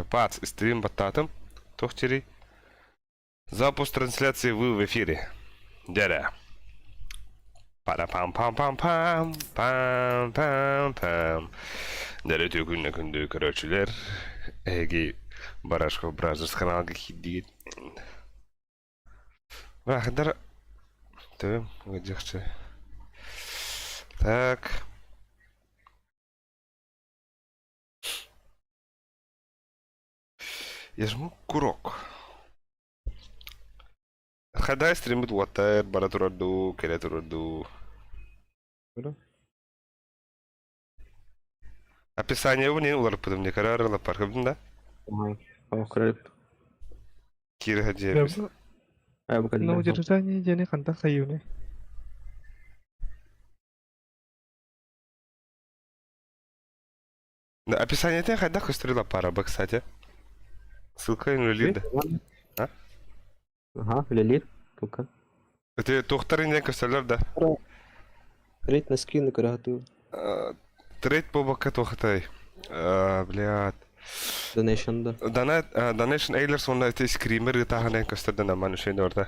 Пац, стрим баттаатым. Туох чирий? Запуск трансляции вы в эфире. Дядя. Пара-пам-пам-пам-пам, пам-пам-пам. Дәрі үтө күнне күндү көрөөчүлэр. Эһиги Барашков Brothers каналга киирдигит. Бахдар Төбөм ыдьахчы. Так. Я жму курок. Хадай стриммит уоттар бара турар дуу, кэлэ турар дуу. Описание не уларыппытым не карар лаппаркабын да? Киирэ дьиэбис. На удержание диэни хантан хайыыный? Описание хайдах көстөр лаппара бы, кстати. Ссылка үлэлиир да? А? Ага, үлэлиир. Тука. Это туохтар иннен көстөллөр да? Трейд на скрин көрө Трейд буолбакка туохатай. Блядь. Donation да. Донат, Donation Ailers уонна ити скример ытааһынан көстөрдөн аман үчүгэй орда.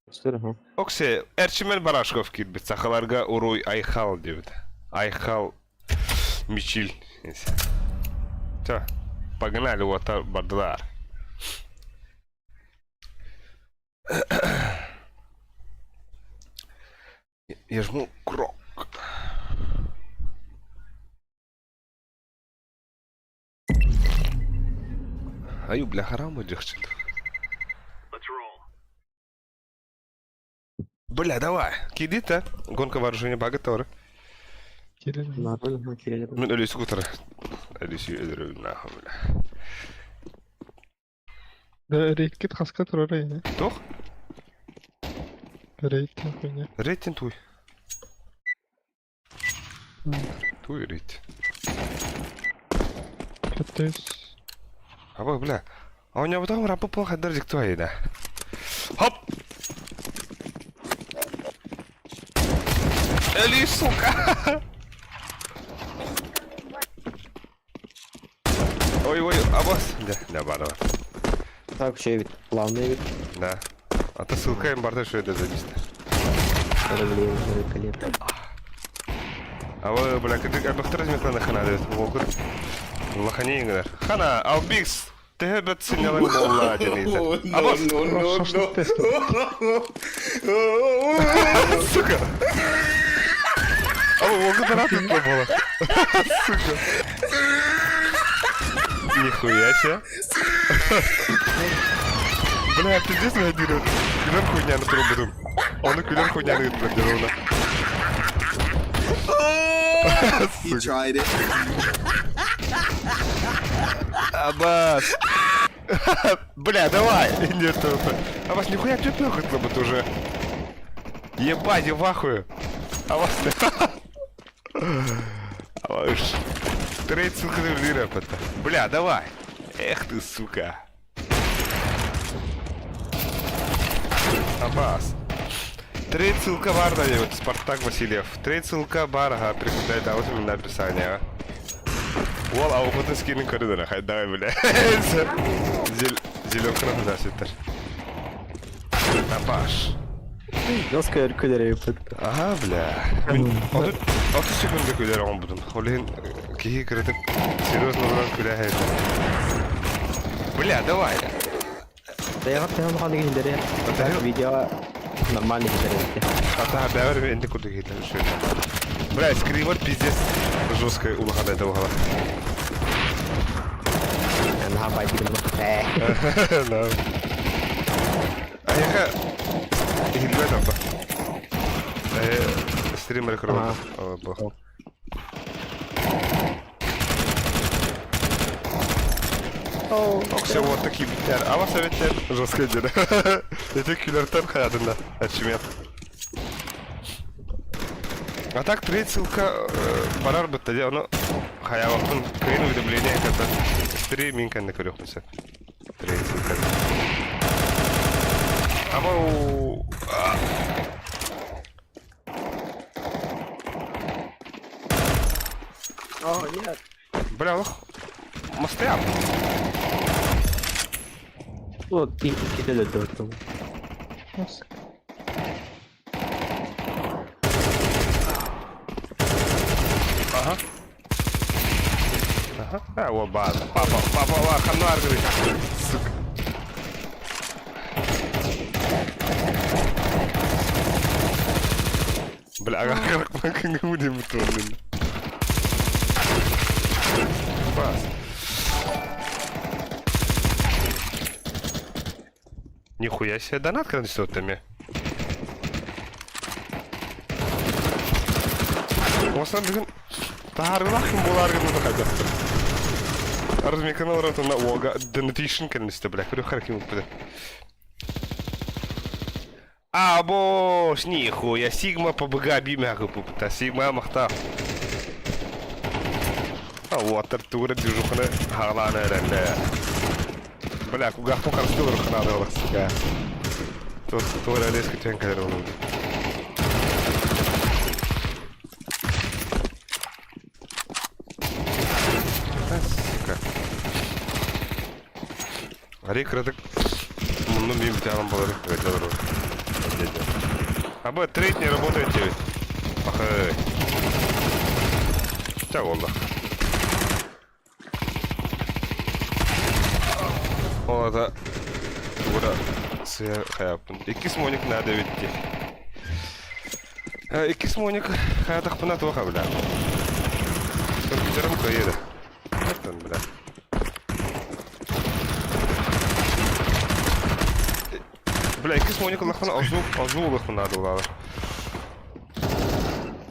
Көстөр, ага. Оксе, Эрчимен Барашков киирбит сахаларга уруй Айхал диэбит. Айхал Мичил. Все, погнали, уота бардылар. Я жму крок. Аю, бля, харам дьахчыт. Бля, давай. Киди-то. Гонка вооружения бага тоже. Нормально, кирелер. Мен өлүсү кутара. Өлүсү өлөрөбүн нахуй, бля. Да, рейдкит хаска турар ини. Туох? Рейд хуйня. Рейтинг туй. Туй рейд. Кэтэс. Аба, бля. А у него потом рапы плохо дождик твои, да. Хоп! Эли, сука! Ой, ой, абас. Да, да, бар, бар. Так, вообще ведь плавный вид. Да. А то ссылка им барда, что это зависит. Великолепно. А вы, бля, кыдык абахтар разметлана хана дед. Волгур. Лохани ингер. Хана, албикс. Төһө бэт сынньалаҥ буолла диэн ыйытар. Абас! Шашлык тест. Сука! А волгу таратып буола. Сука. Нихуя себе. Бля, пиздец реагирует. Күлэр хуйняны турбутум. Ону күлэр хуйняны ыытпыт ровно. He tried it. Абас! Бля, давай! Нет, это... Абас, нихуя ты нахуй вот уже. Ебать, я в ахуе. Абас, Абас, Трейд, сука, это. Бля, давай. Эх ты, сука. Абас. Трейд ссылка бар дает Спартак Васильев. Трейд ссылка бар, ага, прикрепляет а вот именно описание. Уол аухутун скинин көрүдөрө, хай давай, бля. Зеленка на сеттер. Абаш. Жестко күлер Ага, бля. Мин 30 секунда күлэр оҥбутум. Ол иһин киһи кыратык серьезно олорон күлэ Бля, давай. Да я хотел ханы гиндере. Видео нормально гиндере. Ата бәбер энди курдук хитлер үшөй. Бля, скример пиздец жесткая улахан это угала. Наха байди Да. Аяка хилбет апа. Стример крыло. Оксе вот такие биттер. Ама советтер жестко деді. Это күлертен хаятында. Ачимет. А так трейд ссылка барар бытта де оны хаявақтың кыйын уведомление это стрим кәнді көрөкмүсө. Трейд ссылка. Ама у О, нет. Бля, лох. Мастаям. Вот иккитэ өлөрдө. Ага. Ага. А, вот база. Папа, папа, папа, ханар, говорит. Сука. Бля, как мы будем блин. Бас. Нихуя себе донат когда Осан бүгүн таарылаах ким буолааргын хайдахтыр. Арыз канал на ога донатишн кэлнисте, бля, көрө хараким уппыта. А, бош, нихуя, Сигма по БГ бимягы пупта, Сигма махта. А вот, Артура движуханы халаны рәлле. Бля, кугахтун харыстылыр ханады олақ, сука. Тура леска тенкалер олуды. Сука. Ари кырдык. Мунну мим тяган болар. Аба трейд не работает ведь. Ахай. Тя олла. Ола тугура сыя хаяппын. Иккис моник надо ведь. Иккис моник хаятахпына туха бля. Компьютером кайда. Там, бля. Бля, иккис моник лахпына азу азу лахпына надо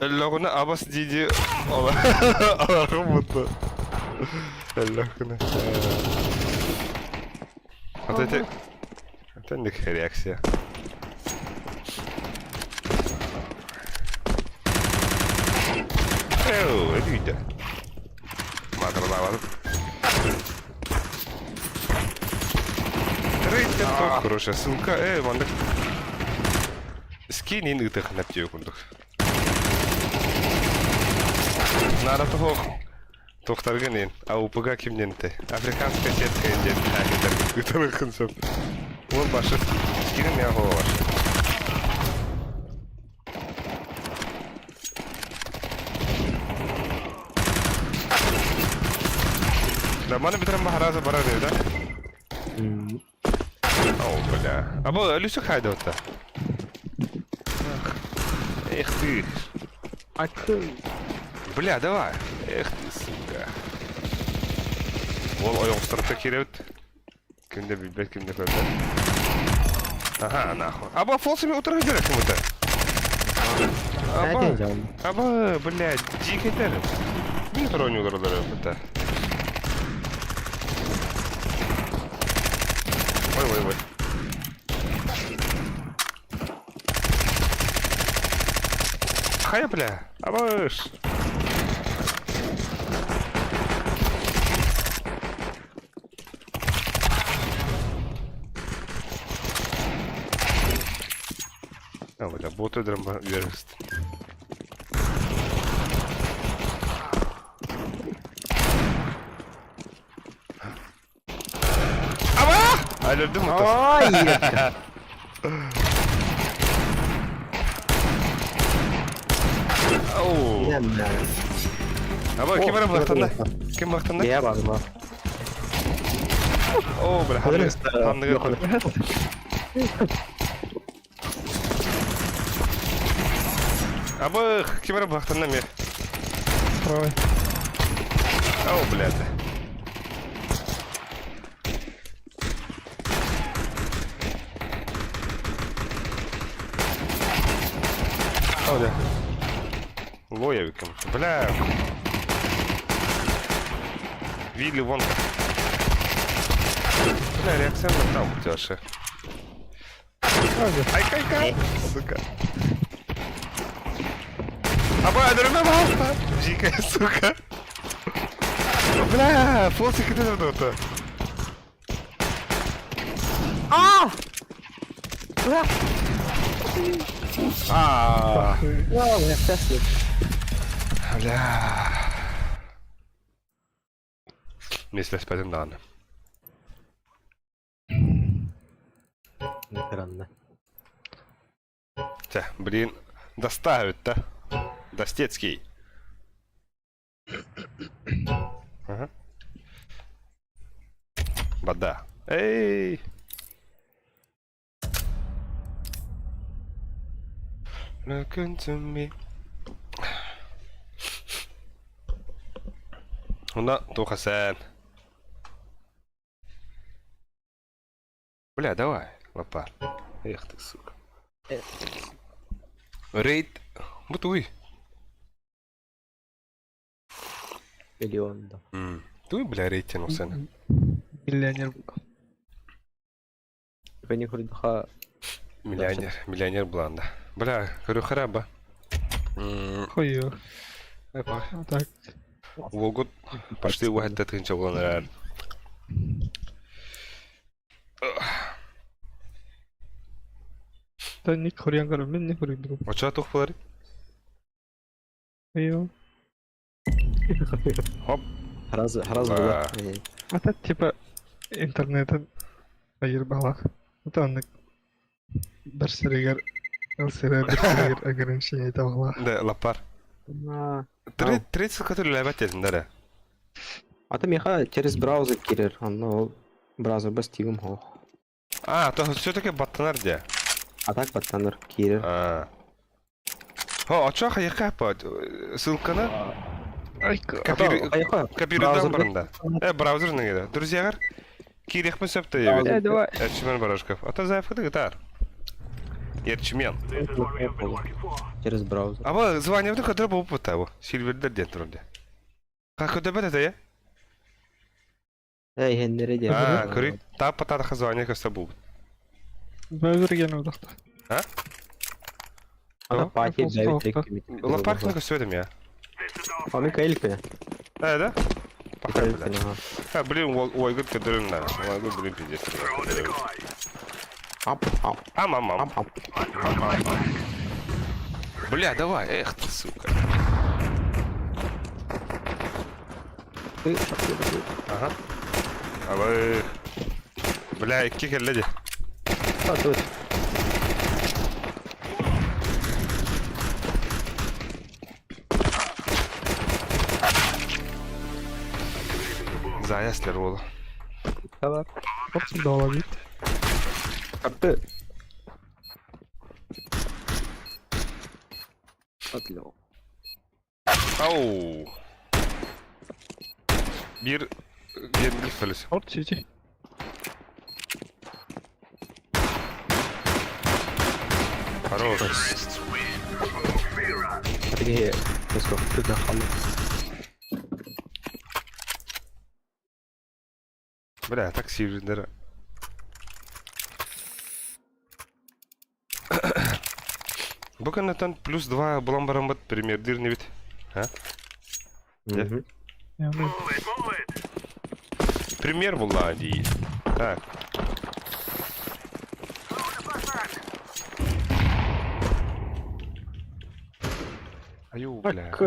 Эллогуна абас диди ола. Аларым буту. Эллогуна. Вот это... Это не реакция. Эу, это видно. Матрлавар. Трейд хорошая ссылка. Эй, мандык. Скинин ытых наптию кундук. Надо того. Тохтаргынин, а УПГ кимненте. Африканская сетка инден. Ытырыкын сөп. Ол башы. Скинин я голова башы. Да, маны битрем бахараза барар да? О, бля. А бу Люсю хайда вот. Эх ты. Бля, давай. Эх ты, сука. Ол ойоғыстырып керебит. Кимде билбет, кимде көрбөт. Ага, нахуй. Аба фолсами утырып керек кому-то. Аба, аба, блядь, дикий. Мин троне ударлар это. Ой, ой, ой. Хая, бля. Абыш. А, бля, боты драма верст. Аба! Алердим Ой! Оу. Аба, ким бар бактанда? Ким бактанда? Я бар, бар. О, бля, хамны. Аба, ким бар бактанда ме? Правый. Оу, блядь. О, да. Лоявиком. Бля. Вилли Вонка. Бля, реакция на там у. Ай, кай, кай. Сука. Аба, пожалуйста. Дикая, сука. Бля, фолсик это это. А! А. Вау, Бля. Миэстэлэспэтим даҕаны. Кыранна. Чэ, блин, доставит да? Достецкий. Ага. Вода. Эй! Look into me. Онно туох сэн. Бля, давай, лапар. Эх ты, сука. Рейд. Бутуй. Миллион да. Туй, бля, рейтинг сен. Миллионер. Бени курдуха Миллионер, миллионер буланда. Бля, көрү хараба. Хойу. Так. Уолгут почти уһатта тыынча буолан эрэр. Ник хоруйан көрөммүн, мин не хоруйдум. Оччоҕо туох буоларый? Хойу. Хоп. Раз, раз Да. было. А так типа интернетин айыр балах. Это оннук бір сиригэр ылсыра бір сиригэр ограничение табалах. Да, лапар. 30 который ләбәт этин да. А ты меха через браузер кирер, онно браузер бас тигим хох. А, то все-таки баттанар де. А так баттанар кирер. А. О, а чё хайка по ссылканы копируйдан барында. Браузер негеде. Друзьялар, кирехпин сөпті ебет. Э, давай. Эрчимен Барашков. А то заявка гитар. Эрчимен. Через браузер. А вот звание в который был опыта. Сильвердер ден турунде. Как это это я? Эй, хеннере де. А, көрүй. Тап патадаха звание көстө бул. Браузер ген удахта. А? Ана пати Просто бэви авто. Лапаркина көстө я. А Микаэль Э, да? Пахай, бля. А, блин, ой, гыт кадырын на. Ой, гыт, блин, пиздец. Ап, ап, Ам, ам, ам. ап, ап. Бля, давай, эх ты, сука. Ага. Абы. Бля, икки кэллэ дии. А, тут. Заяслер буолла. Давай. Хоп, доллар. Карты. Отлёл. Ау. Биир генгил фэлис. Орт сити. Хорош. Такие, let's go. Тут нахалу. Бля, так сиирдэр. Бу кэнниттэн плюс 2 булан бараммыт премьердиир инибит. Мгм. Я Премьер буолла дии. Так. Аю, бля. Так.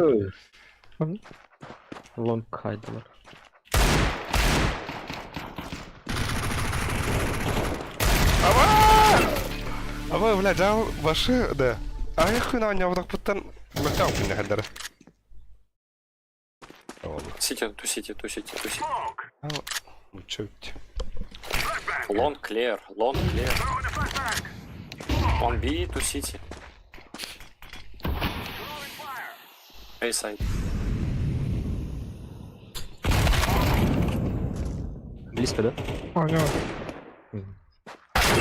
М? Лонг хайдлер. Аба! Аба, бля, дьаал башы, да. Аҕыйах күн оонньообутахпыттан мөлтөх күннэ хардара. Сити, тусите, тусите, тусите. Чуть. Long clear, long clear. On B, to city. A side. Близко, да? Оонньоо.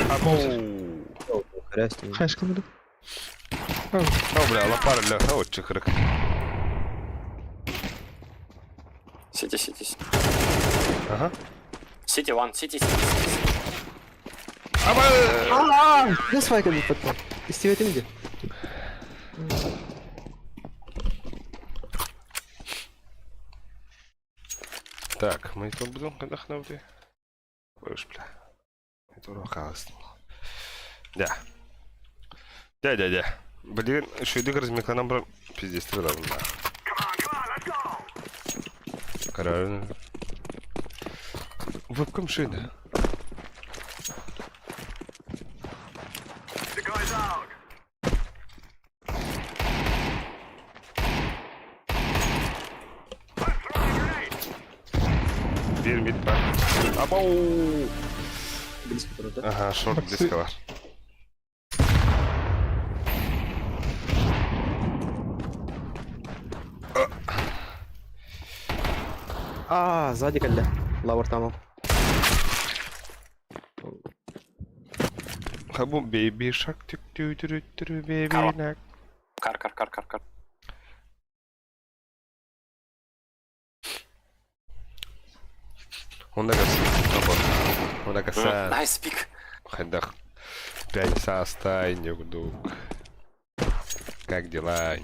Або. Хрястин. Хайшкалары. О, бля, лапар, бля, о, чыкырык. City, city, city. Ага. City one, city, city, city. city. Аба! Да свайка был потом. Истибэтим дии. Так, мы тут будем отдохнуть. Ой, бля. Это урокалось. Да. Да, да, да. Блин, еще иди размеканам бра. Пиздец, стрелял, да. Короче. Вебкам шина. Биир мид бар. Абау! Близко турда. Ага, шорт близко бар. А, сзади кэллэ. Лавр там. Хабу baby shark тик тю тю тю baby Кого? nak. Car, car, car, car, car. Онда Онда каса. Nice pick. Хайдах. Пять састай, нюгдук. Как дела?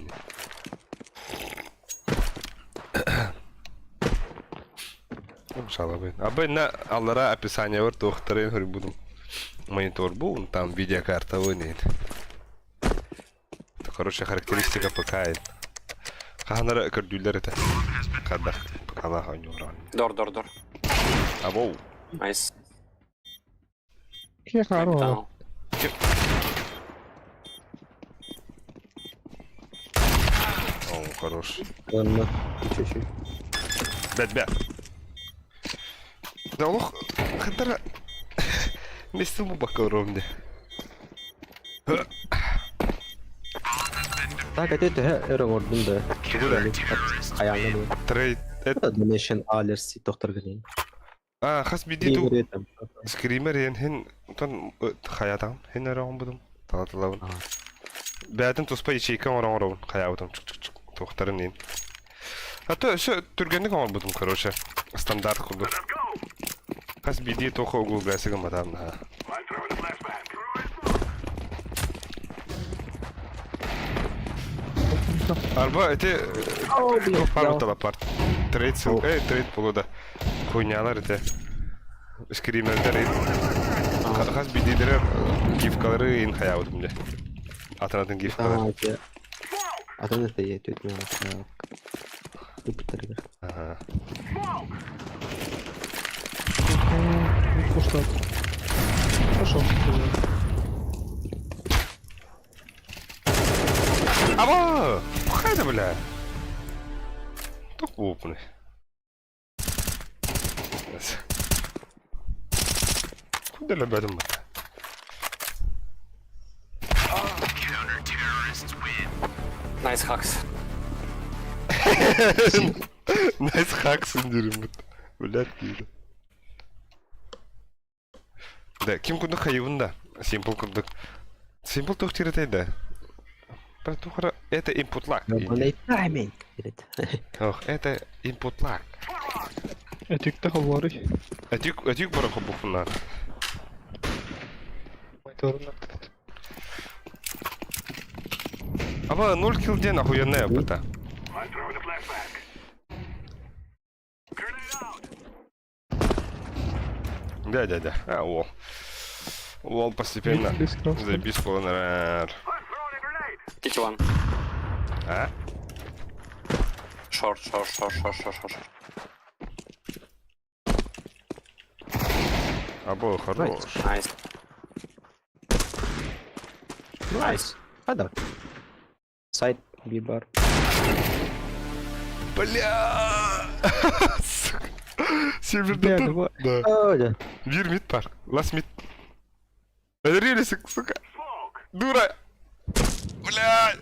Шалабы. Абы на аллара описание бар туохтарын хөрбудум. Монитор бу, там видеокарта вынет. Короче, характеристика ПК. Ханара көрдүллэр это. Кадах ПК-ла ханюран. Door, door, door. Абоу. Nice. Киһи хаара Down. О, хорош. Онно. Чуть-чуть. Бэт, бэт. Да олох хантара Местому бакалром де. Так, это төһө өр оҥордум да. Тугу да? Хайаҥҥа дуу. Трейд. Donation alerts тохтор гынын. А, хас биди ту скример ен хин тон хаятам хин өрөҕүн будум талатылабын. Бээтин туспа ячейка оҥорон оҥоробун хаябытым чук чук чук туохтарын иин. А то өссө түргэнник оҥорбутум короче стандарт курдук. Хас биди туох угулга гымматаам наһаа. Арба эти пару талапарт. Трейд ссылка, трейд полуда. Хуйнялар эти. Скримердер Хас бидидерер гифкалары ин хаябытым де. Атанатын гифкалар. Атын это я тут не Тупитергер. Ага. Пошла. Пошел. Аба! Хайда, бля! Тух буупны. Куда лебедым бата? Nice hacks. Nice hacks диrim бут. Блядь, киирэ. Да, ким курдук хайыбын да. Simple курдук. Simple тух тирэтэй да. Тухара это input lag. Timing. Ох, это input lag. Өтүктэ холлорый. Өтүк өтүк бара хобухунар. Мониторун Аба 0 килл ден охуенная опыта. Да, да, да. А, уол. Уол постепенно. Заебись, полонер. City one. А? Short, short, short, short, short, short, short. Або хорош. Nice. Nice. Хада. Сайт бибар. Бля! Сука. Север Бля, да. давай. Да. О, да. Вир мид парк. Лас мид. Релисик, сука. Дура. Бля.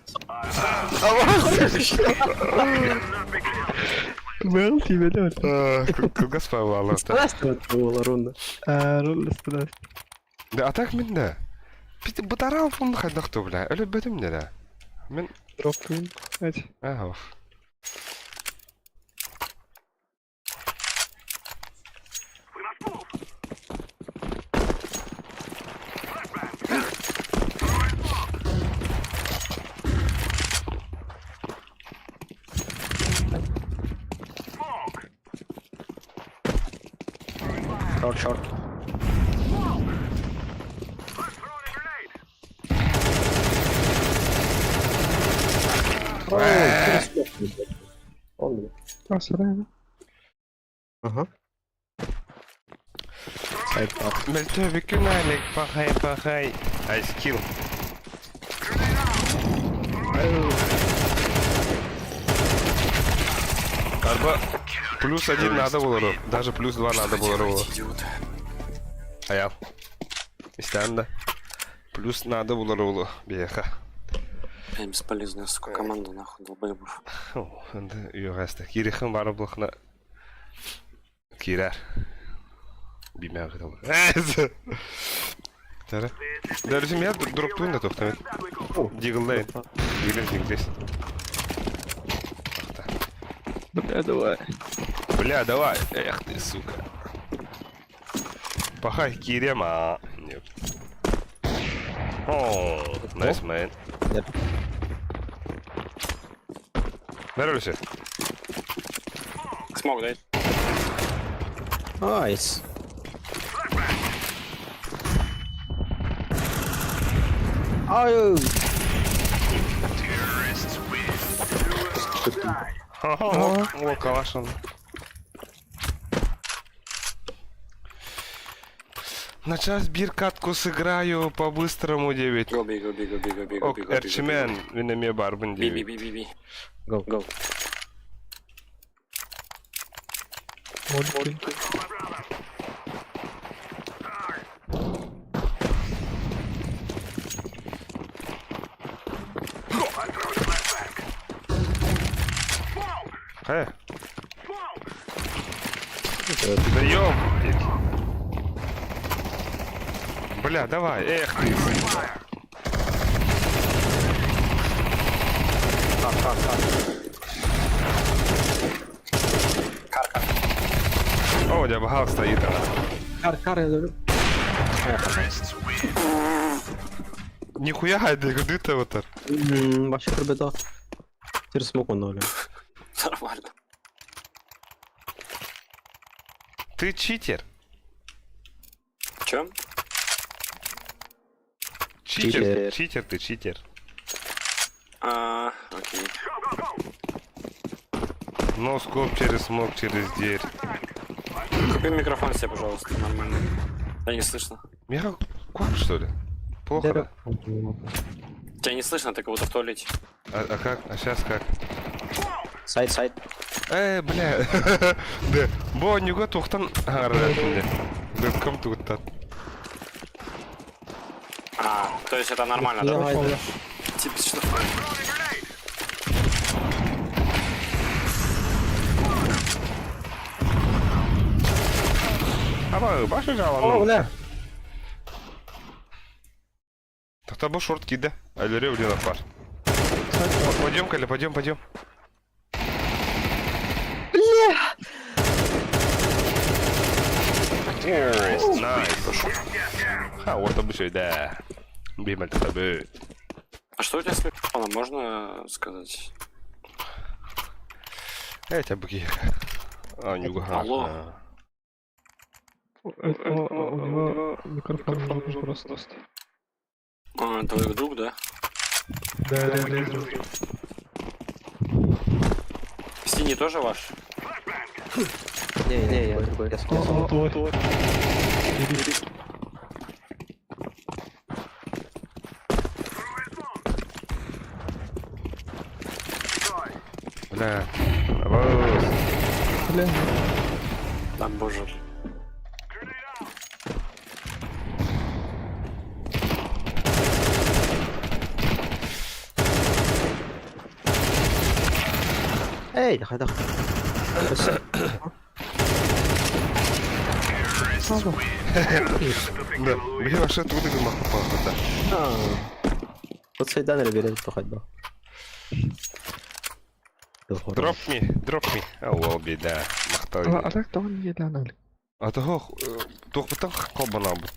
Был тебе да. Кылгас павлала. Здравствуй, рунда. Ролл студас. Да, а так мин да. Пит бытарал фон хайдахту, бля. Өлө бөтүм да. Мин Дроптун. Эти. Ах. Short, short. Асырайм. Ага. Мөлтөөбүккүн Алик, пахай, пахай. Айскил. Арба плюс один надо было, даже плюс два надо было. Идиот. Аял. Истээн да. Плюс надо было биэхэ. Бля, бесполезная, сука, команда, нахуй, долбоебов. Үөҕэстэ. Киирэхин бары булахна киирэр. Бимэҕэ кыталар. Тара. Дәрүсүм я дроптуун да тохтамет. Дигллайн. Диглес, диглес. Бля, давай. Бля, давай. Эх ты, сука. Пахай киирема. Нет. О, nice man. Бәрөлүсө. Smoke, дай. Nice. Ай! О, калаш он. На час бир катку сыграю по-быстрому 9. Go B, go B, go B, go B, go Ок, B, go B, go B. Эрчимен, мин эмиэ барбын B, B, диэбит. B, B, B. Go. Go. Молики. Хайа? Да ёб! Бля, давай, эх ты. О, у тебя бахал стоит она. Кар, кар, я говорю. Нихуя, ты куда ты вот так? Вообще пробито. Теперь смог он ноль. Нормально. Ты читер. Че? Читер, Читер. читер ты, читер. А, окей. Но скоп через smoke, через дверь. Купи микрофон себе, пожалуйста, нормально. Да не слышно. Меха куап, что ли? Плохо, да? Тебя не слышно, ты как будто в туалете. А как? А сейчас как? Site, site. Бля. Да. Бо нюга тухтан Вебкам тугуттан. А, то есть это нормально, да? Давай, да. Типично. Аба, баша О, жалан. бля. Так бу шорт киде. Алере блин апар. Пойдем, Коля, пойдем, пойдем. Бля! О, nice. Ха, вот обычай, да. Бималь табы. А что у тебя с микрофоном, можно сказать? Эти быки. А, не Алло. У него микрофон жопу просто. А, твой друг, да? Да, да, да. Синий тоже ваш? Не, не, я другой. Я О, о, твой. Бери. Бля. Абас. Бля, Да, боже. Эй, давай, давай. Да. Бля, вообще тут и маху да. Вот сайдан или хоть бы. Drop me, drop me. А, уол беда. Махтал. А так то он не А того, туохпутан холбонаабыт.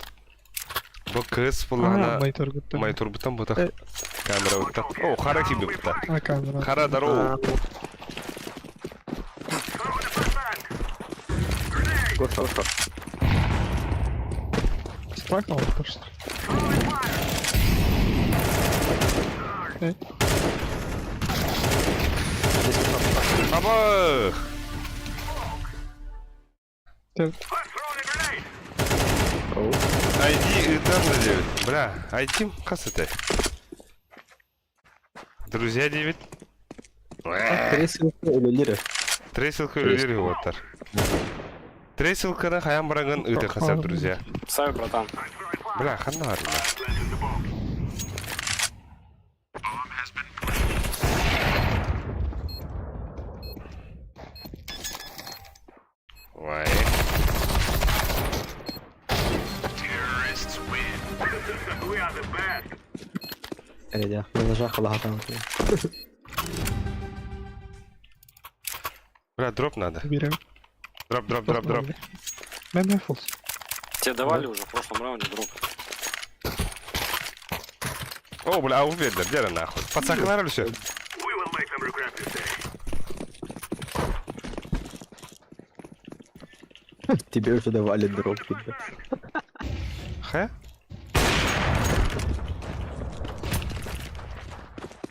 Бу кыыс буллаҕына Майтор гутта. майтурбутан бутах камера бутта. О, хара киби бутта. А, камера. Хара дароу. Гоша, Спрахнул, то что? Эй, Абах! ты- ID ыытан да диэбит. Бля, ID хас этэй? Друзья диэбит. Три ссылка үлэлиир. Три ссылка үлэлиир уоттар. Три ссылканы хайан бараҥын ыытыахха сөп, друзья. Сами, братан. Бля, ханна барда? Ой. Эрэйдээх, мен нажах халаһатаан. Бля, дроп надо. Берем. Дроп, дроп, дроп, дроп. Мэн фулс. Тебе давали уже в прошлом раунде дроп. О, бля, а уверен, где нахуй? Пацакалар или все? Тебе уже давали дроп, ребят. Хэ?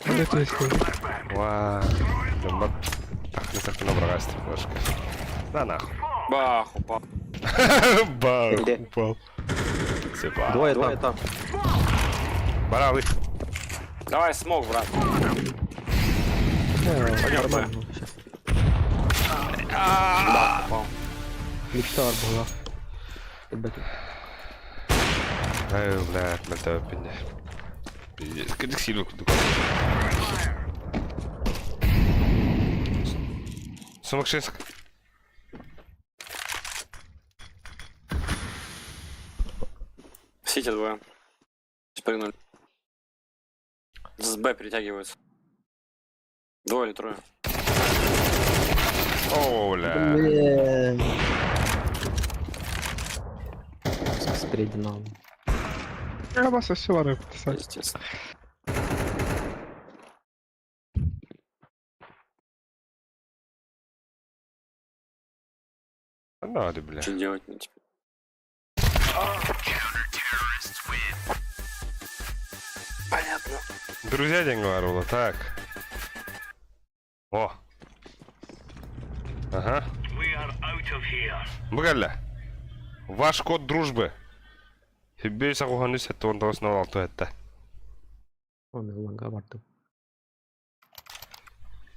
Вот это есть хуй. Ва. Дьоммор тахны сахтына бырагастым флешка. Да нахуй. Бах, упал. Бах, Где? упал. Сепа. Двое там. Баралы. Давай смог, брат. Пойдем, Нормально. Бах, упал. Мечта была. Ребята. Ай, блядь, мөлтөөппүн Пиздец, кырдьык сиир курдук. Сумакшинск. Сити двое. Спрыгнули. С Б перетягиваются. Двое или трое. О, бля. Блин. Спереди нам. Я вас все вары подписать. Естественно. Надо, бля. Что делать мне теперь? Понятно. Друзья диэн говорила, так. О. Ага. Бу кэллэ. Ваш код дружбы. Бес аҕуһан үс сэттэ уон тоҕус нол алта сэттэ. О, мен ланга бардым.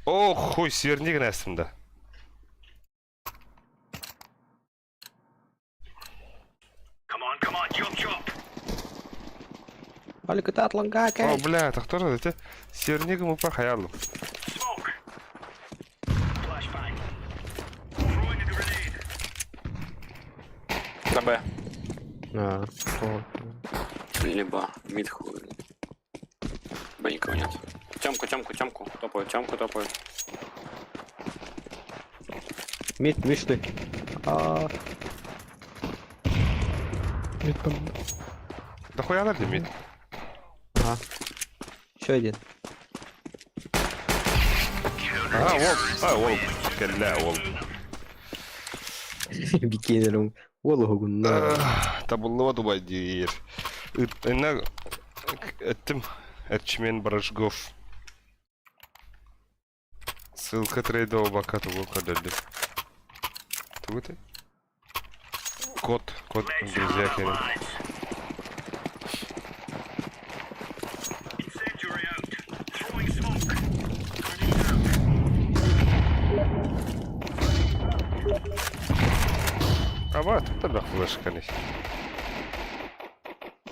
О, хуй, сверни гынастым да. Алика тат ланга О, кэй. бля, так тоже эти сверни мы похаялым. На Б. А, о. Либо мид хуй. Б никого нет. Темку, темку, темку. Топаю, темку топаю. Мид вышли. А, Мид там. Да хуя надо мид. ага. Еще один. А, ол, а, ол, кэллэ, ол. Бикенерим. Олугунна. Табыллыба дубай диир. Инна эттим, Эрчимен Барашгов. Ссылка трейдова бака тугу кадырды. Тугу ты? Код, код, друзья, керем. Аба, тут табах флешка не.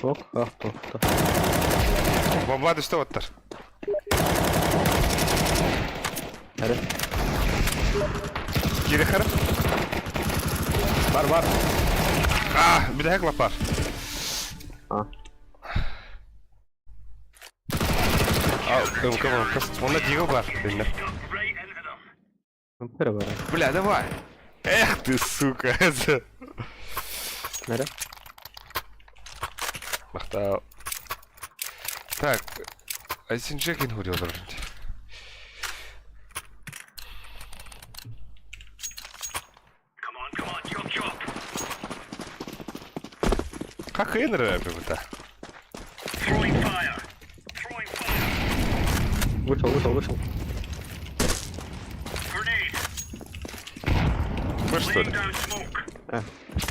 Ок, ах, тох, тох. Бомба түстэ оттар. Әрі. Кире хара. Бар, бар. А, бүтэһик лапар. А. А, МК, МК. Онно Дигл бар. Инна. Бері бар. Бля, давай. Эх ты, сука. Әрі. Махтал. Так, Айсен Джекин хурил. Как Энры это? Вышел, вышел, вышел. Вы что ли? А.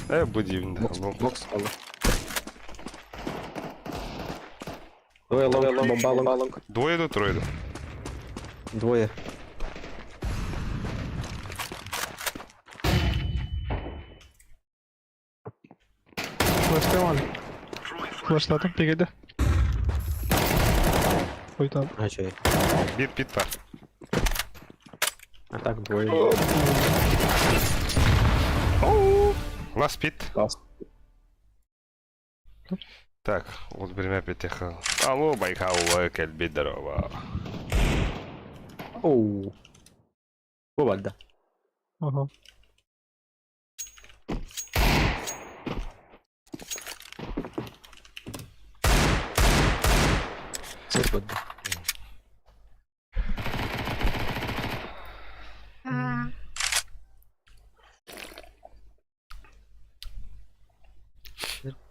Э, будем, да. Бокс, бокс стало. Двое long, бомба long. Двое да трое да? Двое. Флештемали. Флештатым тегеде. Ой там. А чё? Бир пит бар. А так двое. Last pit. Last. Так, вот время пятиха. Алло, байкал, кэлби, здорово. Оу. Бывает, да. Ага. Сөп да.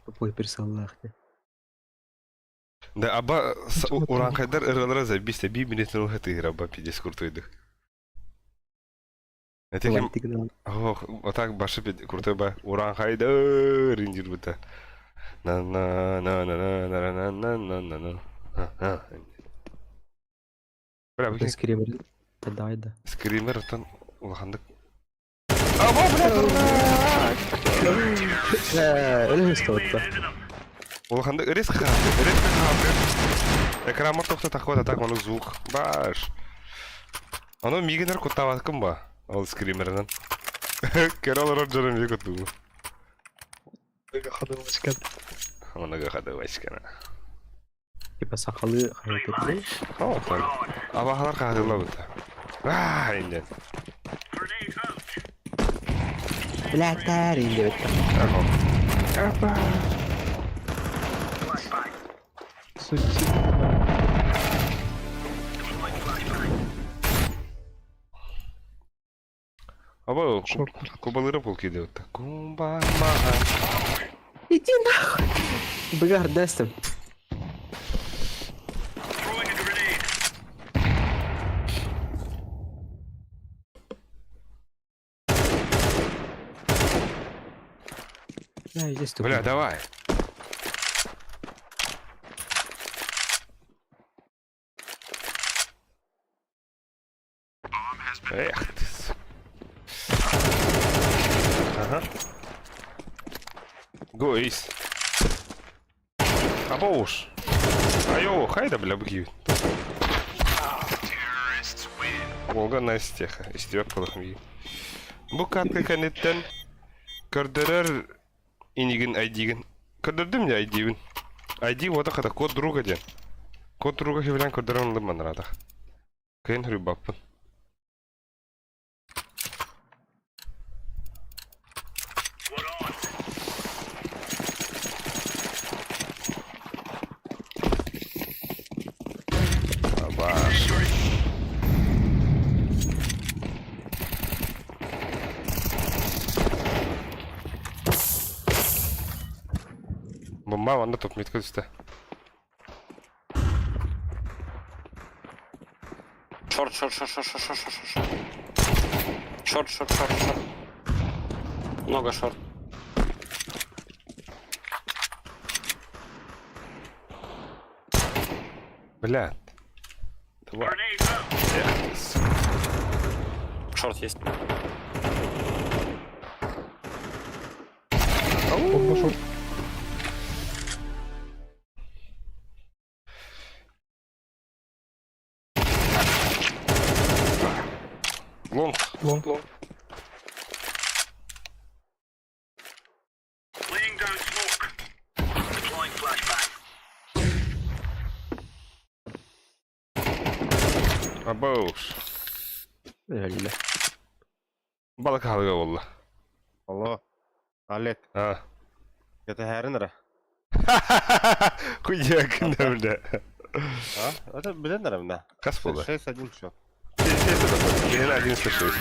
Тупой персонаж. Да, аба уранхайдар ыралара забисте би минутын ухаты аба пиздец крутой Это кем Ох, вот так башы крутой ба уранхайдар индир бута. На на на на на на на на на на на. Бля, бу Скример. Да, да. скример оттан улахандык. Аба, бля, дурак! Өлө стоотта. Улахандык резко хапты, резко хапты. Экрамар тохта тахвата так оны звук. Баш. Оно мигенер куттаваткын ба. Ол скримеринен. Керол Роджером миги куттугу. Ходовочка. Оныга хадавачкана. Типа сакалы хайытты. О, так. Абахалар кахадылла бута. Аа, инде. Блядь, инде бетте. Ага. Суицид. Аба, Шорт. кубалыра полки деп. Кумба мага. Иди нахуй. Быгар дестим. Да, здесь тут. Бля, давай. Эх ты. Ага. Go, Ace. Аба уж. Айо, хайда, бля, бги. Волга найс теха. Истебек балахым ги. Бу катка кэнниттэн көрдөрөр инигин айдигин. Көрдөрдүм я айдибин. ID вот хата код друга ден. Код друга хевлен көрдөрөн ылым манарадах. Кыйын хүрү. Абаш. Бомба ванда топ митка түсті. Шорт, шорт, шорт, шорт, шорт, шорт, шорт, шорт. Шорт, шорт, шорт, шорт. Много шорт. Бля. Тварь. Эх ты, сука. Шорт есть. Бомба шорт. Лонг. Лонг. Абауш. Öyle. Балык халыга болла. Алло. Олег, А. это Хернера? Хуяк, да, бля. А? Это Бленнера, да. Кас болды. 6-1 счет. Мен 11-6.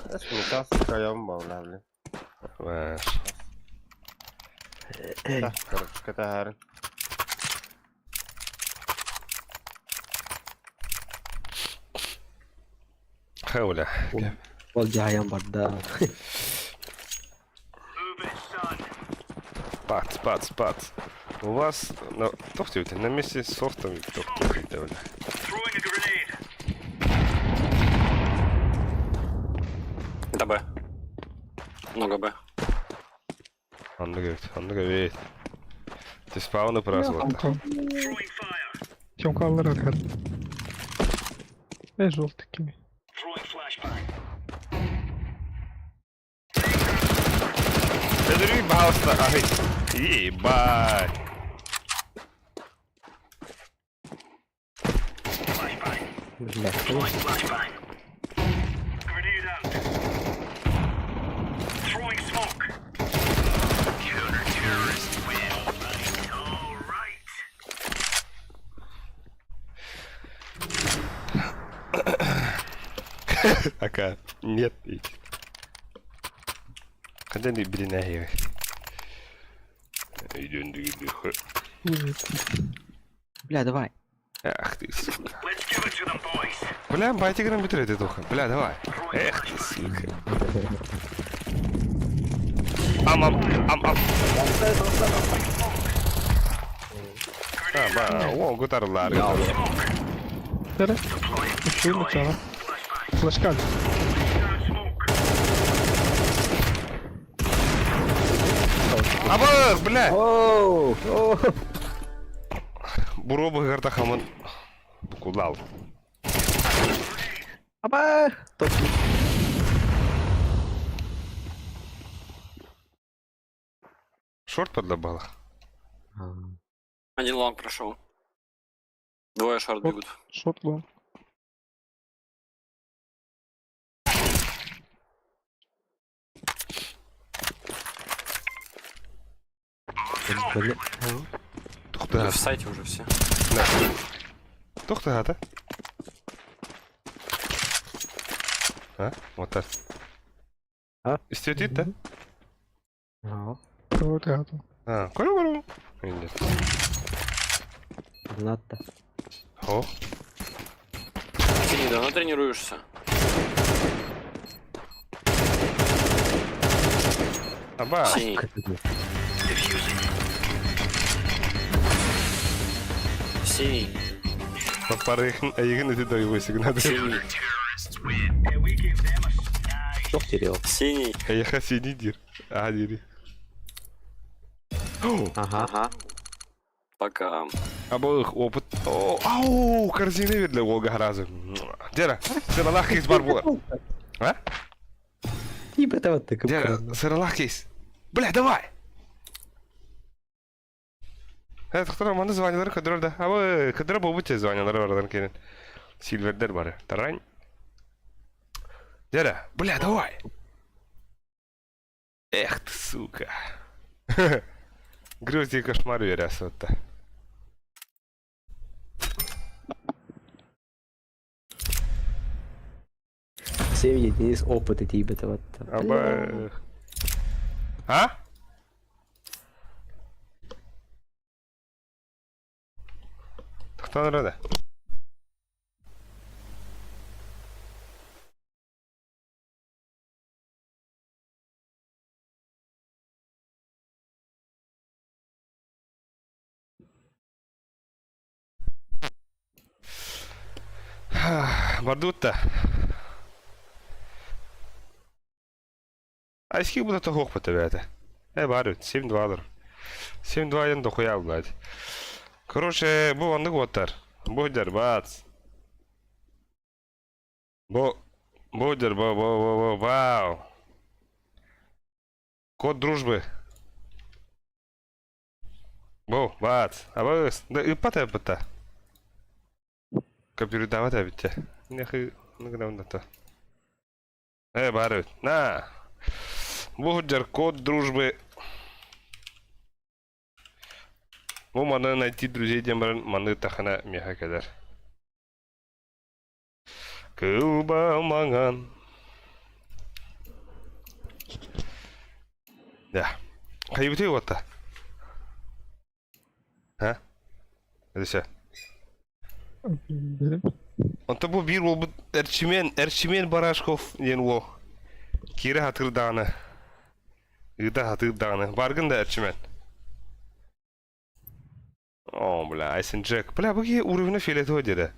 Это блин. Ваш. Так, короче, это Херн. Хауля. Ол жайан бар да. Пац, пац, пац. У вас на туох диэбитэ на месте с софтом туох диэбитэ бля. Это Б. Много Б. Оннук эбит, оннук эбит. Ты спауны праздновал. Тёмка аллар аргар. Э, желтый кими. Өлөрүй, пожалуйста, ахый. Ебать. Бля. Ака, нет. Хотя не блин, Бля, давай. Ах ты, сука. Бля, байтик нам битре ты духа. Бля, давай. Эх ты, сука. Ам, ам, ам, ам. А, ба, о, гутарлар. Бere. Үчүгэй начало. Флешка. Аба, бля. Оу! Оу! Буробы гарта хаман. Букулал. Аба! Топ. Шорт подлобал. Один лонг прошел. Двое шорт бегут. Шорт лонг. Бля. Тухта. В сайте уже все. Тухта хата. А? Вот так. А? Истетит, да? Ага. Вот это. А, көрө көрө. Надо. О, Ты не давно тренируешься? аба. Синий. Синий. Папарыхын айгын эти дойгой сигнал. Синий. Что терял? Синий. Эйха синий дир. А, дири. Ага. Ага. Пока. Аба опыт. О, ау, корзина верді Олга разы. Дера, сыралах кейс бар болар. А? Типа это вот так. Дера, сыралах кейс. Бля, давай! Э, тохтор, маны звонилар көдөрөр да. Аба, көдөрөр бобу те звонилар бардан келин. Сильвердер бары. Тарань. Дера, бля, давай! Эх ты, сука. Грозди кошмар верясотта. 7 единиц опыта типа это вот. Аба. А? Тохтон рада. Бардутта. А сколько будет того по тебе это? Э, барю, 7-2 доллар. 7-2 один дохуя, блядь. Короче, бу оннук уоттар. Бу бац. Бу Будер, бу, бу, бу, бу, вау. Код дружбы. Бу, бац. А бу, да ыппата ыппата. Компьютер эбитте. Нехи, ну Э, барю, на. Будер, код дружбы. Бу маны найти друзей диэн баран маны тахана меха кэлэр. Кылба маңан. Да. Хайбыты уотта. А? Это Берем. Онто бу биир уолбут Эрчимен, Эрчимен Барашков диэн уол. Киирэ хатыр даҕаны. Ыыта хатыр даҕаны. Баргын да Эрчимен. О, бля, Айсен Джек. Бля, бу киһи уровня фиолетовый диэтэ.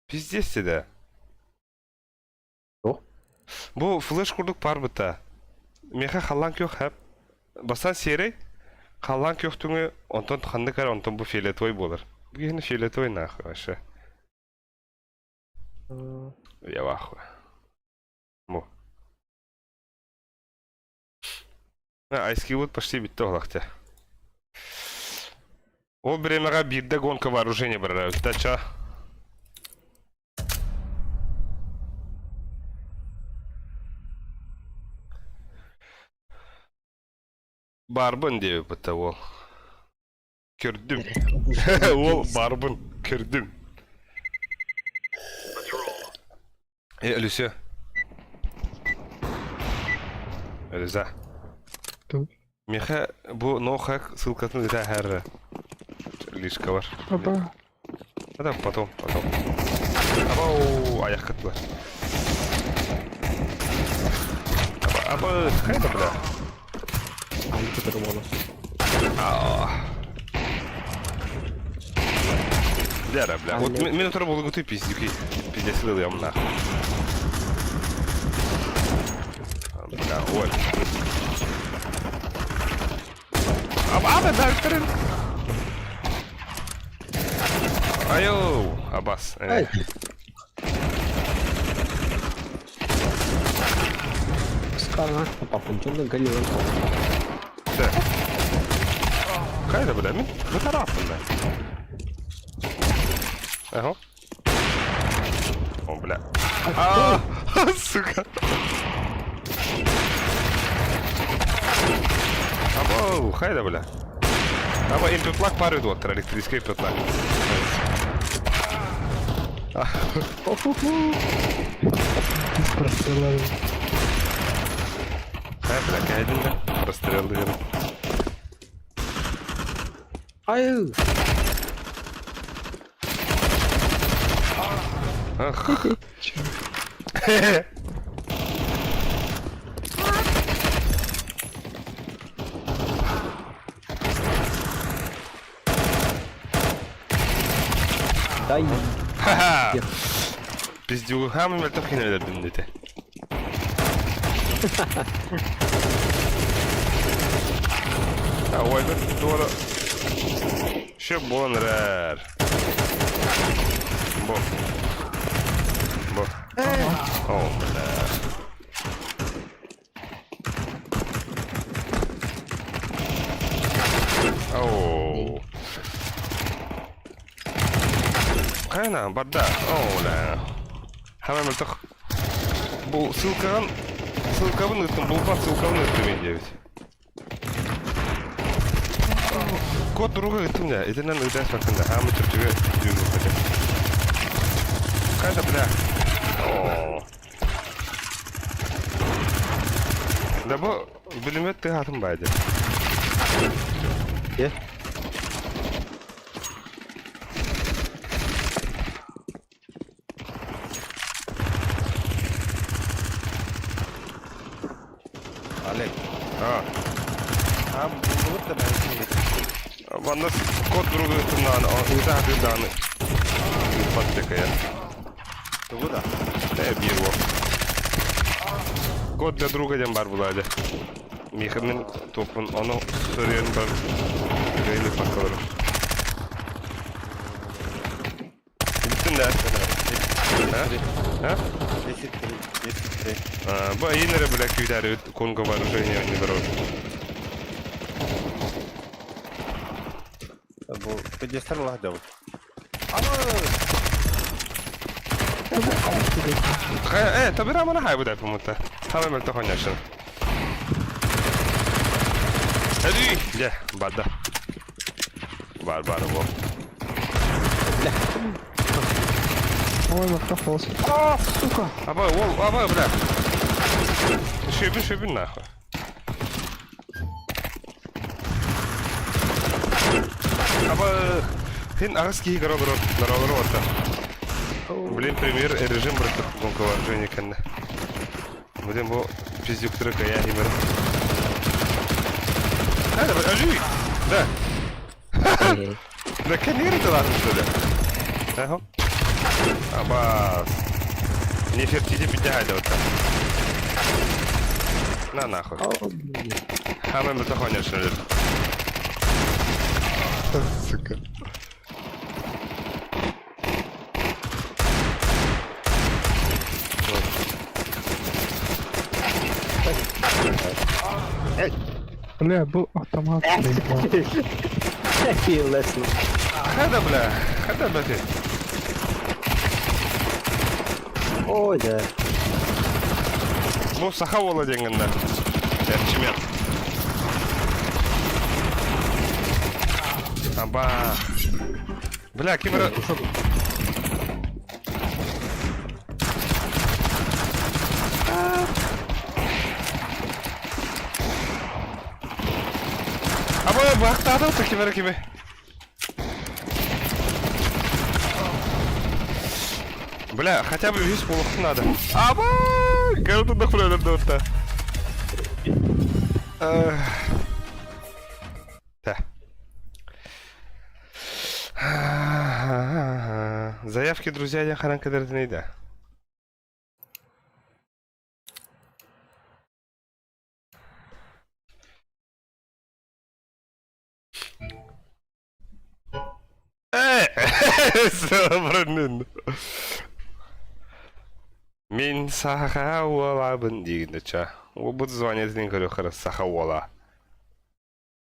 Пиздец диэтэ. Туох? Бу флеш курдук паар бытта. Миэхэ халлаан күөх хэп. Бастаан сиэрэй, халлаан күөхтүҥү, онтон ханнык эрэ, онтон бу фиолетовый буолар. Бу киһини фиолетовый нахуй вообще. Я в ахуе. Бу. Айскибут почти бүттэ олохте. Ол бириэмэҕэ биирдэ гонка вооружения барара үттача. Барбын диэбиппит уол. Көрдүм. Уол барбын. Көрдүм. Э, Люся. Люся. Ту. Миэхэ бу ноу-хак ссылкатын ыта аһаарра. Лишка бар. Аба. Это потом, потом. Абау, аяқ кыттылар. Аба, аба, какая бля? Аны көтөрү буолар. Бля, бля. Вот мен отырып ол ты пиздюки. Пиздец я нахуй. Бля, ой. Аба, аба, да, вторым. Айоу, Абас. Ай. Скала, папа, галерон. Да. Хайда, бля, мен бытарафын, да. Ага. О, бля. А, сука. Або, хайда, бля. Аба, импетлак пары доттар, электрический импетлак. Простреллары. Хай, бля, кайдын да. Простреллы. Ай! Ах. Дай. Ха-ха! Пиздюгу хамы мөлтөх кинелердин дете. А, ой, туора. Ще буолан эрэр. Бо. Бо. О, бля. Оу. Хайна, барда. О, бля. Хамай мөлтөх. Бу ссылкаҕын ссылкабын ыыттым, булбат ссылкабын ыыттым мин диэбит. Код друга ыыттым да, итинэн ыытан саттым да, хаамы чөпчүгэ дүүрбүппэтэ. Хайда, бля. Оо. Да бу бүлүмөт тыаһаатын баайды. Е? Олег. А, А, булып да бәлки. манна код друга ыыттым даҕаны, ыыта сатыыр даҕаны ыыппат такая. Тугу да. Э, биир уол. Код для друга диэн баар булаады. Миэхэ мин туохпун ону суруйан баран кыайын ыыппакка олорор. Бүттүн да. А? А? 10 3 10 3. А, бу эйин эрэ бля күүтээри конго вооружение не дорог. Бу педестр лах дабы. Э, табира мана хай будай помута. Хама мөлтө хоньяшын. Эди, дьэ, барда. Бар бар бу. Ой, мактафос. Сука! Аба, ол, аба, бля. Шөбүн, шөбүн нахуй. Аба, хин аҕыс киһи көрө олорор, олорор отта. Блин, премьер режим бырыттык гонка вооружение кэннэ. Блин, бу пиздюктары кая химер. Хайда, ажи! Да. Бля, кэннигэр ыталаатын что ли? Эхо. Абас. Нефертити бүтэ вот так. На нахуй. Хамай мөлтөх что ли? Сука. Бля, бу автомат. Лесно. Хада, бля. Хада, бля, ты. Ой, да. Бу саха уола диэҥҥин да. Эрчимэн. Аба. Бля, ким эрэ... Аба, бахтаата ким эрэ кими. Бля, хотя бы үһүс буолуохпун надо. Аба! Городун да өлөрдө Та. Заявки, друзья, я харан кадырдынайда. Э, Мин саха уолабын диигин ча. Буду звонить говорю, хорошо, саха уола.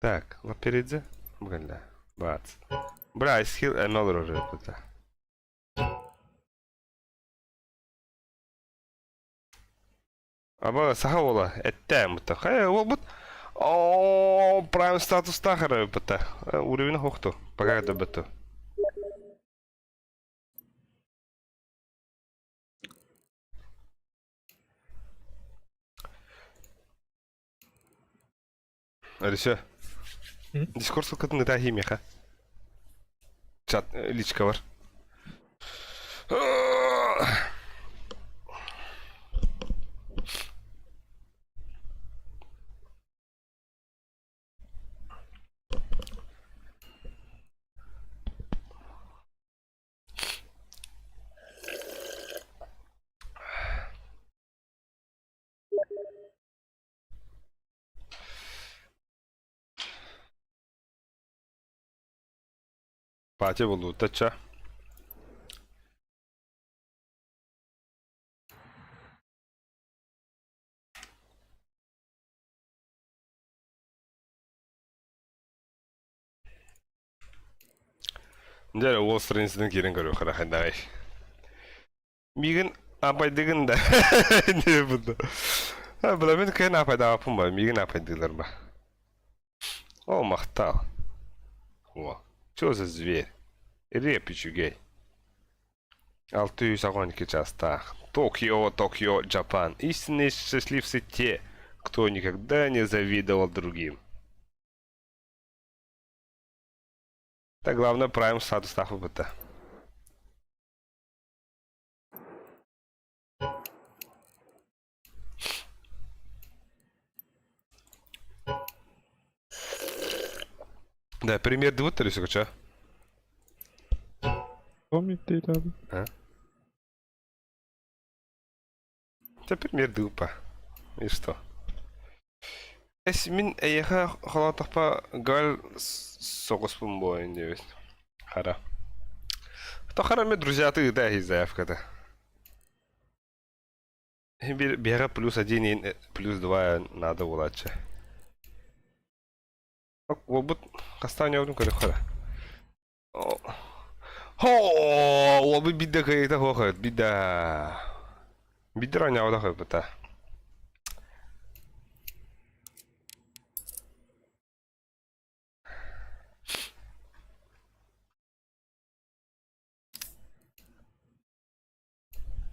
Так, лаперидзе. Бля, бац. Бля, скилл ML уже это. Аба саха уола эттэм бутта. Хайа уолбут. О, прайм статус тахара бутта. Уровень хохту. Пока это буту. Алиса. Дискорд ссылкатын ыта химиха. Чат личка бар. Пати булуутача. Дьэ, уол страницатын киирэн көрүөххэ хайдаҕай. Миигин апайдыгын да не буду. Бля, мин кыһын апайдаабаппын ба, миигин апайдыылар ба. О, махтал. О, что за зверь? Реп үчүгэй. 612 чаастаах. Токио, Токио, Japan. Истинные счастливцы те, кто никогда не завидовал другим. Так главное прайм статустаах быта. Да, пример двуттар үсүкүчө. Помните там? Это пример дупа. И что? Эс мин эйэхэ холоотохпо гал соҕуспун буойун диэбит. Хара. Тохара ми друзьяты ыта заявката. Биэҕэ плюс один и плюс два надо буолааччы. Уолбут хастаан оонньообутун көрүөххэ эрэ. Хоо, уолбут биирдэ кыайыыта суох эбит, биирдэ. Биирдэ оонньообутах эбит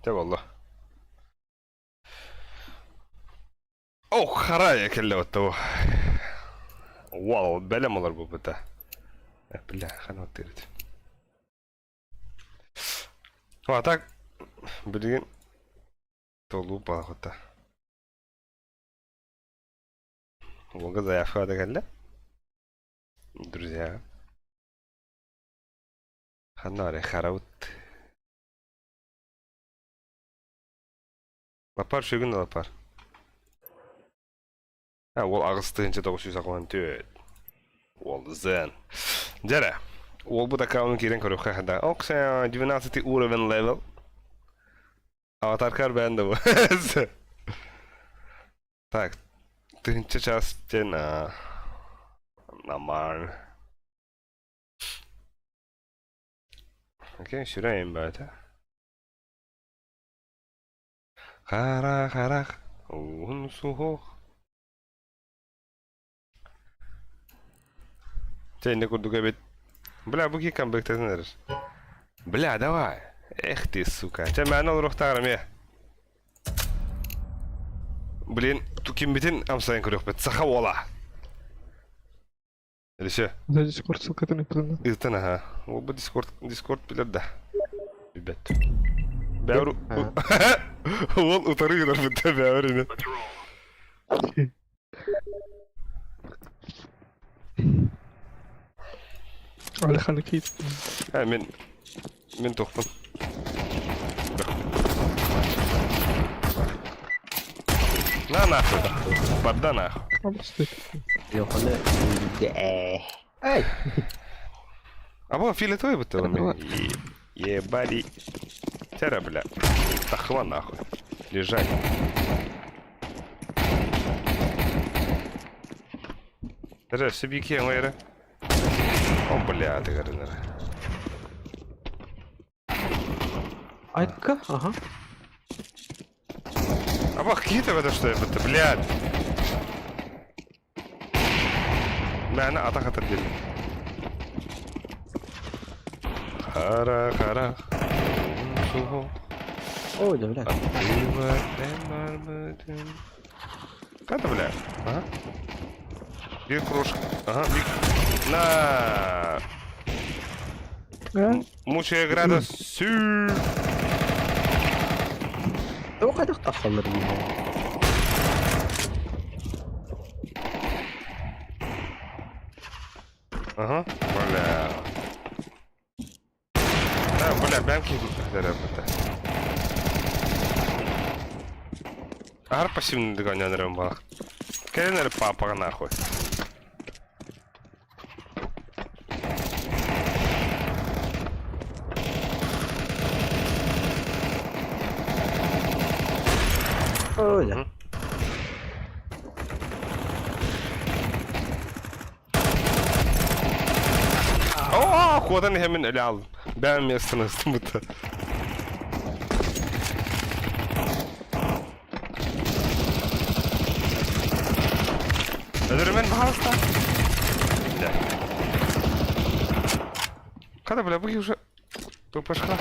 Дьэ буолла. О, харайа кэллэ бу. Вау, бэлэм олорбуппута. Бля, хана оттырыт. А так, билигин толуу баахыта. Уолга заявка да кэллэ. Друзья. Ханна эрэ харабыт. Лапар сүгүн лапар. Ha, ол 8984. Уол Зен. Дьэрэ. Уолбут аккаунун киирэн көрүөххэ да. Окса 12 уровень level. Аватаркар бээн да бу. Так, тыһыынча час диэн нормально. Окей, сүрэ баата. Хара харах уһун суһуох. Чэ, инде курдук эбит. Бля, бу кии комплектатын эрэр. Бля, давай. Эх ты, сука. Чэ, мээнэ олоруохтааҕар эмиэ. Блин, тукиммитин амсайан көрүөхпүт. Саха уола. Или За Дискорд ссылкатын ыппытын. Ыытан аха. Ол бу Дискорд, Дискорд билэр да. Билбэт. Бэвр Ол утары гынар бытта бэвр ини. Алихан киит. Ә, мен мен тохпун. На нахуй. Барда нахуй. Йоханы Эй! Або фиолетовый будто он. Ебали. Тера, бля. Тахла нахуй. Лежать. Даже себики оҥойро. О, бля, ты горыныр. Айтка, ага. Абах, какие-то это что это, блядь. Мээнэ атах атар диэн. Хара хара Ой, да, блядь. Қайда, бля? Ага. Бир кружка. Ага, бир. На! Мучая градус. Сю. Тоҕо хайдах тахсаллар дииллэр? Ага. Бля. Да, бля, бэм киһи Ар пассивный догонян рымбах. Кэлин папа нахуй. Ой, да. Оо, куотан иһэммин өлө аалым. Бэйэм миэстэни ыстыммыта. Өлөрүмэн баһаалыста. Да. Когда, бля, вы уже ППшка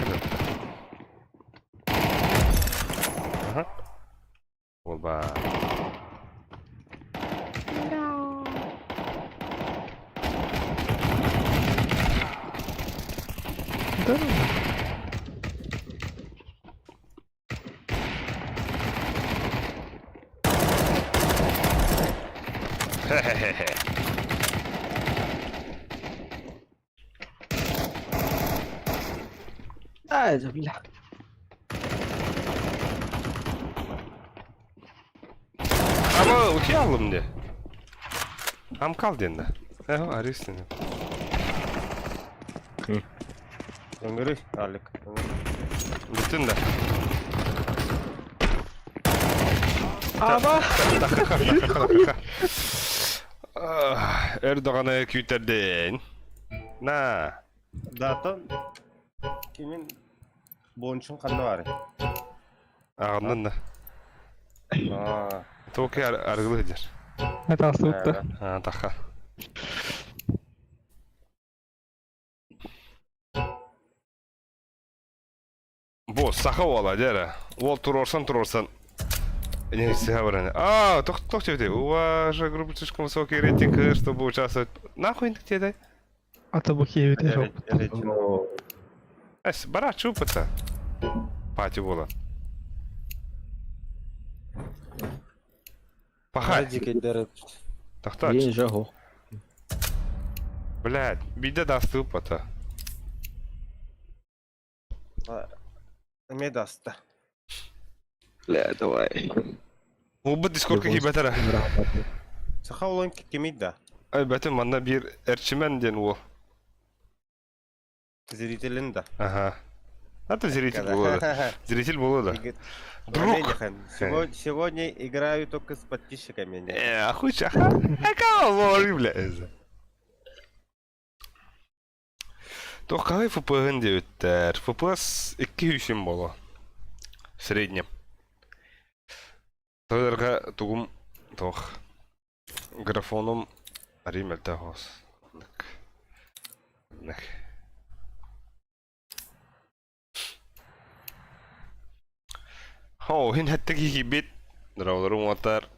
Ага. Оба. Да. Хе-хе-хе. А, это, бля. Ама утуйаллым дии. Амкал диэн да. Э, арестен. Өҥүрүй, Алик. Бүтүн да. Аба! Эрдоганы күүтэрдин. На. Дата кимин бончун ханна баарый? Аҕыннын да. Аа. Токи арыгылы сылдьар. Это астыбыт Аа, таха. Бу саха уола дьэ Уол туруорсан туруорсан не баран. А, тох тох тебе. У вас же группа слишком высокий рейтинг, чтобы участвовать. Нахуй ты дай? А то бу киевит Эс, бара чупата. Пати буола. Пахай. Тахтач. Биэн же хо. Блядь, биде дастыпата. Эмиэ да аста. Бля, давай. Уолбут дискордка киирбэтэрэ. Саха уолун кимий да? Өлбөтүм манна биир Эрчимэн диэн уол. Зрителин да. Ага. Это зритель было да. Зритель было да. Друг. Сегодня играю только с подписчиками. Э, ахуй чаха. Какого бля. Туох хаһый ФП-һын диэбиттэр. ФПС 200 буолуо. Среднем. Тойорга тугум туох графоном арый мөлтөх оҕус. Оннук. Оннук. Оо, иһин хэттэ киһи Дороолорум уотар.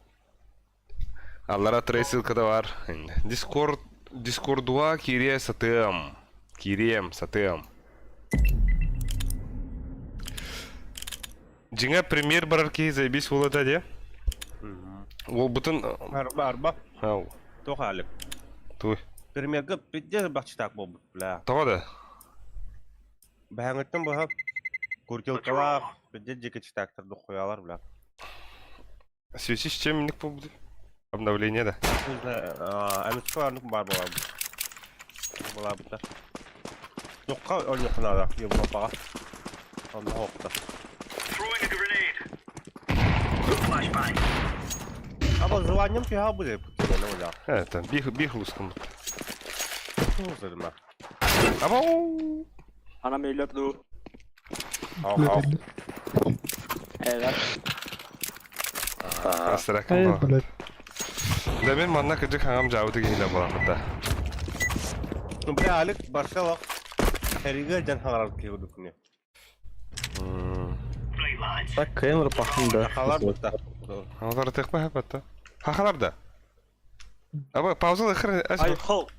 Аллара трей ссылката бар. Дискорд Дискордуга киириэ сатыам. Киириэм, сатыам. Дьиҥэ премьер барар киһи заебись буолуо этэ дии. Уолбутун Арба, арба. Ау. Туох аалик. Туй. Премьерга пиздец бахчытаак буолбут, бля. Тоҕо да? Бэһэҥҥиттэн быһа куртилкалаах, пиздец дьиэкэ читаактар дохуялар, бля. В связи с чем инник буолбут? Обновление да. Не знаю, эмискэ оннук баар буолабыт. Буолаабыттар. Туохха оонньуохха наада Европаҕа. Онно оһохто. Аба званием түһэ будет. Это, бих, бих лускам. Ма. Абау! Анам өлөр дуу. Ау, Эвер. Асыракым Эй, ба. блядь. Да мен манна кыдьык хаҥам дьаабыты киһилэ буолаахыта. Ну, бля, Алик барсалах. Эригэ дьан хаҥарар киһи курдук Так, кемер пахнет, да. Хахалар бутта. Алар тыхпа хапатта. Хахалар да. Аба пауза хыр. Ай хол.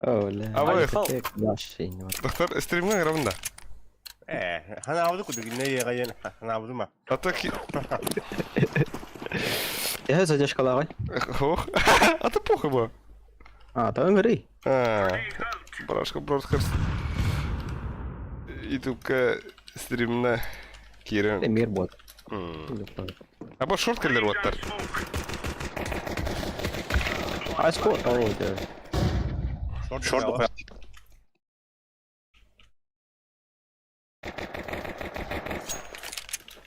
О, бля. Аба Доктор, стримҥа ыҥырабын да. Ээ, ханаабыты курдук иннэ иэҕэйэн ханаабыты ма. Ата ки... Төһө задержкалааҕый? Ох. Ата похуй бу. А, то ыҥырый. А, Барашка Бродхерст. Ютубка стримна киирэн. Эмир бот. Аба шорт кэллэр уоттар. А скоро? О, да. Шорт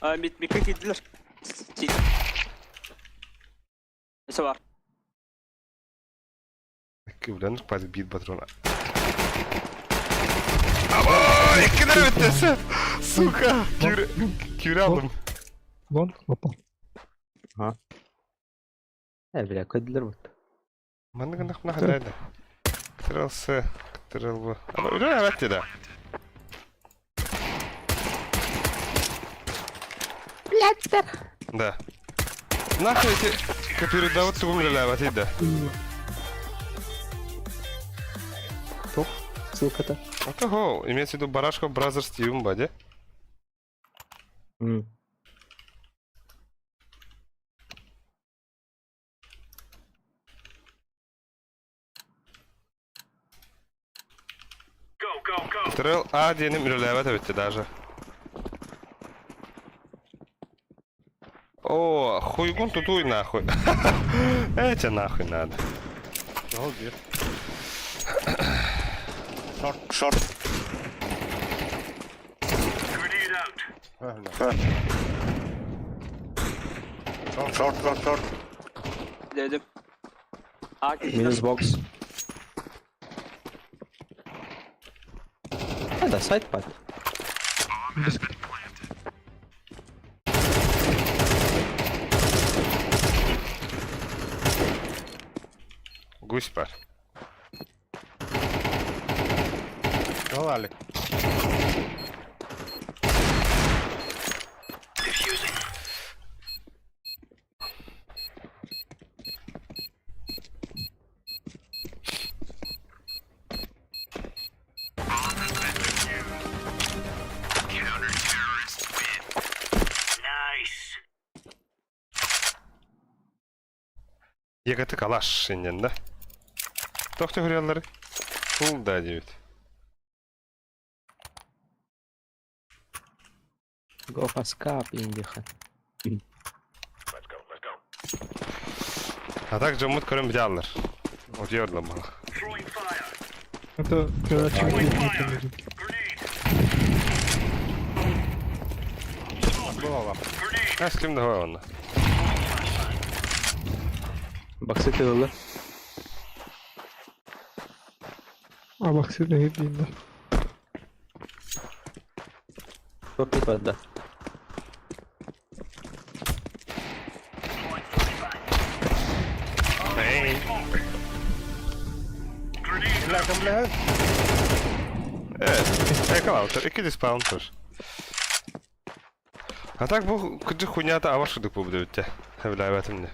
А, мид микка киирдилэр. Несе бар. Күблән пазик биир патрона. Аба, иккилер бүттесе. Сука, кюре кюре алдым. Вон, опа. Э, бля, көдүлэр бут. Маннык гынах мына хадайды. Ктрл С, Ктрл В. Аба, үлэ әбәтте да. Да. Нахуй эти копирудавыт тугум үлэлээбэтий да. Туох? Ссылката. А того, имеется в виду Барашков Brothers TV баде. М. Трел А диэним үлэлээбэт эбитти даже. О, хуйгун тутуй нахуй. Эти нахуй надо. Шорт. Шорт. Шорт, шорт, шорт. Dedim. A Минус бокс. А, да, сайт пад. Гусь пар. Алик. Егаты калаш иннен да. Тохты хөрүөллары. Фул да диэбит. Go фаскап индиха. А так дьоммут көрөн бүтэ Утуйар ламмалах. Это короче видно. Хас ким да онно. Баксы тылы. А баксы да видно. Тот не да. Эй. Бля, Экалаутер, икки диспаунтер. А так бу кыджы хуйнята аваш кудук бу бүттэ. Хэвлээбэтим не.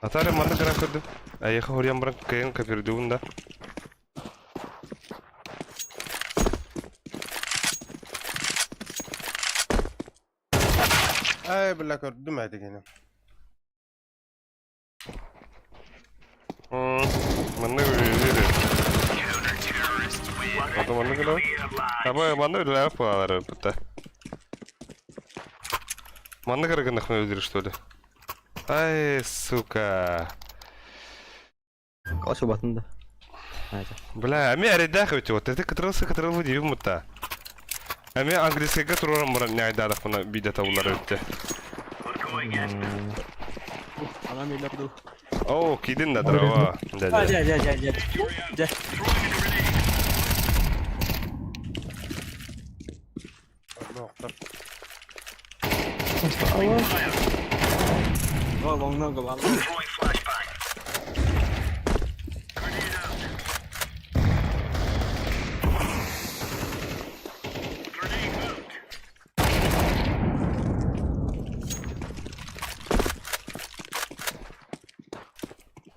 Атары манна кыра көрдүм. Айыха хурьян баран кыйын копирдуун да. Ай, бля, көрдүм этигини. Манна үлэлиир. Ото манна кылаа. Аба манна үлэлээбэт буолалар бутта. Манна кыргыннах өлдүр что ли? Ай, сука. Калашы батында. Бля, ами эрэйдээх эбит вот. Это кытырылсы кытырылбы диибин мутта. Ами английскайга туруоран баран ньаайдаадахпына биирдэ табыллар эбиттэ. Оо, киирдин да дрова. Дэ, дэ. Дьэ, дьэ, дьэ, дьэ. Дьэ. Лонгнога бал.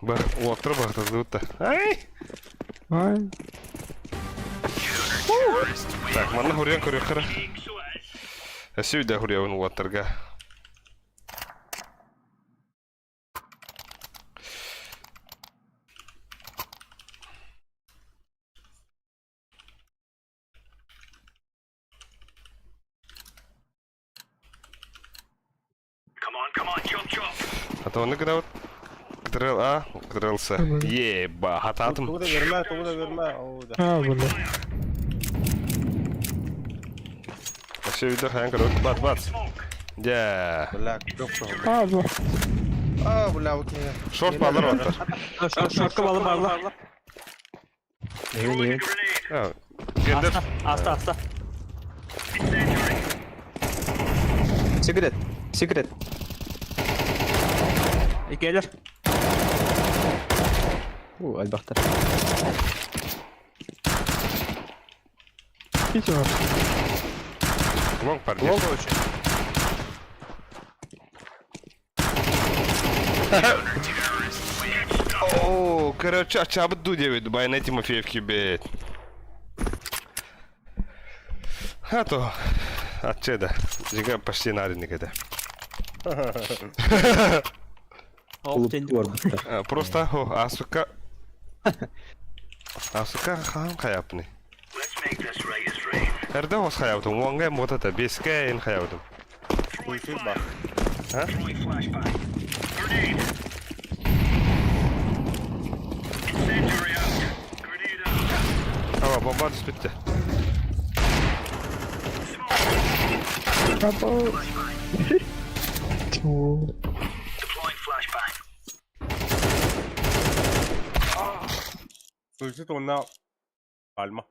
Бар, уоктар бахтазыбыт Ай! Ай. Так, манна хуруйан көрүөххэ Өссө үйдэ хуруйабын уоттарга. А то оннук гынабыт. Ктрл А, Ктрл С. Еба, хатаатым. Тугу да берме, тугу да берме. Оо, да. А, бля. Өссө үйдэ хайан көрөбүт. Бат, бат. Дьэ. Бля, доктор. А, бля. А, бля, вот не. Шорт баалар уоттар. Шортка балы балы. Эйин, эйин. А, Гендер. Аста, аста. Секрет. Секрет. Икелер. У, альбахтар. Кити бар. Лонг парни. Много очень. О, короче, ачаабыт дуу диэбит, Байна Тимофеевки бэт. А то, ачча да, жига почти наринник это. Оп, тен. А, Просто, о, асука. Асука хаан хайапны. Эрдэ хос хайабытым, уонга мотата, беске эн хайабытым. Хуйсы ба. А? Ава, бомба түспүттэ. Апа. Тьфу. Хуйсы онна Альма.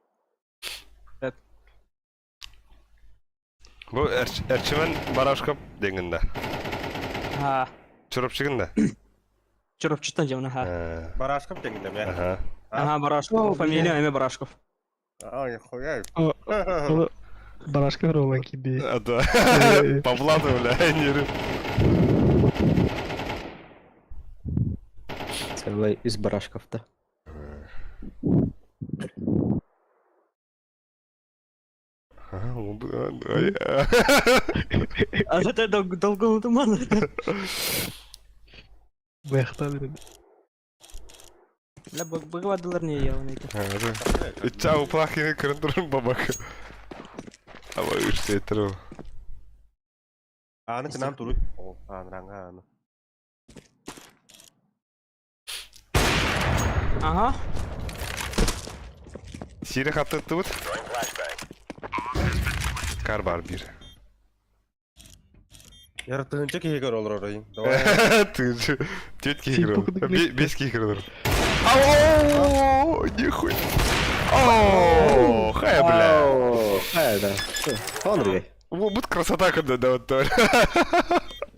Бу Эрчимэн Барашков деңинде. Ха. Чурапчыгында. Чурапчыттан жамна ха. Э, Барашков деңинде ме. Аха. Ага, Барашков. Фамилия эме Барашков. А, хуя. Ол Барашка ролан киби. А то. По блату, бля, не Целый из барашков-то. Ага, он бы- а, да, А это долго туман. Бэхта береді. Бля, быгыбадылар не я оны. Чау, плахи, көрін бабак. Аба, үште тұру. Ааны кынаан туруй. О, аанраҥа ааны. Ага. Сири хаттыттыбыт. Кар бар бир. Яр тыһынча киһи көр олорор айын. Давай. Тыынчы. Түөрт киһи көр Бес киһи көр олорор. Ау, нихуй. О, хай, бля. Хай, да. Андрей. Бут красота когда да вот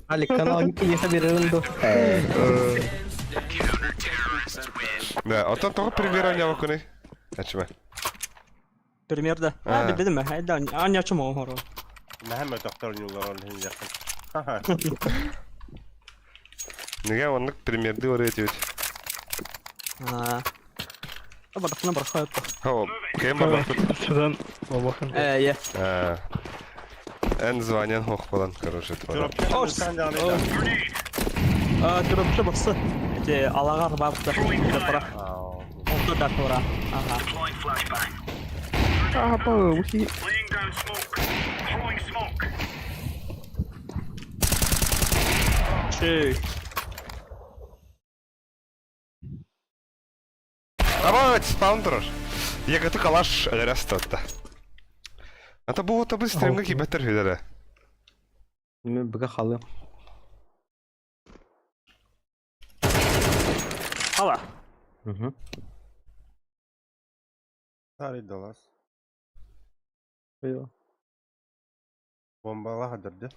Алик канал киһиэхэ биэрэрин ду? Да, оттон тоҕо премьера ньабаккыный? Ачыма. Пример да. А. А, билбитим ээ. Айда, аанньачым оҥоро. Наһаа мөлтөхтөр ньуулар ол иһин дьахтар. Ха-ха. Неге оннук премьерды барыа этибит. А. Барахна барахайып. О, кем барбаппыт? Садан бабахан. Э, е. А. Эн званиен хох болан, короче, твара. О, А, туропча бахсы. Эти алагар барбыта. Пара. Онто да тура. Ага. А, па, ухи. Чей. Давай, спаун турар. Егаты калаш өлөрөс тотта. Ата бу ота бу стримга кибеттер хүләрэ. Мен быга халым. Ала. Мгм. Старый далас. Йо. Бомбалаха дырды.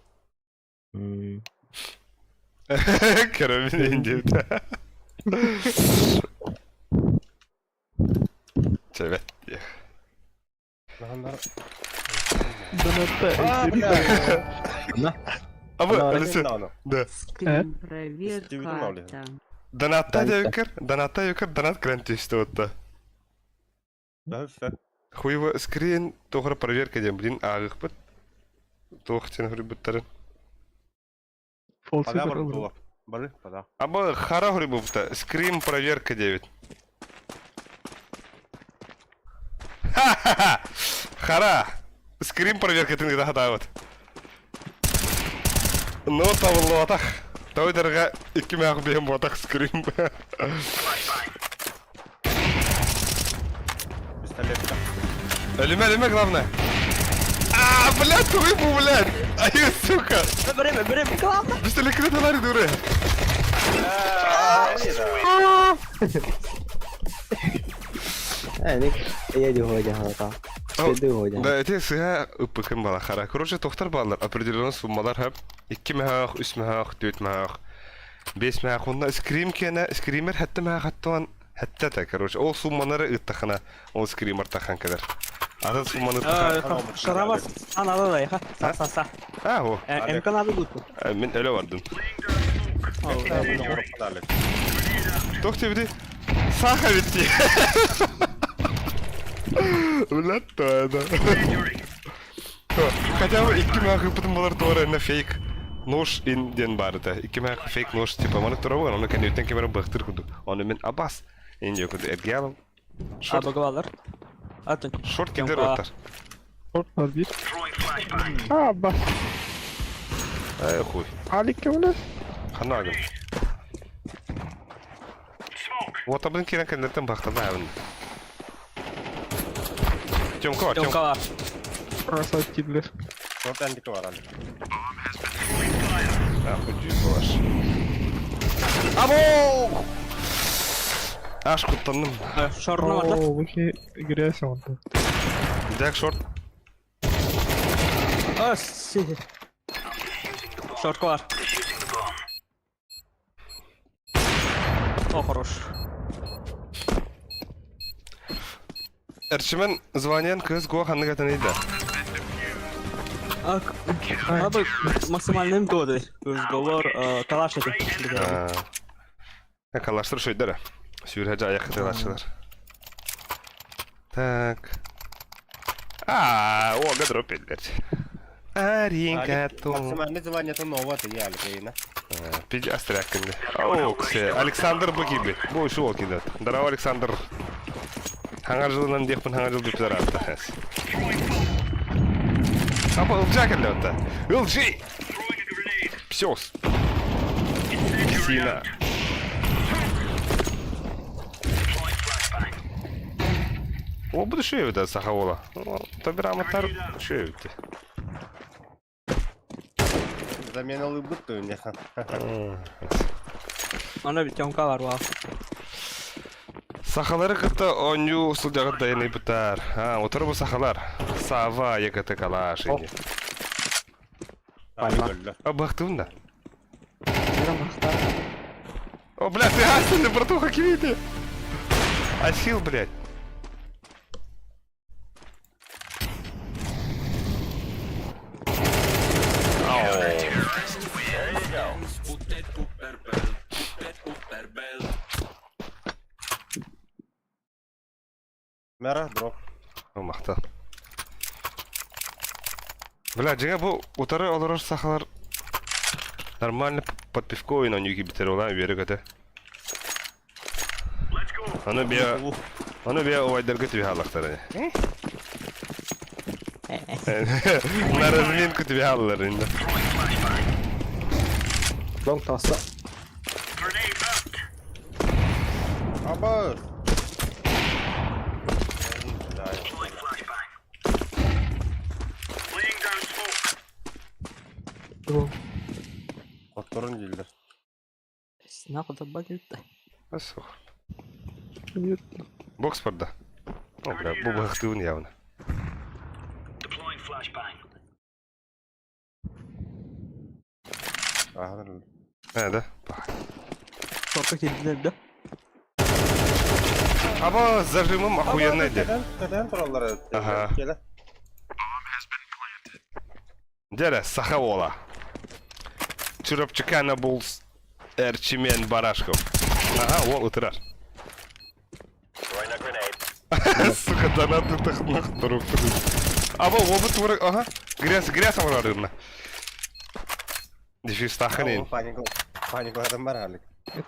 М. Көрөмүн диэбит. Чэбэт. Нахандар. Донатта. А, бля. На. Абы, Ана, Алиса. Да. Скрин Истибитим ол иһин. проверка. Донатта Дальше. диэбиккэр, донатта диэбиккэр, донат кэлэн түстэ отта. Да, все. Хуево скрин, туохра проверка диэн, блин, ааҕыахпыт. Туох диэн хоруйбуттарын. Фолси Пода бар көрөр. була. Бары, пода. Абы хара хоруйбупта, скрин проверка диэбит. Ха-ха-ха! Хара! Скрин проверкатын гына хатаабыт. Ну, табыллыбатах. Тойдорга икки мээх биһим буотах скрин. Пистолет. Өлүмэ, өлүмэ, главное. А, блядь, рыбу, блядь! Ай, сука! Время, время, главное. Пистолет кырыталар дуры. Э, ник я дюхо дьаһалата. Дюхо дьаһал. Да, эти сыһа ыппыкын бала хара. Короче, тохтар баллар определенный суммалар хап. Икки мэһээх, үс мэһээх, түөрт мэһээх, бес мэһээх. Онно скрим киэнэ, скример хэттэ мэһээх хаттуан хэттэ та, короче. Ол суммалары ыттахына, ол скример тахан кэлэр. Атын сумманы ыттаха. Шарава сан ала да, ха. Са са са. А, о, МК надо будет. мин өлө бардым. Туох диэбитий? Саха битти. Блядь, то это. Хотя бы икки мээх ыппытым болар туора инна фейк нож ин диэн баар этэ. Икки мээх фейк нож типа маны тура ону кэнниттэн ким эрэ быахтыыр курдук. Ону мин абас ин диэ курдук эргиялым. Шорт, Абагалар. Атын. шорт кидер оттар. Шорт бар бир. А, ба. Ай хуй. Алик кемлес? Ханна агын. Уотабын киирэн кэнниттэн бахталаабын. Тёмка бар, Тёмка. Тёмка. Красавчик кидлер. Шорт әндікі бар әлі. Нахуй дүйін Або! Аш куттанным. Шорны бар да. О, ухи грязь он тут. Дяк шорт. А, си. Шортка бар. О, хорош. Эрчимен званиен кыз гуа ханнык этен иде. А, Надо максимальным годы. Разговор, калаш это. Калаштыр шөйдөрө. Сүүрэ жаяк калашылар. Так. А, о, гадро пеллер. Аригато. Максимальный звание это новое, ты я, Алик, Пиди астряккинде. О, ксе. Александр Букиби. Бу шу ол кидет. Здорово, Александр. Хаңар жылынан диэхпин хаңар жыл бүптер атта. Апа, ылжа келле отта. Ылжи! Псёс. Сина. О, буду шею да, саха уола. Табираматтар шею Заменалыыбыт туйунньаха. Аны Тёмка бар буолла. Сахалары кытта оонньуу сылдьаҕыт дайаныйбытар. А, утары бу сахалар. Сава, ЕКТ Калаш. Пальма. А, бахтыбын да. О, бля, ты астын, братуха, кивите. Асил, блядь. Мэра, дроп. Махтал. Бля, дьиҥэ бу утары олорор сахалар нормально под пивко ойнонньуу киирбиттэр улаан үөрэ-көтө. Аны бия аны бия убайдарга түбэһэ аллахтар ини. На разминку түбэһэ аллар ини. Long тахса. Абас! Хотторун дииллэр. Нахуй кэлтэ. Суох. Бокс барда. О, бля, бу быһахтыыбын явно. Ээ да? Сорка киирдилэр да? Аба, зажимым охуенный дии. Кэтэн тураллар Ага. Кэлэ. Дьэ саха уола. Чурапчыкана булс Эрчимен Барашков. Ага, уол ытырар. Сука, донаты тахнах Аба, опыт турак, ага. Грязь, грязь амарарына. Дефис таханин. Паника. Паникалатан бар Алик.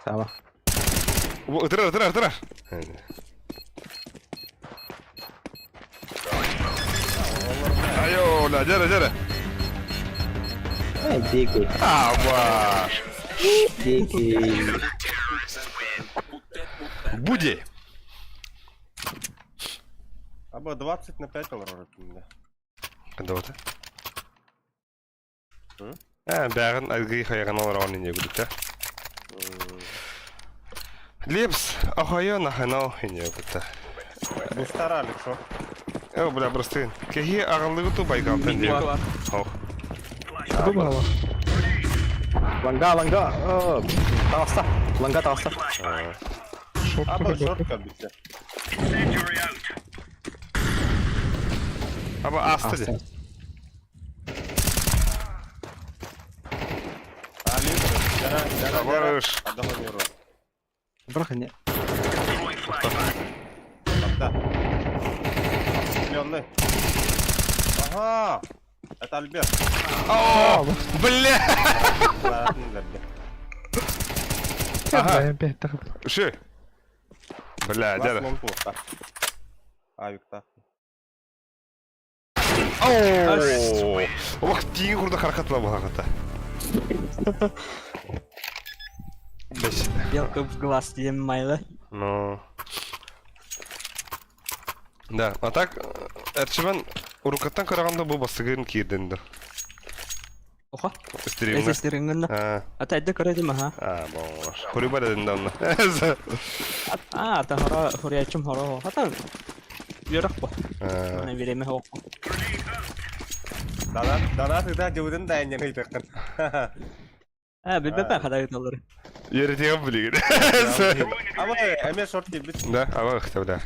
Саба. Ытырар, ытырар, ытырар. Айо, ла, дьэрэ, дьэрэ. Эй, дикий. Аба. Дикий. Буди. Аба 20 на 5 олорор да. Қандабата? М? Ә, бәрін әлгі хайған олар не гүдікті. Лепс, охайо наханау не гүдікті. Бустар Алик шо. Э, бля, просты. Кеги ағалығы ту байкалтын дейм. Ох. Бу Ланга, ланга. Таҕыста. Ланга таҕыста. Шорт Аба шорт кабите. Аба асты де. Алик, дара, дара, дара. Барыш. Адамы Бырах не. Да. Зеленый. Ага! Это Альберт. О, бля! Ага. Ши. Бля, дядя. Авик так. О, Ох, тиги курда харакатла бу хаката. Бес. Белка в глаз диэн майлы. Ну. Да, а так, Эрчимэн урукаттан көрөҕүн да бу бастыгын киирдин да. Оха. Стримҥэ. Эсэстериҥҥин. А, Ата эдде көрөдүм аха. а, бо. Хуруба дедин да онно. А, ата хоро хориячым хоро. Хата үөрэх бу. А, Аны биреме хоқ. Донат, донат да дьудун да энен ыйтыккын. А, билбеппин хада гыталлар. Үөрэтиэҕим билигин. Аба, эме шорт киирбит. Да, ава ыхта бля.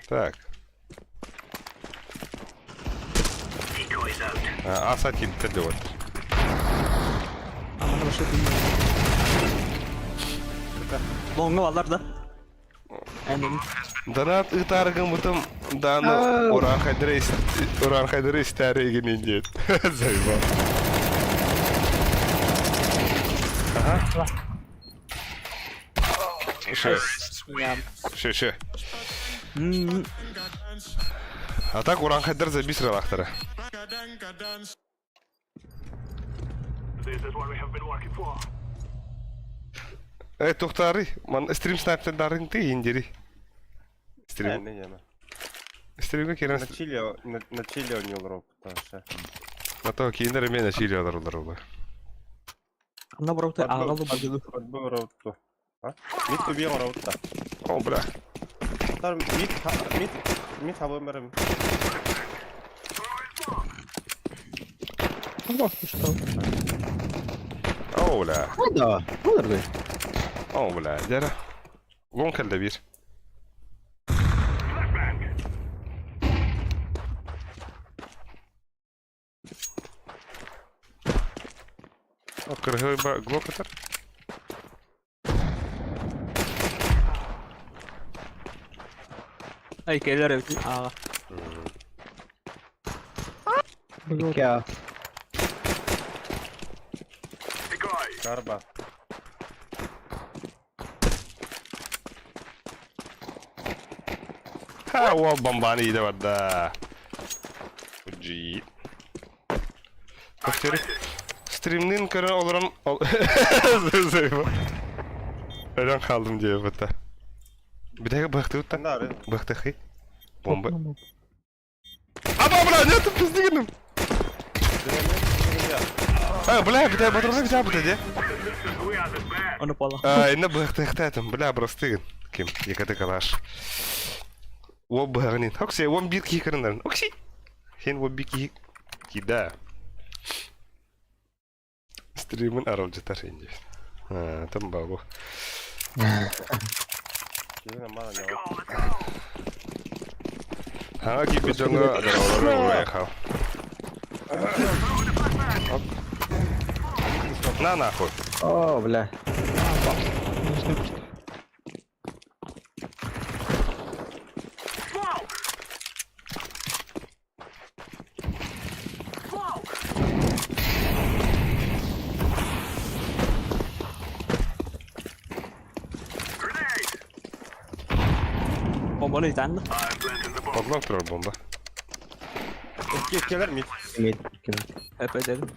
Так. А, аса киирбиттэр да вот. Аманы башы Лоңга балар да. Әнин. Донат ыытаарыгын бутум дааны урааҥхайдары урааҥхайдары истээри игин диэт. Заебал. Ага. Шö. Шö, шö. А так урааҥхайдар забисралаахтара. Э, тухтаары, ман стрим снайпердарын ты индери. Стрим. Не, не, Стримге кирен. На чили, на чили он не олорор потому А то киндер мен на чили олороллар ола. Анна бороты ағалы бадылы. Подбор роуту. А? Мид туби роутта. О, бля. Тар мид мид мид хабы мерем. Что? О, бля. Да, олоргуй. О, бля. Дера. Лон кэллэ бир. Кыргый глокатор. Ай, келер эбит аға. Икки Карба. Ха, ол бомбаны иде барда. Жи. Повтори. Стримнин көрөн олорон Өрөн қалдым деп бітті. Бітегі бықты ұтта. Нары. Бықты хи. Бомба. Аба, бля, нет, пиздигінім. А, бля, бітегі батырмай бітегі бітегі. Оны пола. А, инна бықты хтатым, бля, простыгын. Ким, екаты калаш. О бығынин. Окси, он бир кикірінлерін. Окси. Хен он бир ки... Кида. Стримын арал жатар енді. А, там багу. Киһи мана не. Ха, кипи жоңга адаралары уехал. Оп. На нахуй. О, бля. Бомбаны итәнді. Подлог турар бомба. Келер мид. Мид. Ким. Әп дедім.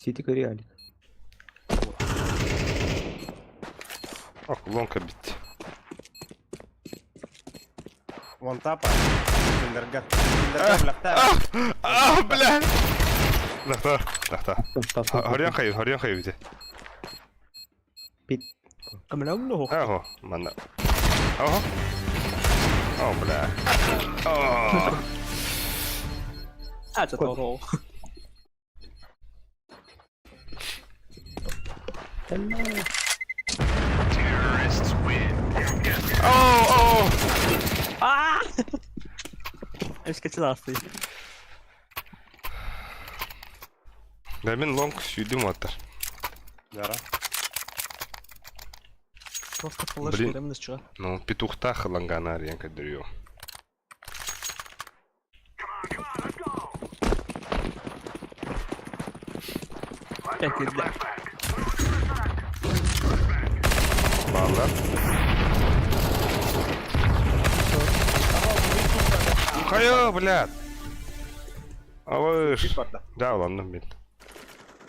Сити көрүй алик. Ох, лонка бит. Вон тапа. Киндерга. Киндерга блякта. А, бля! Лахта, лахта. Хорьян хайы, хорьян хайы бите. Пит. Кымлау Ахо, манна. Ахо. О, бля. О. А, это того. О, о. А! Эскечи ласты. Да мен лонг сүйдім аттар. Яра. Просто флеш Блин. көреміз чыға. Ну, петухта хылангана арьян кадырю. Әкелді. Баллар. Хайо, блядь. Алыш. Мид барда. Да, ладно, мен.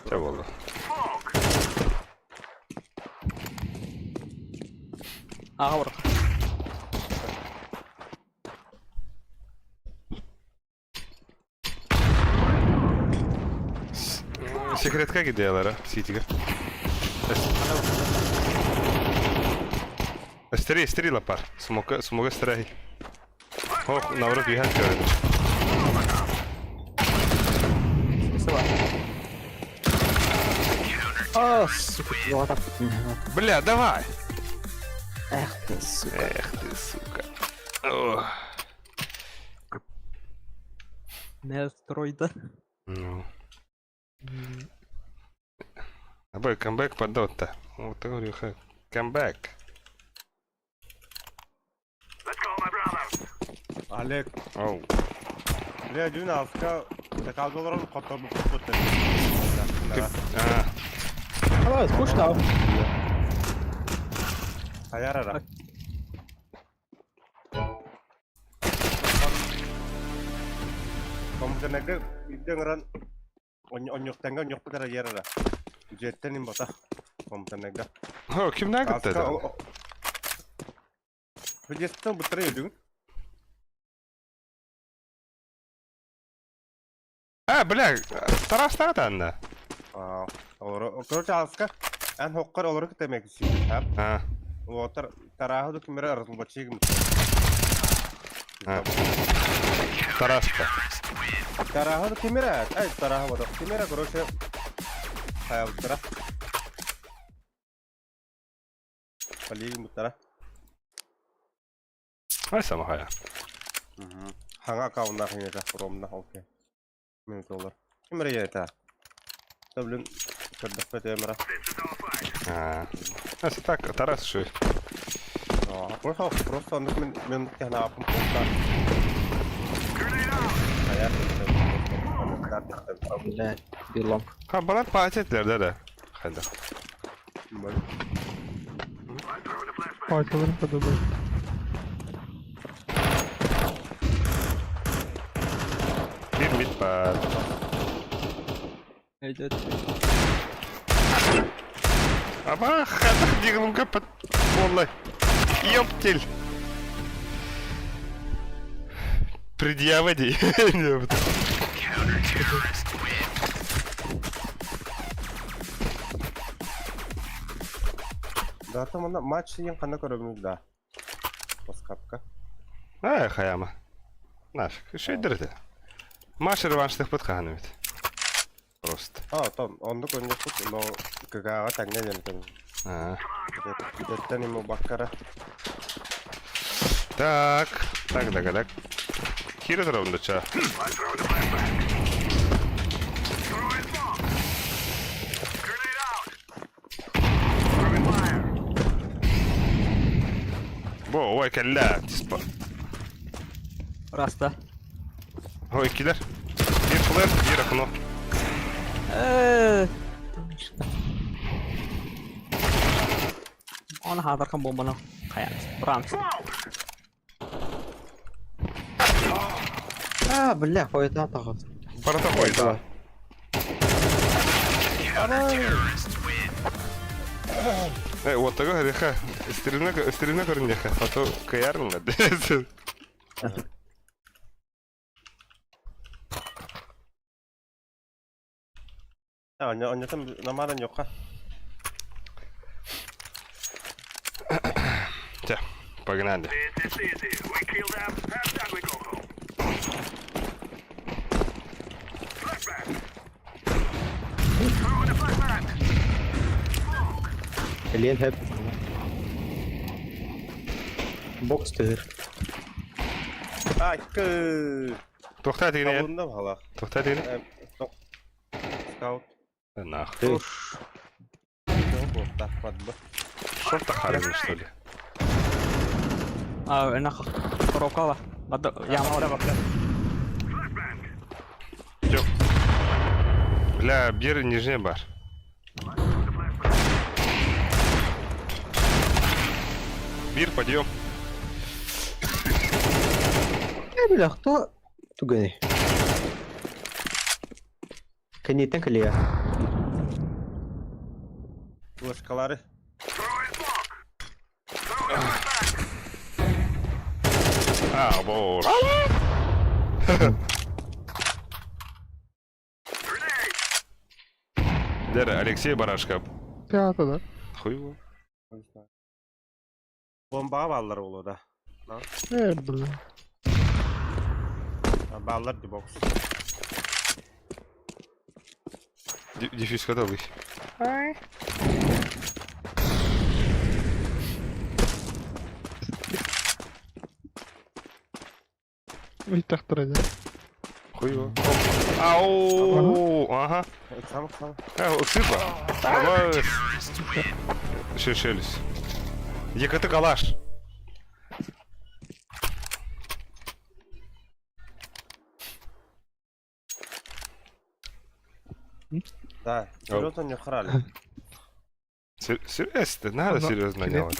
Ча болды. Аға бар. Секретка gidiyorlar ha, City'ге. Стри, стри лапар. Смока, смока стрей. Ох, наоборот, юхан көреді. Несі бар? О, сука, вот так. Бля, давай! Эх ты, сука. Эх ты, сука. Ох. Не стройда. Ну. Абай, камбэк по дота. Вот говорю, ха. Камбэк. Олег. Оу. Бля, дюна аска. Заказ долларов котор бу кут. А, Давай, скучно. Хаярара. Компьютернарга биирдэ ыҥыран онньуктаҥҥа онньукпут эрэ диэр эрэ. Дьиэттэн имбота компьютернарга. О, кимнээх кытта это? Дьиэттэн буттара өйдүгүн? А, бля, Тарас Анна. Аа, олору, короче, алска эн хоккор олору кытта мэксиин, А. Уотар Тарааһы да кимэрэ арылбачыгым. А. Тараста. Тарааһы да кимэрэ, ай тарааһы бодох. Кимэрэ, короче, хайабыттара. Полигин буттара. Ай самахая. Хаҥа аккауннаах ийэтэ, ромна, окей. Минут олор. Ким эрэ ийэтэ? Блин, көрдөхпө темера. А, так, Тарас шо. Просто, просто оннук мин мен технааппын просто. Бля, билонг. Ха, балар паатетлер да да. Хайда. Паатиларын подобай. Бир мид бар. Идет. Аба, хатах дигнум капат. Волла. Ёптель. Предъява ди. Да, там она матч ең қана көрөмүн да. Баскапка. Ай, хаяма. Нафиг, шөйдірді. Маш реванштық бұт қағаны бит. Просто. А, там, оннук оннук но КГ-га тэҥҥэ диэн А. Дэттэн ему баккара. Так, так, так, так. Кире тарабында ча. Бо, ой, кэллэ, тиспа. Раста. Ой, килер. Бир флэр, бир окно. Э. Оны хатархан бомбаны қаямыз. Бұрамыз. А, бля, хойта тағыз. Барата қойды. Э, вот такой греха. Стрельна, стрельна көрүннеха. А то каярың да. Онньотон намадан йокка. Тя, погнали. Лен хэп. Бокс төр. Ай, кы. Тоқта дегене, Табылында бала. тоқта дегене. Скаут. Нахуй. Шорта харин, что ли? А, нахуй. Коробкала. Яма ора бакта. Жоқ. Бля, бер нижний бар. Бир, подъем. Э, бля, кто? Туганы. Кенеттен кілия. Флешкалары. А, боже. Дера, Алексей Барашков. Пята, да? Хуй его. Бомбаға баллар олу да. Э, блин. Баллар ди бокс. Дефис готовый. Ой, да. Хуй его. Ау, ага. Сам, сам. Э, сыпа. Давай. Шешелись. ЕКТ калаш. Да, серьезно не храли. Серьезно, надо серьезно делать.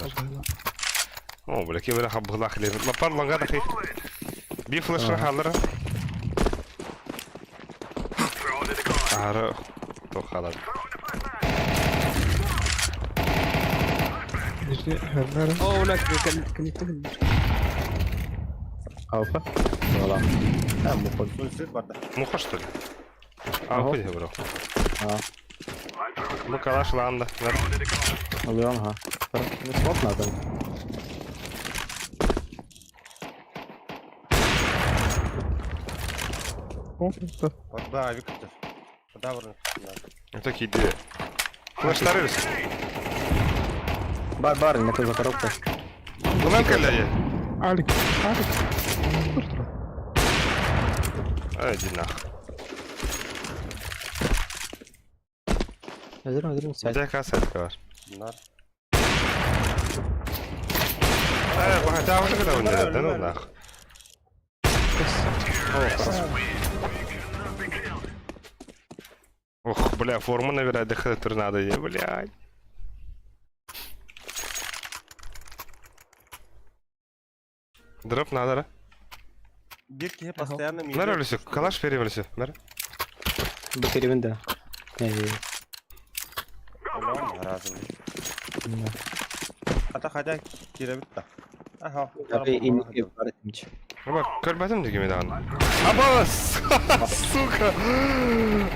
О, бля, кем рахаб хлеб. Лапар лангада хи. Би флеш рахалара. Аһары туох хаалар. Нижний хернер. О, бля, кэнниттэн Алфа. Voilà. А, муха. Суицид барда. Муха что ли? А, Ага. хуй бро. А. Ну калаш ланда. Алыам, ага. Ну, смок надо. О, это. Да, Виктор. Подавр. Так иди. Флеш тарылся. Бар, бар, не за коробка. Лунан каляе. Алик, Алик. Туртра. Ай, иди нах. Азырым, азырым, сядь. Где касса калаш? Нар. Э, хотя уже когда он не да ну нах. Ох, бля, форму набирать до торнадо, е, блядь. Дроп надо, да? Бирки постоянно Мэр өлүсү, калаш берем өлүсү, мэр. Бекеребин да. Не, Разум. Ата хотя киребит да. Ага. не, бар этимч. Аба, көрбөтүм деген мен аны. Аба, сука.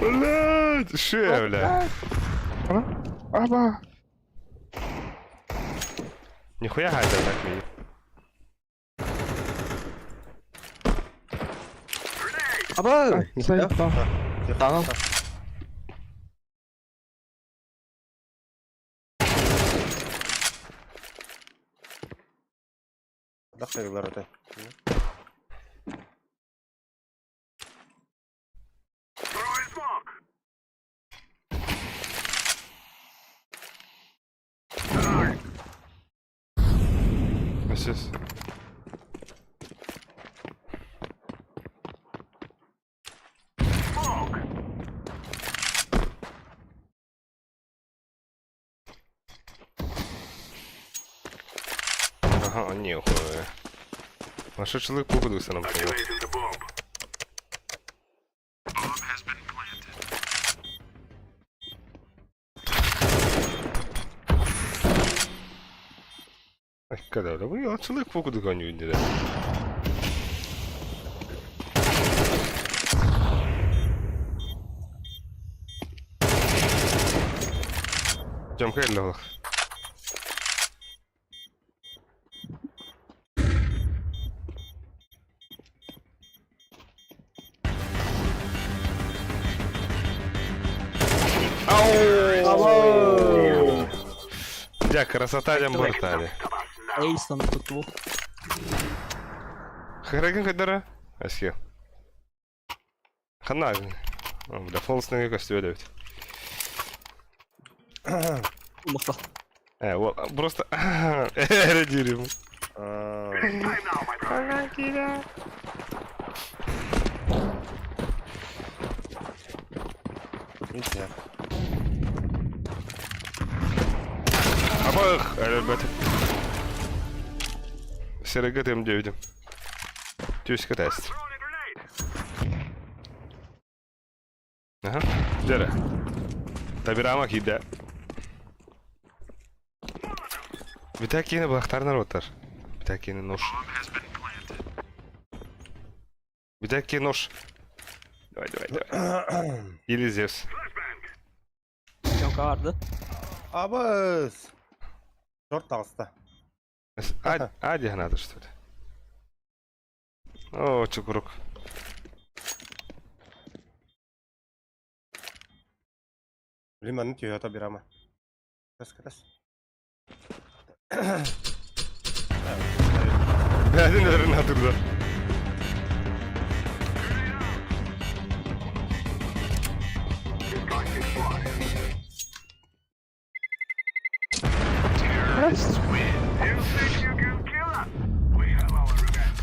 Блядь, ше, бля. Ана? Аба! Нихуя хайда так ми. Аба! Заебал. Танал. Дахтайлар это. Асис. Ага, нихуя. Маша человек погодился нам помог. Ай, когда вы человек погоду не видели. Тёмка или Лох? Ау! Дя, красота дям бортали. Эйсон тут. Харагин кадара? Асхе. Хана. Бля, фолсный костюм Мухта. Вот, просто... Редирим. Ничего. Абах, ребята. Серега М9. Тюська тест. Ага, дere. Табирама киде. Битакини блахтар народтар. Битакини нож. Битаки нож. Давай, давай, давай. Или Зевс. Тёмка барды. Абыз. Шорт алыста. А, а надо что ли? О, чукурук. Лиманы түйөтө бирама. Кас кас. Бәдін өрін атырды.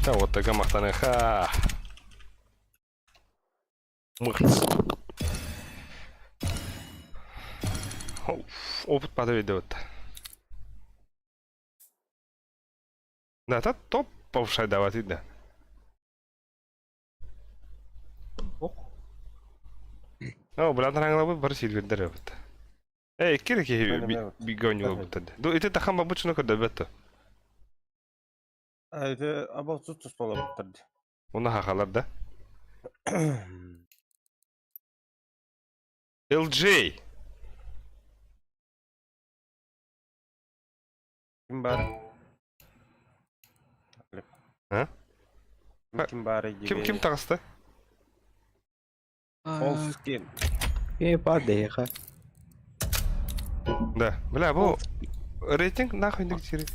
Да, вот такая махтаны. Ха. Мыхт. Опыт падает вот. Да, это топ повышай давать, да. Оо, бля, тараҥалабыт бары сиилгирдэр эбит. Э, икки эрэ киһи бигэ оонньуулабыттар. Ду ити тахан бабычыны көрдөбөт то. А это абалсыз туспалабыттар. Уна хахалар да. LJ. Ким бар? А? Ким бар? Ким ким таҕыста? False skin. Э, падеха. Да. Бля, бу рейтинг нахуй не сири.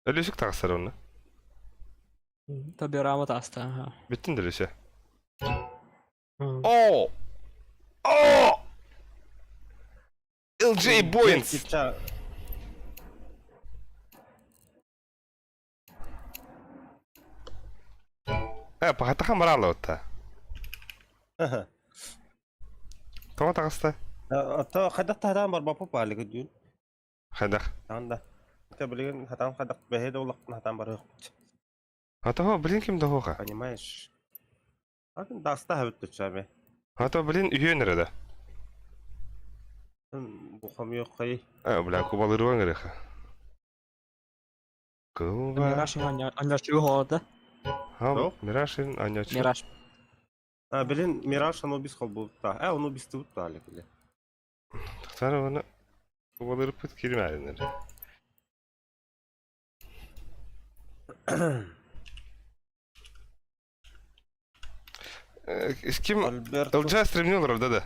Өлүсүк таҕыстар онно. Табирама таста. Ага. Бүттүн да О! О! LJ Boyens! Э, пахатаха моралота. Тоҕо таҕыста? Ото хайдах таһаан барбаппыт баалыгы дүүн. Хайдах? Таанда. Ите билигин хатаан хайдах бэһэ да улахпын хатаан барыахпыт. А того, блин, ким да Понимаешь? Атын даста хабыт түчәме. А то, блин, үһүөн эрэ да. Бухам yok кай. Э, бля, кубалырыан эрэха. Куба. Мираж аннячы хода. А, Мираж аннячы. Мираж. А, блин, Мираж Анубис холбута. Э, Анубис тут тали, бля. Тахтар оны кубалырыппыт кирмәринер. С ким? Альберто. LJ стремнил да, да.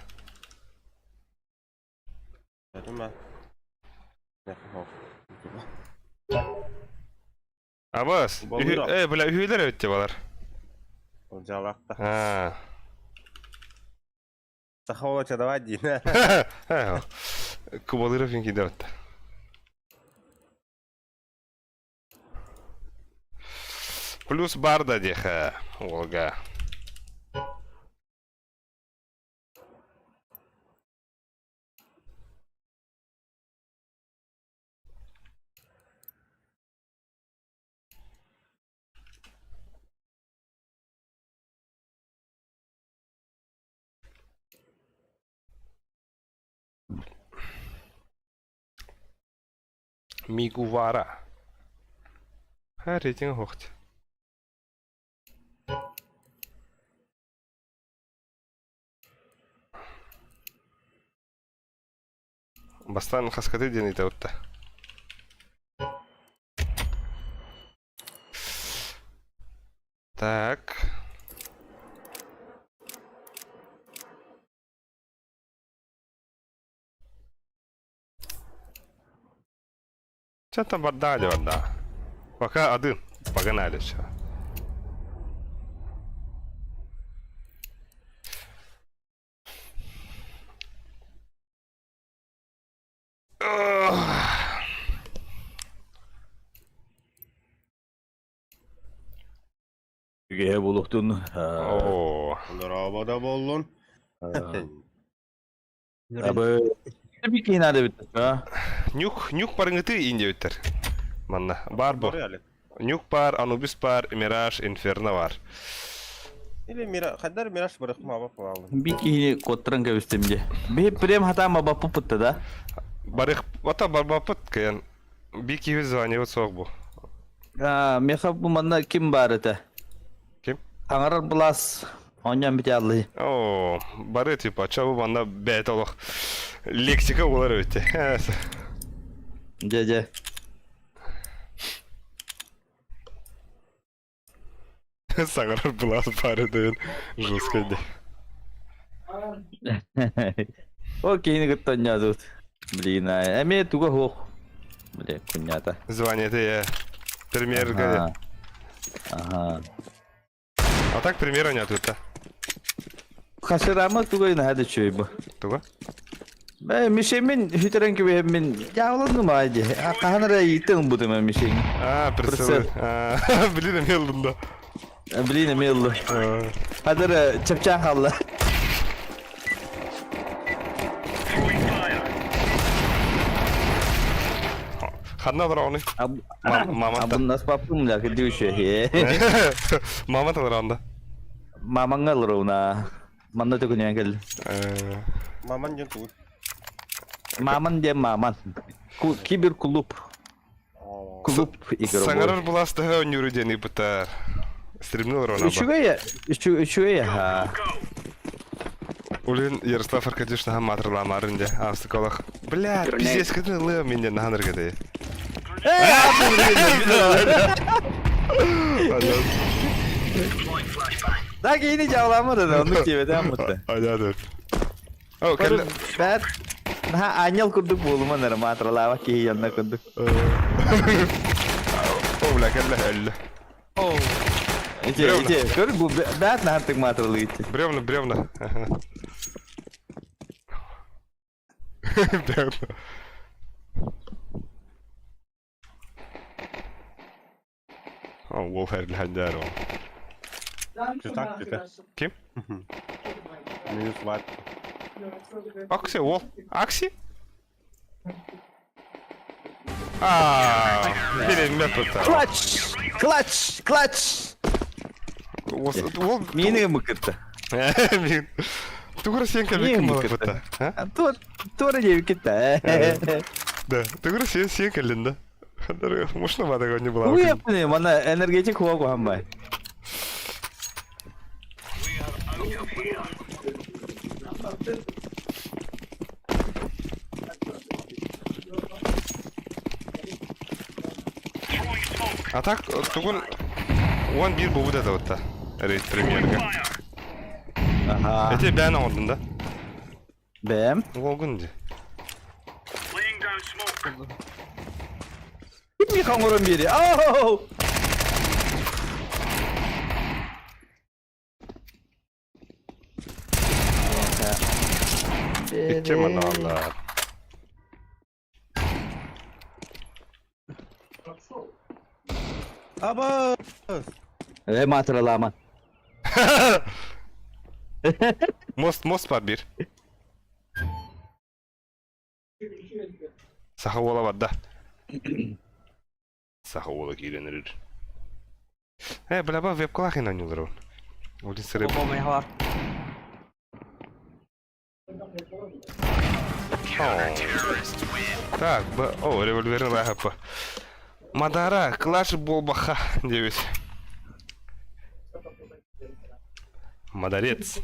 Абас. Э, бля, үһүлэр өттө балар. Жалақта. А. Сахова давай дин. Кубалыров инки дәвәтте. Плюс барда диха, Олга. Мигувара. Ха, рейтинг хохт. Бастан хаскаты диэн ыйтабытта. Так. Что там барда барда? Пока один. Погнали все. Үгэһэ булуктун. О. Олор боллун. Абы бикин ады бит. Нюк, нюк барыңыты индебиттер. Манна бар бу. Нюк бар, Анубис бар, Мираж, Инферно бар. Или Мира, хадар Мираж барыхма бап алды. Бикини котран кебистемде. Би прем хатама бапы пытты да. Барых, ата бар бапыт кыян. Бики звание вот соқ бу. А, меха бу манна ким бар это? Ким? Аңарар булас. Оньян бите алды. О, бары типа, чабы манна бәйт олох. Лексика болар өте. Же, же. Саңарар булас бары деген жестко де. О, кейini кыттан язут. Блин, а эме туга хох. Бля, кунята. Звание это я. Премьер Ага. Ага. А так премьера нет тут. Хашырама туга ина хады чөйбу. Туга? Бә, мишемен хүтерен кебе мен явланды ма айди. Каханара итен бу деме мишен. А, прицел. А, блин, эмелдым да. Блин, эмелди. Хадыр чапчан халла. Ханна олороҕуный? Маман Абыннас папым да кырдьык үчүгэй. Маман олороҕун да? Мамаҥҥа олоруна. Манна төкүнүйэн кэллим. Маман диэн тугут? Маман диэн маман. Киберклуб. Клуб игровой. Саҥарар былаас төһө оонньууру диэн ыйбыттар. Стримни олорон аба. Үчүгэй, үчүгэй аха. Улин Ярослав Аркадьевич наһаа маатырламаарын дьэ. Аастыкалах. Бля, пиздец, кытын ылыам мин диэн наһаа ныргытай. Да киһини дьаалаама да оннук диэбэтэ аммытта. Айаадыр. О, кэллэ. Бэт наһаа аанньал курдук буолуман эрэ маатыралаабат киһи янна курдук. О, бля, кэллэ өллө. Ити, ити, көр бу бэт наһаа маатыралыы ити. Бревна, бревна. Бревна. О, уол эрдэ ол. Чутак дете. Ким? Минус ват. Акси, уол. Акси? Аа, билиммэт тута. Клатч! Клатч! Клатч! Уол Миини мыкырта. Мин. Тугура сен кэлбиккин Миин буолар мыкырта. Туора туора диэбиккит да. Да, тугура сен сен кэллин да. Можно вода не была. Уепны, мана энергетик хуа хамбай. А так, тугун 11 буолбут этэ вот рейд премьерга. Аха. Эти бэйэн оҥордун да? Бэм. Уолгун дии. Ким миэхэ оҥорон биэри? Оу! Икки маналар. Аба! Э, маатыралаама. Мост, мост бар бир. Саха уола барда. Саха уола киирэн эрэр. Э, бляба вебкалаах ин оонньуулар ол. Олин сыры... Бар. Так, б... О, револьвер лахапа. Мадара, клаш болбаха, девять. Мадарец.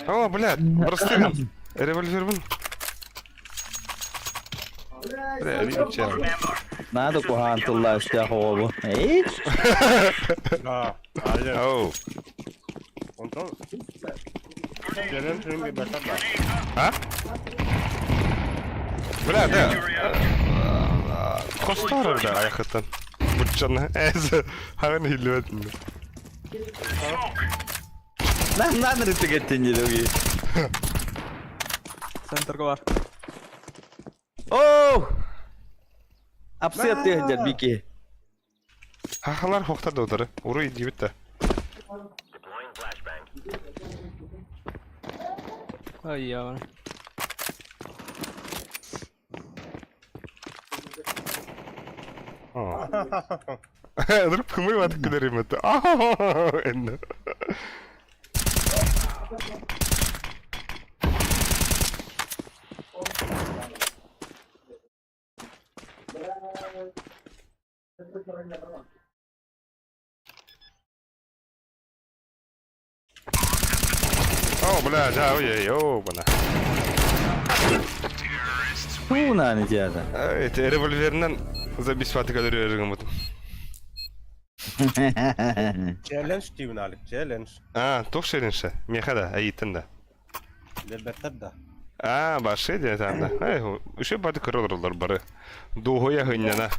О, блядь, простыган. Револьвер вон. Бля, видите. Надо куһаан тыллаах өстөөх оҕобу. Эй, А, алло. Оу. Онтон Челлендж сүрүн биэрбэттэр да. А? Бля, да. Хостор да аяхыттан. Буччаны. Эз. Хаган хиллибет. на на нырытыгеттен диэги. Центрга бар. Оу! Апсыат тыһдьар бики. Хахалар хохтар да утары. Уруй диэбит да. Ай, я. Ынырып кымый батып кенер эмети. Энне. О, бля, да, ой, ой, бана. Туунан итиата. Эти револьверинен забисваты өлөрөр гыммытым. Челлендж диибин Алик, челлендж. А, туох шеринше? Миэхэ да, айыттан да. Билбэттэр да. А, баши диэн да. Эй, үчүгэй бары көрө олороллор бары. Дуоһуйа сынньана.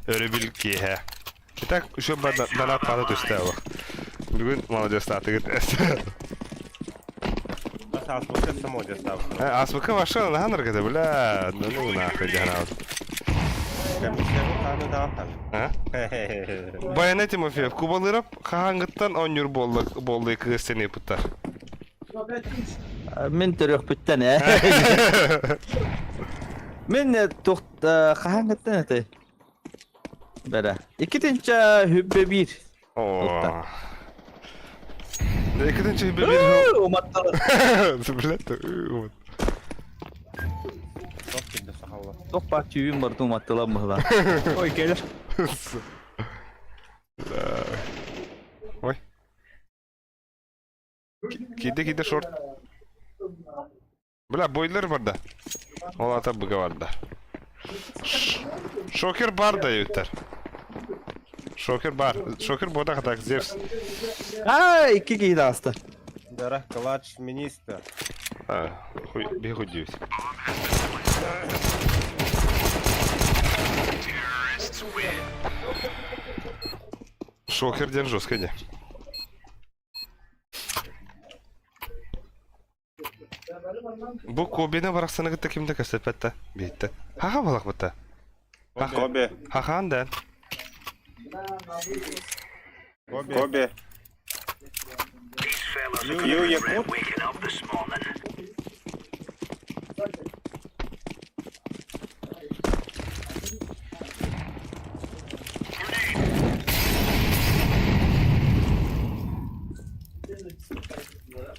Өрөбүл киэһэ. Итак, үчүгэй бары донат паата түстэ олох. Бүгүн молодежтаатыгыт. Бас ааспыкка өссө молодежтаабыт. Ааспыкка ваша наһаа наргата, бля, ну нахуй дьаһанаабыт. Комиссия хааны даҕан А? Баяна Тимофеев, Кубалырап хаһааҥҥыттан оонньуур буолла буолла кыыс сэниэппиттэр. Мин төрүөхпүттэн ээ. Мин туох хаһан этэй? Бэрэ. Иккитинчэ хүббэ биир. Оо. Иккитинчэ хүббэ биир. Уматтылар. Блядь, вот. Туох баар түүн барыта уматтылар быһылаан. Ой, кэлэр. Ой. Киирдэ киирдэ шорт. Бля, бойлер барда. Ол ата быга барда. Шокер бар да эбиттер. Шокер бар. Шокер бода так Зевс. А, икки киһи тааста. Дара клатч министр. А, хуй, бегу девять. Шокер диэн жестко дии. Бу Кобины барахсаны кытта ким да кэпсэппэт да биһиттэ. Хаха буолахпыт Коби. Хахаан да. Коби. Ю Якут.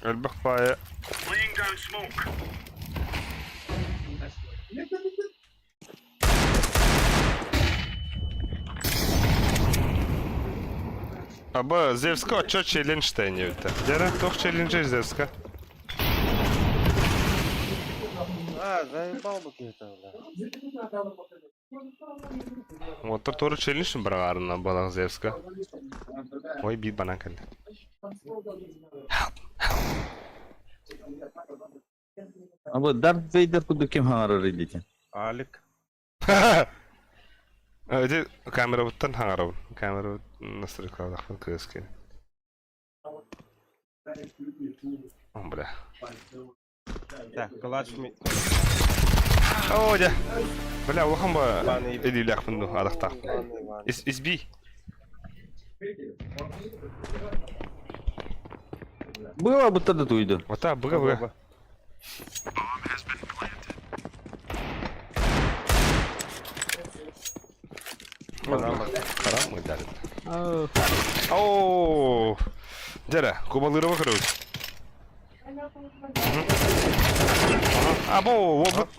Элбэх баайа. Аба, Зевска оччо челлендж тэнийбиттэр. Дьэ, туох челленджей Зевска? А, заебал бы ты это, бля. Уоттар туора челлендж быраҕаарына балах Зевска. Ой, биир банан кэллэ. А вот Дарт Вейдер курдук ким хаҥарар идите? Алик. Ити камерабыттан хаҥарабын. Камера настройкалаахпын кыыс кини. О, бля. Так, клатч ми... О, дьэ. Бля, улахан ба Иван Иван. илиилээхпин дуу, адахтаахпын. Иван Иван. Ис избий. Быга бутта да туйду. Ота, быга быга. Харам мыйдарит. Оо. Дьэ, кубалыырова көрөбүт. Або, уолбут.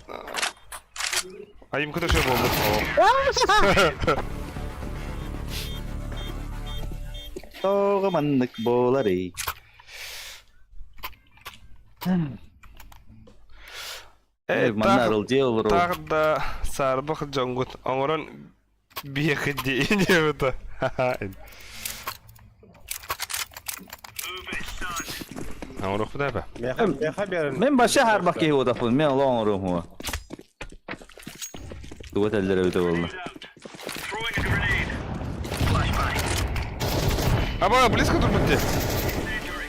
Айым көтөшө буолбут. Тоҕо маннык буоларый? Э, Манна арылдьыйа олорор. Таах да саарбах дьоҥҥут оҥорон биһиэхэ диэбитэ. Оҥоруохпут эбэ. Меха, меха берин. Мен баша харбах киһи буотахпын, мен олох оҥоруом хуа. Туга тэллэр эбитэ буолла. Аба, близко турбут дии.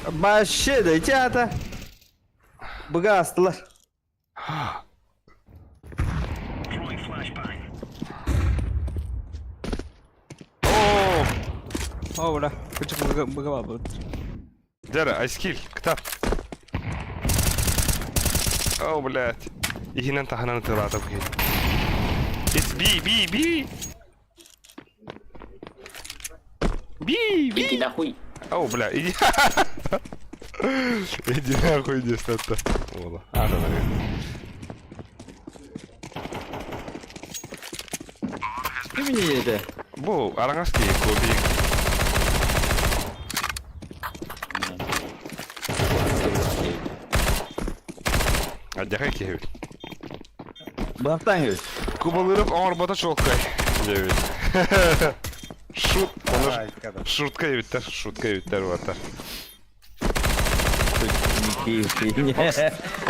Вообще да, ити аата. Быга астылар. Оо, О, бля, кычык быга быга бабыт. Дьэ, айскил, кытаат. О, блядь. Иһинэн таһынан ытыалаата бу киһи. It's B, B, B! B, B! Иди нахуй. О, бля, иди. Иди нахуй, иди, что-то. Ола. А, да, да. Кимини этэ? Бу, араҥас киһи, Коби. Адьахай киһи. Баһахтаан кэбис. Кубалыров оҥорбото чуолкай диэбит. Шут, Ай, шутка эбиттэр, шутка эбиттэр уоттар.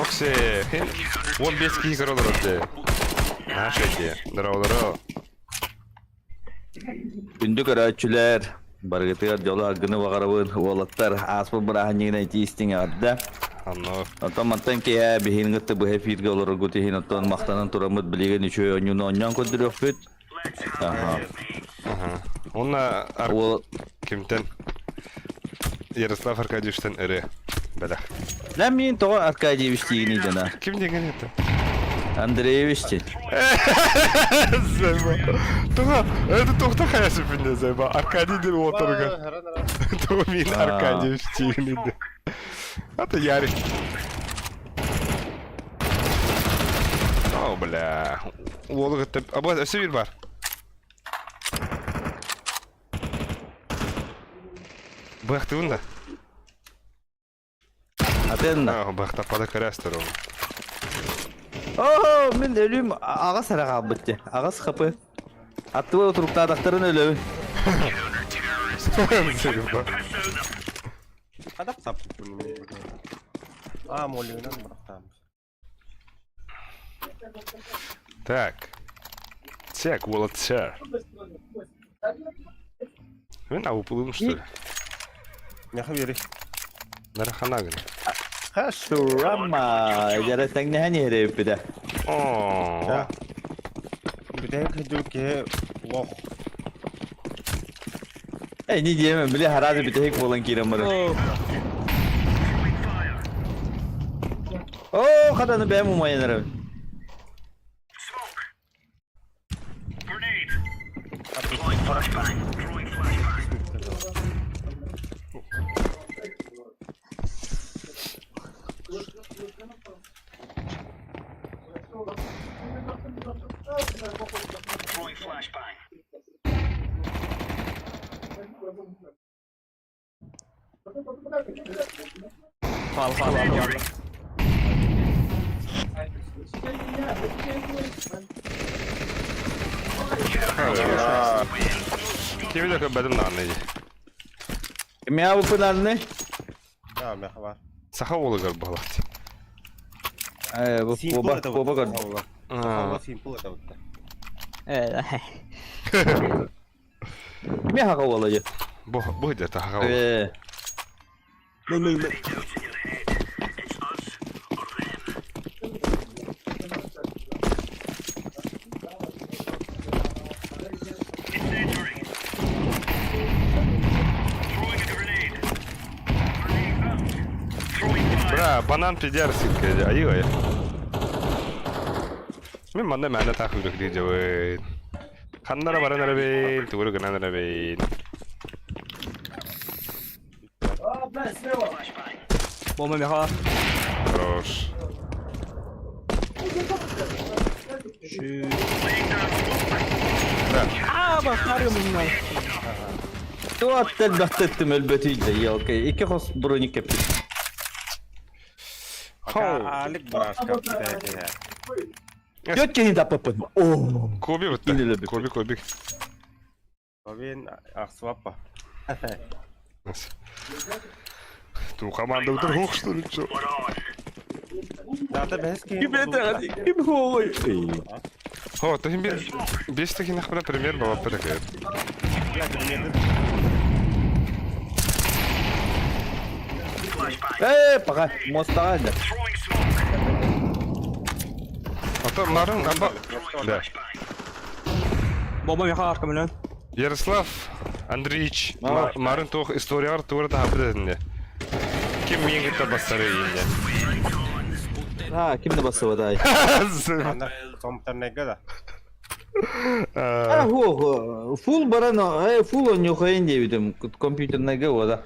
Оксе, хин 15 киһи көрө олорор дии. Наша дии. Здорово, Күндү көрөөччүлэр, барыгытыгар дьолу аргыны баҕарабын, уолаттар ааспыт бырааһынньыгынан итии истиҥ эҕэрдэ. Онно Оттон мантан киэһэ биһигини кытта быһа эфиргэ олороргут иһин оттон махтанан тураммыт билигин үчүгэй оонньууну оонньоон көрдөрүөхпүт. Аха. Аха. Уонна Уол кимтэн Ярослав Аркадьевичтан ырыа бэлэх. Ләм мин тоҕо Аркадьевич диигиний дьона? Ким диэҥҥин это? Андреевич диэн. Зайба. Тоҕо? Это тоқта хайасы бүнде Зайба. Аркадий диэн уотарыгар. Тоҕо мин Аркадьевич диигиний де. Это Ярик. О, бля. Уолу кытта... Аба, өссө биир бар. Быахтыбын да. Атынна. А, быахтаппата көрөөстөр ол. Оо, мин өлүүм аҕыс эрэ хаалбыт дии. Аҕыс хапы. Аттыбар утуруктаатахтарын өлөбүн. Хадах сап. А, молюнан бырахтаам. Так. Так, уолаттар. Мин ауыпылым, что ли? Няха бери. Нараханагын. Хашурама. Дьэрэ тэҥнэһэн иһэрэ эппитэ. О. Бүтэһик кырдьыбыт киһи лох. Эй, не диэмэ, били хараады бүтэһик буолан киирэн барар. Оо, хатаны бэйэм умайан эрэбин. Фал, фал, фал. Кими да көрбөтүм даҕаны дии. Миа бупунарны? Да, меха бар. Саха уолугар буолаат. Э, бу Симпл куба, это куба көрдüm. Аа. Симпл это вот. Э, Кими хака уола дьэ? Бу бу где-то хаха уола. Э, Бра, банан пидер ситке, айы Мин манна мээнэ таах үрүк дьабын. Ханнара баран эрэбин, тугу гынан эрэбин. Бомба меха. Хорош. А, бахтарым мной. Туат элбэхтэттим өлбөтүй да, елка. Икки хос броник кэппит. Алик барашка бүтэһик. Түөрт киһини таппыппын. Оо. Коби бытта. Кинилер Коби, Коби. Мен ахсыбаппа. Ту команда утыр хух, что ли, чё? Дата бэс Ким это? Ким хуой? О, ты им без таких нахуй пример была перекрыт. Э, пока. Мостаға да. А то Марын, аба... Да. Бомба меха арка миллион. Ярослав Андреевич, Марын туох историялар туора таһаппыт этинде. Ким миигин кытта бастары инде. А, ким да басыбытай? Компьютернега да. А, хо, фул баран, э, фул онньуохайын диэбитим, компьютернайга уода.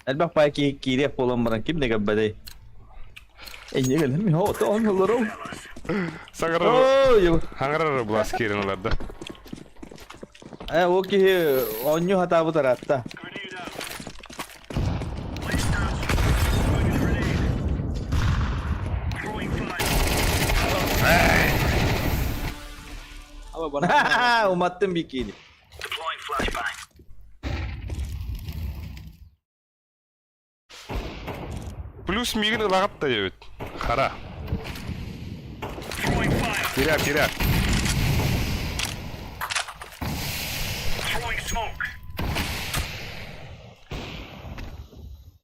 Элбэх пай киһи киириэх буолан баран ким да кэлбэтэй. Энньэ гынан мин отоон олором. Саҥарар Оо, хаҥарар былаас киирэн ыларда. Э, ол киһи оонньуу хатаабыт ыраатта. Уматтым бикини. Плюс миигин ылаҕыт да диэбит. Хара. Кирэ, кирэ.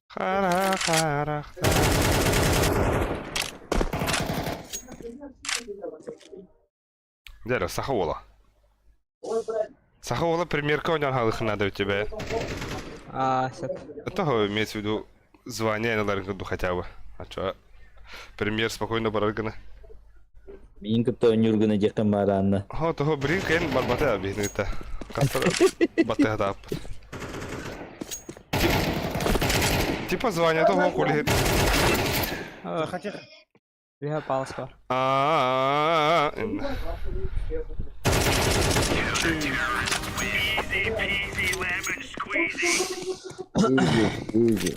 Хара, хара, Дьэ, саха уола. Саха уола примерка оонньоон хаалыаххын наада у тебя. Аа, сөп. Это имеется в виду звание ыларын курдук хотя бы. А чё, премьер спокойно барар гына. Миин кытта ойнуур гына диэххин баара Анна. Хо, того блин кэн барбата биһинита. Кастар баттыха тааппыт. Типа звание того кулиһит. Тихо, тихо. Үһэ палас бар. А-а-а. Easy, easy.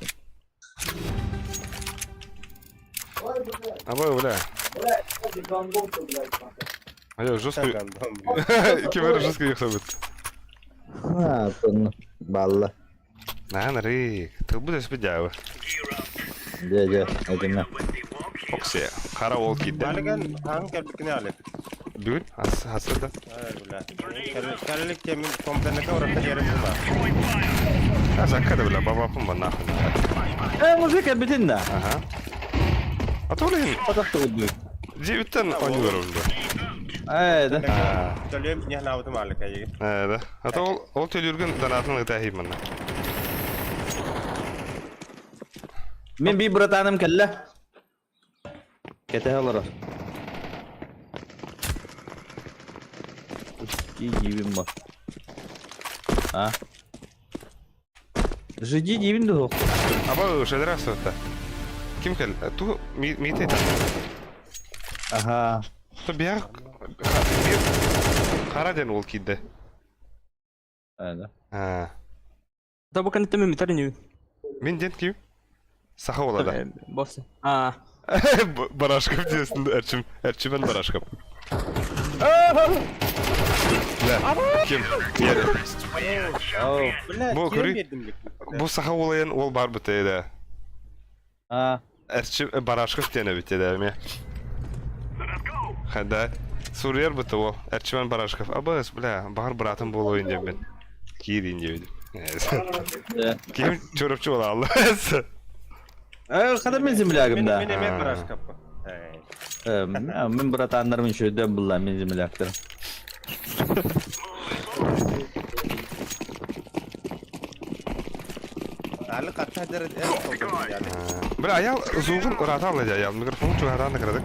Абай, бля. Алло, жестко. Кемер жестко ехсабыт. А, тонна. Балла. Наан рик. Ты будешь бедявы. Дьэ, дьэ, этимэ. Оксе. Хара ол киирдэ. Балыган хаһан кэлбиккини али. Бүгүн хасырда. Бля. Кэллик кэмин компенека урата диэрим була. Азакка да бля, бабапым ба нахуй. Э, мужик кэлбитин да. Ага. А то блин, Хотох тугуй. девяттен ойнуулар бля. Э, да. Төлөм нехнаабытым алык айыгы. Э, да. А то ол ол төлүргүн донатын ытаһый манна. Мин би братаным кэллэ. Кэтэһэ олорор. Жди диибин бо. А? Жди диибин дуо. Аба шедра сота. Ким кэл? Ту мите. Аха. То биар хара ден ол киирдэ. Э, да. А. Та бу кэнниттэн мин бүтэр инибин. Мин ден ким? Саха ола да. Босс. Аа. Барашков диэсин Эрчим, Эрчимен Барашков. Бля, ким? Ер. Бля, Бу ким көрүй. бердим Бу саха олайын ол бар бітеді да. А. Эрчим Барашков диэн эбит да эми. Хада. Сурьер быты ол. Эрчимен Барашков. Абыс, бля, бағыр братым болуын деп мен. Киирин деп Э, Ким чөрөпчү бола алды. Э, хата мин землягым да. Мен эме барашкап. Э, мин братаннарым шөйдөн булла мин земляктар. Алы катта дер Бля, аял зуғын ұрата алды аял. Микрофон чугадан кырдык.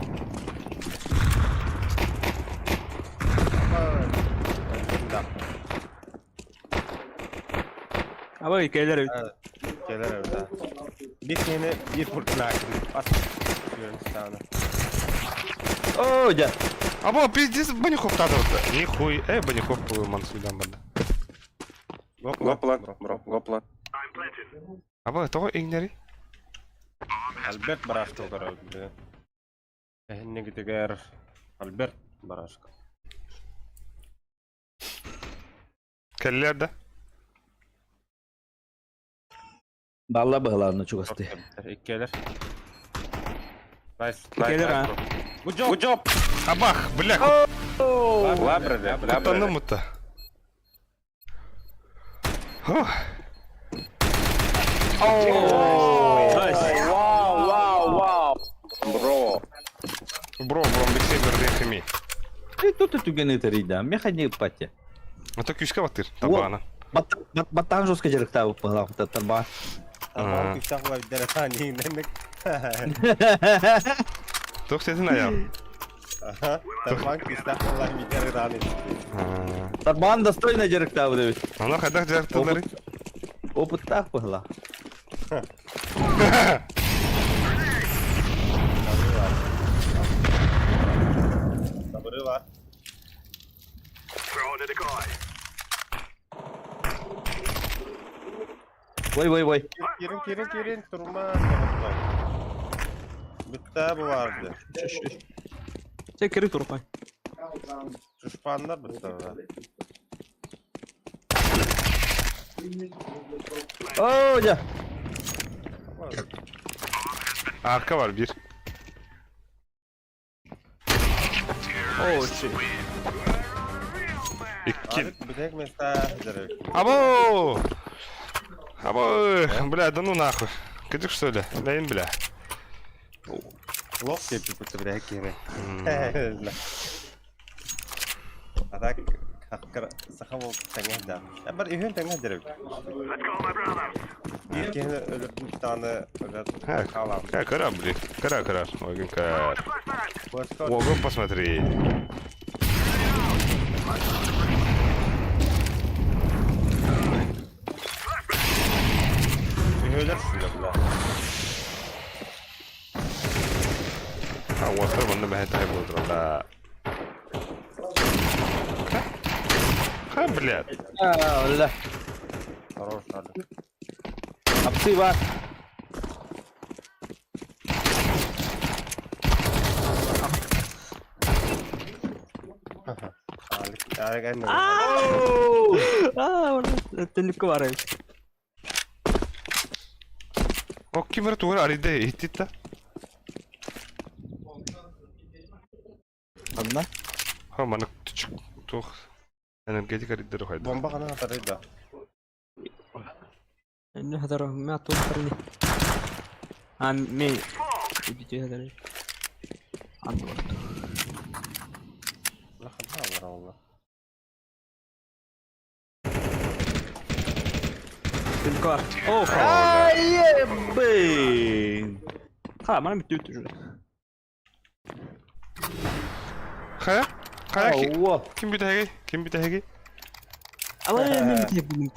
Аба кэлэр эбит. Келер да. Bir sene bir fırtına Бас. Yunanistan'a. О, дьэ. Або, пиздец, банихоп тадырды. Нихуй, э, банихоп мансуйдан барды. Гопла, бро, гопла. Або, того иңнери? Альберт Барашков көрөбүт. Эхиннигитигер Альберт Барашков. Кэллер да? Балла быһылааны чугасты. Иккелер. Nice. Кэлэр аа. Good job. Good job. Абах, бля, Лабраде, куттанным лабраде. мутта. Фух. Nice. Вау, вау, вау. Бро. Бро, бро, биксей берден хими. Э, тут түгени тарыйда. Механик патя. А то күскә баттыр, табана. Баттан жестко жарыктабы быһылаах тарба. Tamam, күстах var bir tane nenек. Тох сетин аял. Tamam, күстах var bir tane. Тарбаан достойно жарыктабы деп. Ана кайдах жарыктылары? Опыттаах быһылаах. Sabırı var. Ой, ой, ой. Kirin kirin kirin turma. Bitti bu vardı. Чэ кири турпай. Düşmanlar bitti. О, дьэ. Арка var bir. Оо, shit. İki. Abi bir tek mesela Або! Або, бля, да ну нахуй. Кыдык что ли? Да им, бля. Лох деп bitti bir tek yine. А так Саха бол тэҥэ да. Бар үһүн тэҥэ дэрик. Биир киһини өлөрдүм даҕаны өлөр хаалаам. Кыра, блин. Кыра, кыра. Ойгун көр. Ого, посмотри. Үһүөлэр шүлэ була. А, уоттар манна мэһэ таһай буолдуралла. Ха, блядь. Алла. Хорош, надо. Апсы бар. Алик, эн Аа, төннүккэ бар эбит. О, ким эрэ тугу арыйда иһиттит да? Ханна? Ха, маннык туох энергетик арыйдары хайда. Бомба ханан атарый да? Инне хатар, мен аттуун хатарни. А, мен бүтү хатар. Анды бар. Ханна бар ол. Түннүккэ бар. О, Ай, блин. ха, мана бүтү бүтү уже. Хайа? Хайа Ауа. ким бүтэһигий? Ким бүтэһигий? Ала мен бүтү бүгүн.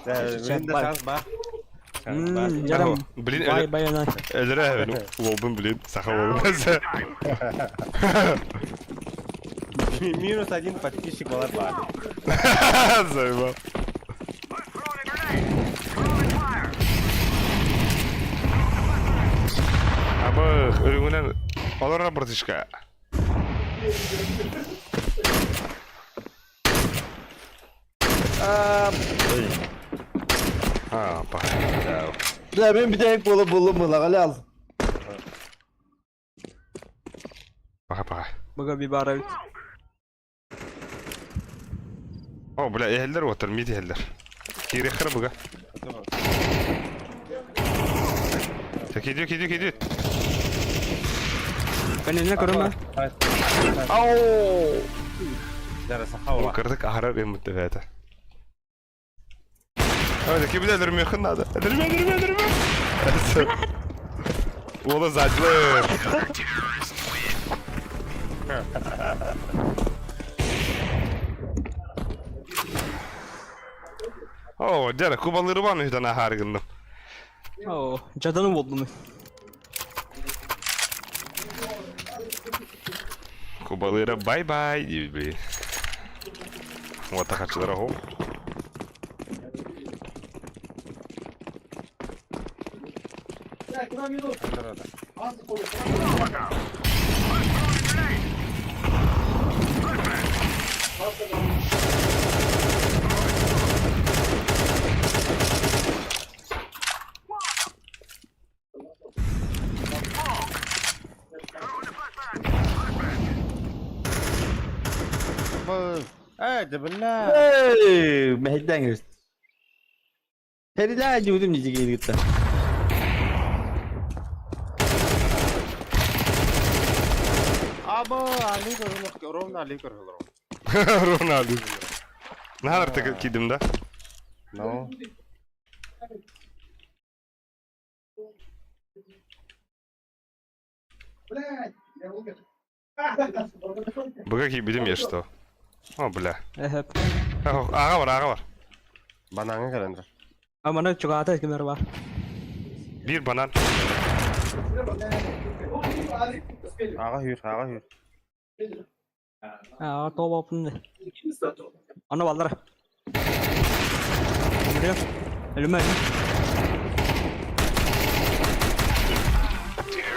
Мен да шанс бар. Шанс бар. Жарам. Блин, Бай баяна. Өлөрө уолбун блин, саха уолун. Минус один подписчик была бар. Заебал. Абы, өрүҥүнэн олорор братишка. Блин. А, па. Бля, мен бүтэһик буолуп буллум була ал. Пока, пока. Бага би бар эбит. О, бля, эһэллэр уоттар, мид эһэллэр. Киириэххэ буга. Киирдиэ, киирдиэ, киирдиэ. Кэннинэ көрөмө. Ау! Дара саха Кырдык аһарар эммит эбээтэ. Ой, ким билэ өлөрүмүөххүн наада. Өлөрүмэ, өлөрүмэ, өлөрүмэ. Уола задлы. О, дьэ, кубалыырбан үһүтэн аһаары гынным. Оо, дьаданы буоллум. Кубалыыра бай-бай диэбит. Уота харчылара оһо. Ээ, дебилла. Эй, мэһэйдээн кэбис. Тэрилээ дьуудум дьигиин кытта. Аба, али көрүлөр, ровно али көрүлөр. Ровно али. Наһаар киирдим да? No. Быга киирбитим я что? О, бля. Эһэп. Аҕа бар, аҕа бар. Банаҥа кэлэн А мана чугаата кимер бар. Биир банан. Аҕа хүр, аҕа хүр. Аа, тообоппун. Аны баллара. Өлүмэ.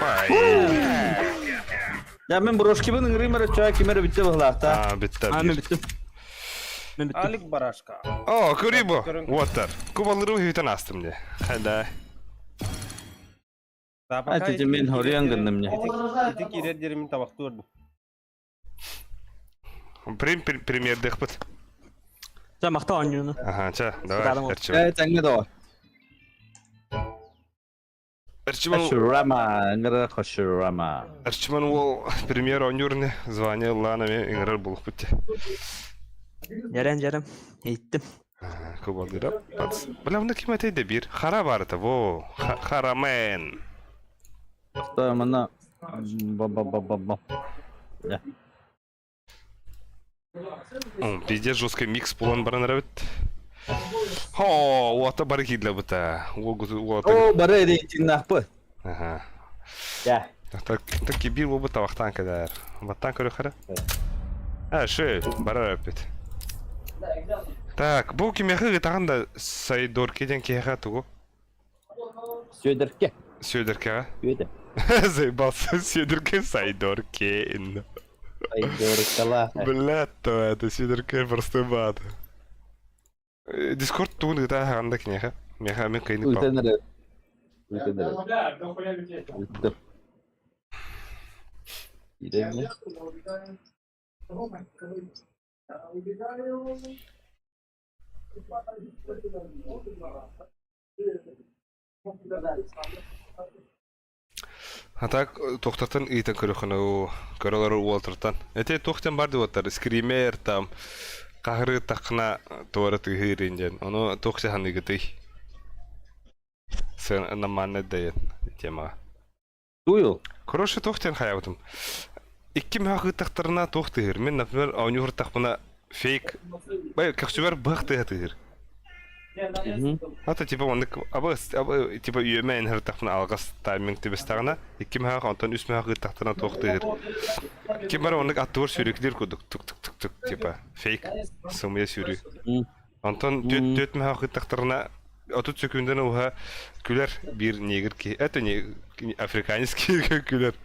Ай. Я мен брошкибын ыҥырыым эрэ чаа ким эрэ бүттэ быһылаахта. А, бүттэ. Аа, мен бүттүм. Мен бүттүм. Алик барашка. О, көрүй бу. Уоттар. Кубалыры үһүтэн астым дии. Хайда. А, тете мен хоруйан гынным не. Ити киирэр диэри мин табахтыыр. Прим премьердехпит. За махтал оонньууну. Аха, чэ, давай, Сатаадым. эрчим. Э, тэҥҥэ доҕор. Эрчимэн Хашурама, ыҥырар Хашурама. Эрчимэн уол премьер оонньуур звание ыллаан эмиэ ыҥырар буолуохпут дии. Дьэрэн дьэрем. Иһиттим. Кубалдыра. Бля, мында ким этэй да биир. Хара бар это, во. Харамен. Что, манна ба-ба-ба-ба-ба. Пиздец жесткий микс буолан баран эрэбит. Хо, уота бары киирдэ бута. Уота. О, бары рейтиннахпы. Ага. Я. Так, так кибир буолбут табахтаан кэлэр. Баттаан көрөхөрө. А, ши, барар эппит. Так, бу кимиэхэ ыытаҕын да Сайдорки диэн киһиэхэ тугу? Сүөдэркэ. Сүөдэркэҕэ. Сүөдэр. Заебался Сүөдэркэ Сайдоркин. Сайдоркалаах. Блядь, то это Сүөдэркэ простой бат. Дискорд тугун ыыта аһаҕанда киниэхэ. Миэхэ мин кыйнык Ыытан эрэ. Ыытан эрэ. Ыыттым. Идэҥҥэ. А так туохтартан ыйтан көрөххүнэ уу көрөлөр уолтартан. Эти туохтан бар диэбэттэр скример там хаһырыытаххына туора тыаһыырын диэн. Ону туох саһаныгытый? Сыанамаанна дайын темаҕа. Туйул. Короче, туох диэн хайаабытым. Икки мөһөх ыыттахтарына туох тыаһыыр. Мин, например, оонньуур фейк бай көхсүбэр быһах тыаһа тыаһыыр. Ата типа оннук аба аба типа үөмэ энһэртэхпинэ алҕас тайминг түбэстэҕинэ икки мөһөх онтон үс мөһөх ыыттахтарына туох тыаһыыр. Ким бары оннук аттыбар сүүрүкдүүр курдук тук тук тук тук типа фейк сымыйа сүүрүү. Онтон түөрт мөһөх ыыттахтарына 30 секунданы уһа күлэр биир негр киһи это не африканец киһи күлэр.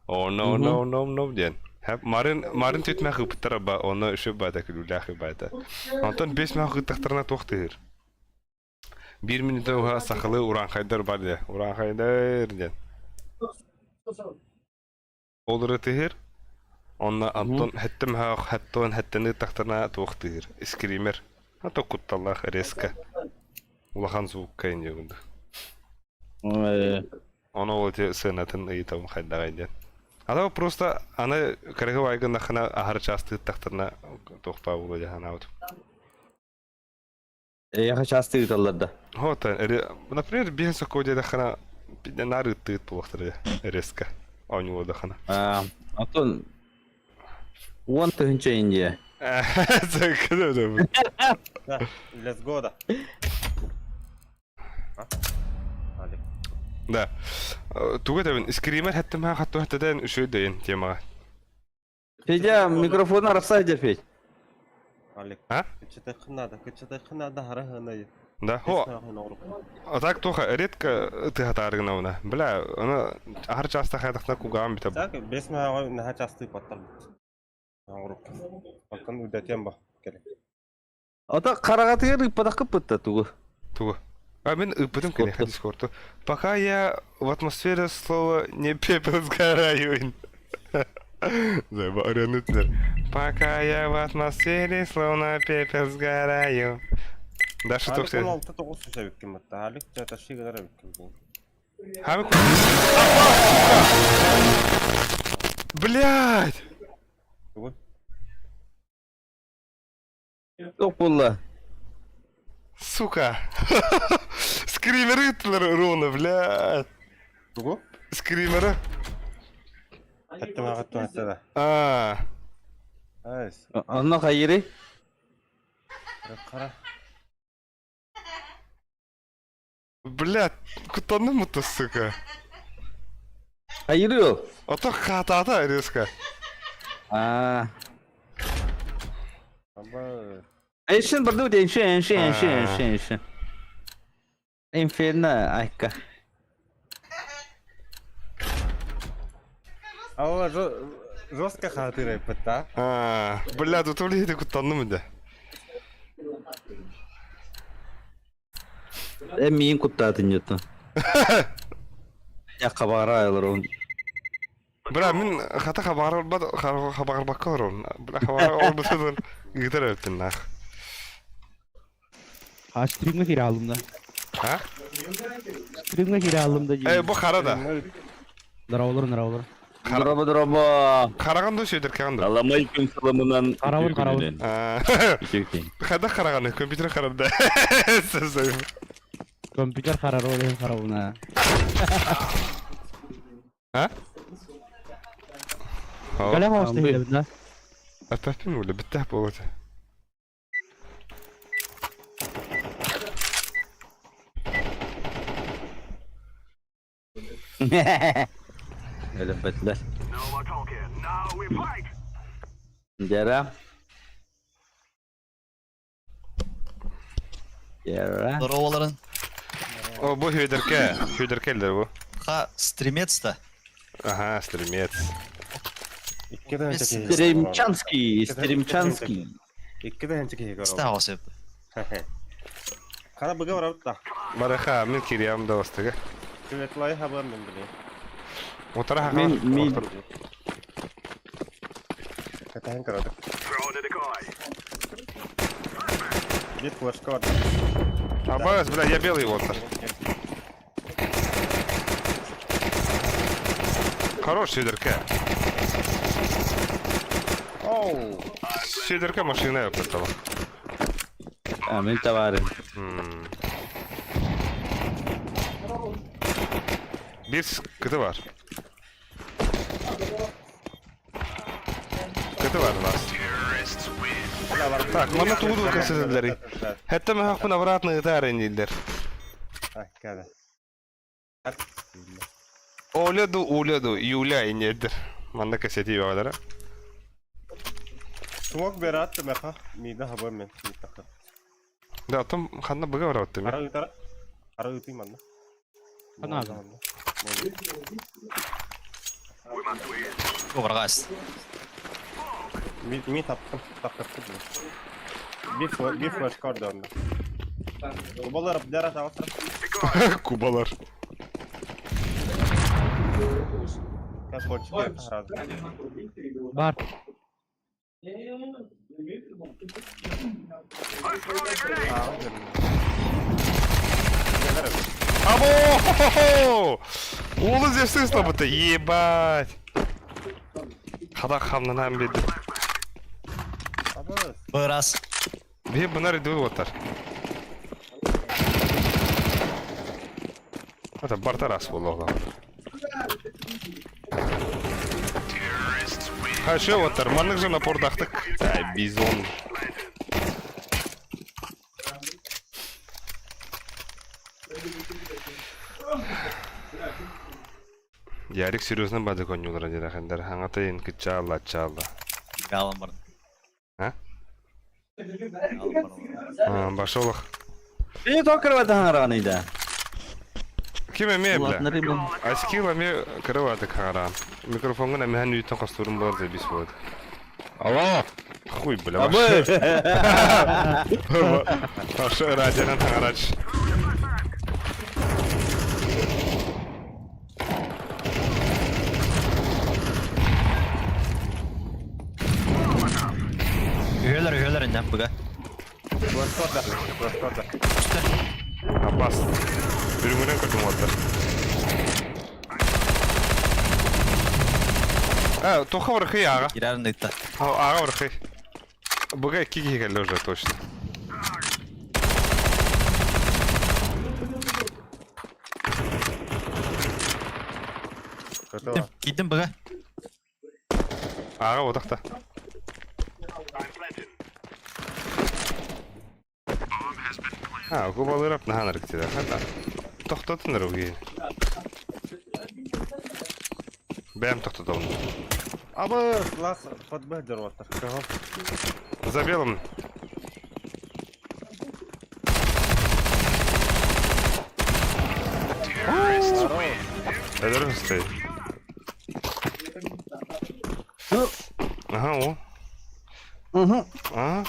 О no no no no диэн. Марын марын түтмэх ыпыттар ба оны үшө бата күлүүлээх бата. Онтон 5 мөх ыттахтарына туох тыыр. Биир минута уһа сахалыы урааҥхайдар бар дии. Урааҥхайдар диэн. Ол ырытыһыр. Онно Антон хэттем хаах хэттон хэттен ыттахтарына туох тыыр. Скример. А то кутталлаах резко. Улахан звукка инде Ону ол ити сыанатын ыйытабын хайдаҕай диэн. А просто аны кыраһыабай гыннаххына аһары чаастыыттахтарына туох баа буолуо дии санаабытым. Эйиэхэ часто ыыталлар да? Вот, например, биэс сокуо диэтэххинэ наар ыыттыыт буолуохтара резко оонньуулардаххына. Оттон 10 000 Индия. Let's go да. Да. Тугу этэбин, скример хэттим ха хатту хэттэтэн үчүгэй дэйин темаҕа. Федя, микрофон арахсай дьэ, Федь. Алик. А? Кыччатыаххын наада, кыччатыаххын наада хара ханайы. Да, хо. А так тоха редко тыһатаарыгына Бля, аны ахар часто хайдахна кугаан бүтэ. Так, бес маа наха часты паттар. Оттон үдэтиэн ба кэлэ. Ата хараҕатыгар ыыппатаххыт бытта тугу? Тугу? А мин ыыппытым киниэхэ дискорду. Пока я в атмосфере слова не пепел сгораю. Забарянутнер. Пока я в атмосфере словно пепел сгораю. Даша Алик туох 16 9 эбиккин бытта. Алик таши гынар эбиккин. Хами Блядь! Тугу? Туох буолла? Сука! Скримеры ыттылар ровно, блядь! Тугу? Скримеры. Хаттым ағаттым аттада. А, Айс. Онно хайырый? Қара. блядь, куттанным это, сука. Хайырый ол? А то хатата резко. Аа. Аба. Эйшин бардыбыт, эйшин, эйшин, эйшин, эйшин, эйшин. Инферно, айка. Ала жестко хатыр айппыт А, бля, тут улиһити куттанным да. Э миин куттаатын ньуттан. Я хабара олорон. Бля, мин хата хабарбат хабарбакка олорон. Бля, хабар олбутун ыытар эбиттин нах. Астримҥа киирэ хааллым да. А? Стримҥа киирэ аллым да Э, дии. бу хара да. Здороволор, здороволор. Дороба дороба. Хараҕын да сүөдэркэҕин да. Аламай күн сыламынан Харавын, харавын. Үтүө күн. Хада хараҕаны, компьютер харарда. Компьютер харар, ол иһин харавына. А? Кэлэ хоста иһилэбит да. Атафин уля биттэх буолата. Өлөппөтүлэр. Дьара. Дьара. Здороваларын. О, бу Хүйдерке. Хүйдерке бу. Ха, стримец да. Ага, стримец. Стримчанский, стримчанский. Икки тыһыынча киһи көрөр. Стаҕа сөп. Хара быга барабыт да. Бараха, мин кириям да бастыга. Светлай хабар мен биле. Утара Мин мин Катаһын көрөдүк. Бир флешка бар. Абас, бля, я белый вот. Хорош, Сидорка. Оу! Сидорка машина я А, мин товарым. Bir kıtı var. Kıtı var last. Так, манна тугу кэсэллэри. Хэтте махпын обратно ытаар инилдер. Када. Оля ду, Уля ду, Юля инедер. Манна кэсэти баҕалара. Смок берат меха. Мида хабар мен. Да, там ханна быга барабыт Ара ытара. Ара ытый манна. Ханна Обрагас. Ми ми таптым, таптым. Bir bir flash kart döndü. Кубалар бдера тавтра. Кубалар. Как хочешь, сразу. Бар. Або! Улы здесь слабо-то, ебать! Хада хамнанан беди. Бырас. Бе бунар иду отар. Это бартарас болоға. Хорошо, отар, маннык же напордақтық. Ай, бизон. Ярик серьезно бады конюлар деді хандар. Хаңата кычалла чалла. Галам бар. А? Башолох. Бии токырбата хараныйда. Ким эме бля? Улатнары бу. Аскила ме кырываты харан. Микрофонгын эме үйтен костурум бар деп бис болады. Алло. Хуй, бля. Абы. Ашы радионан тагарач. Үһөлөр үһөлөр иннәп быга. Flash kart Аббас. Үрүңүнөн көрдүм оттар. А, тоха вархи ага. Кирәрин дыкта. Ага вархи. Буга киги келди уже точно. Кидим быга. Ага, отакта. А, кубалырап наханар кетеді. Хата. Тоқтатыныр өгейін. Бәм тоқтаталым. Абы, лас подбедер оттар. За белым. Эдер стоит. Ага, о. Угу. А,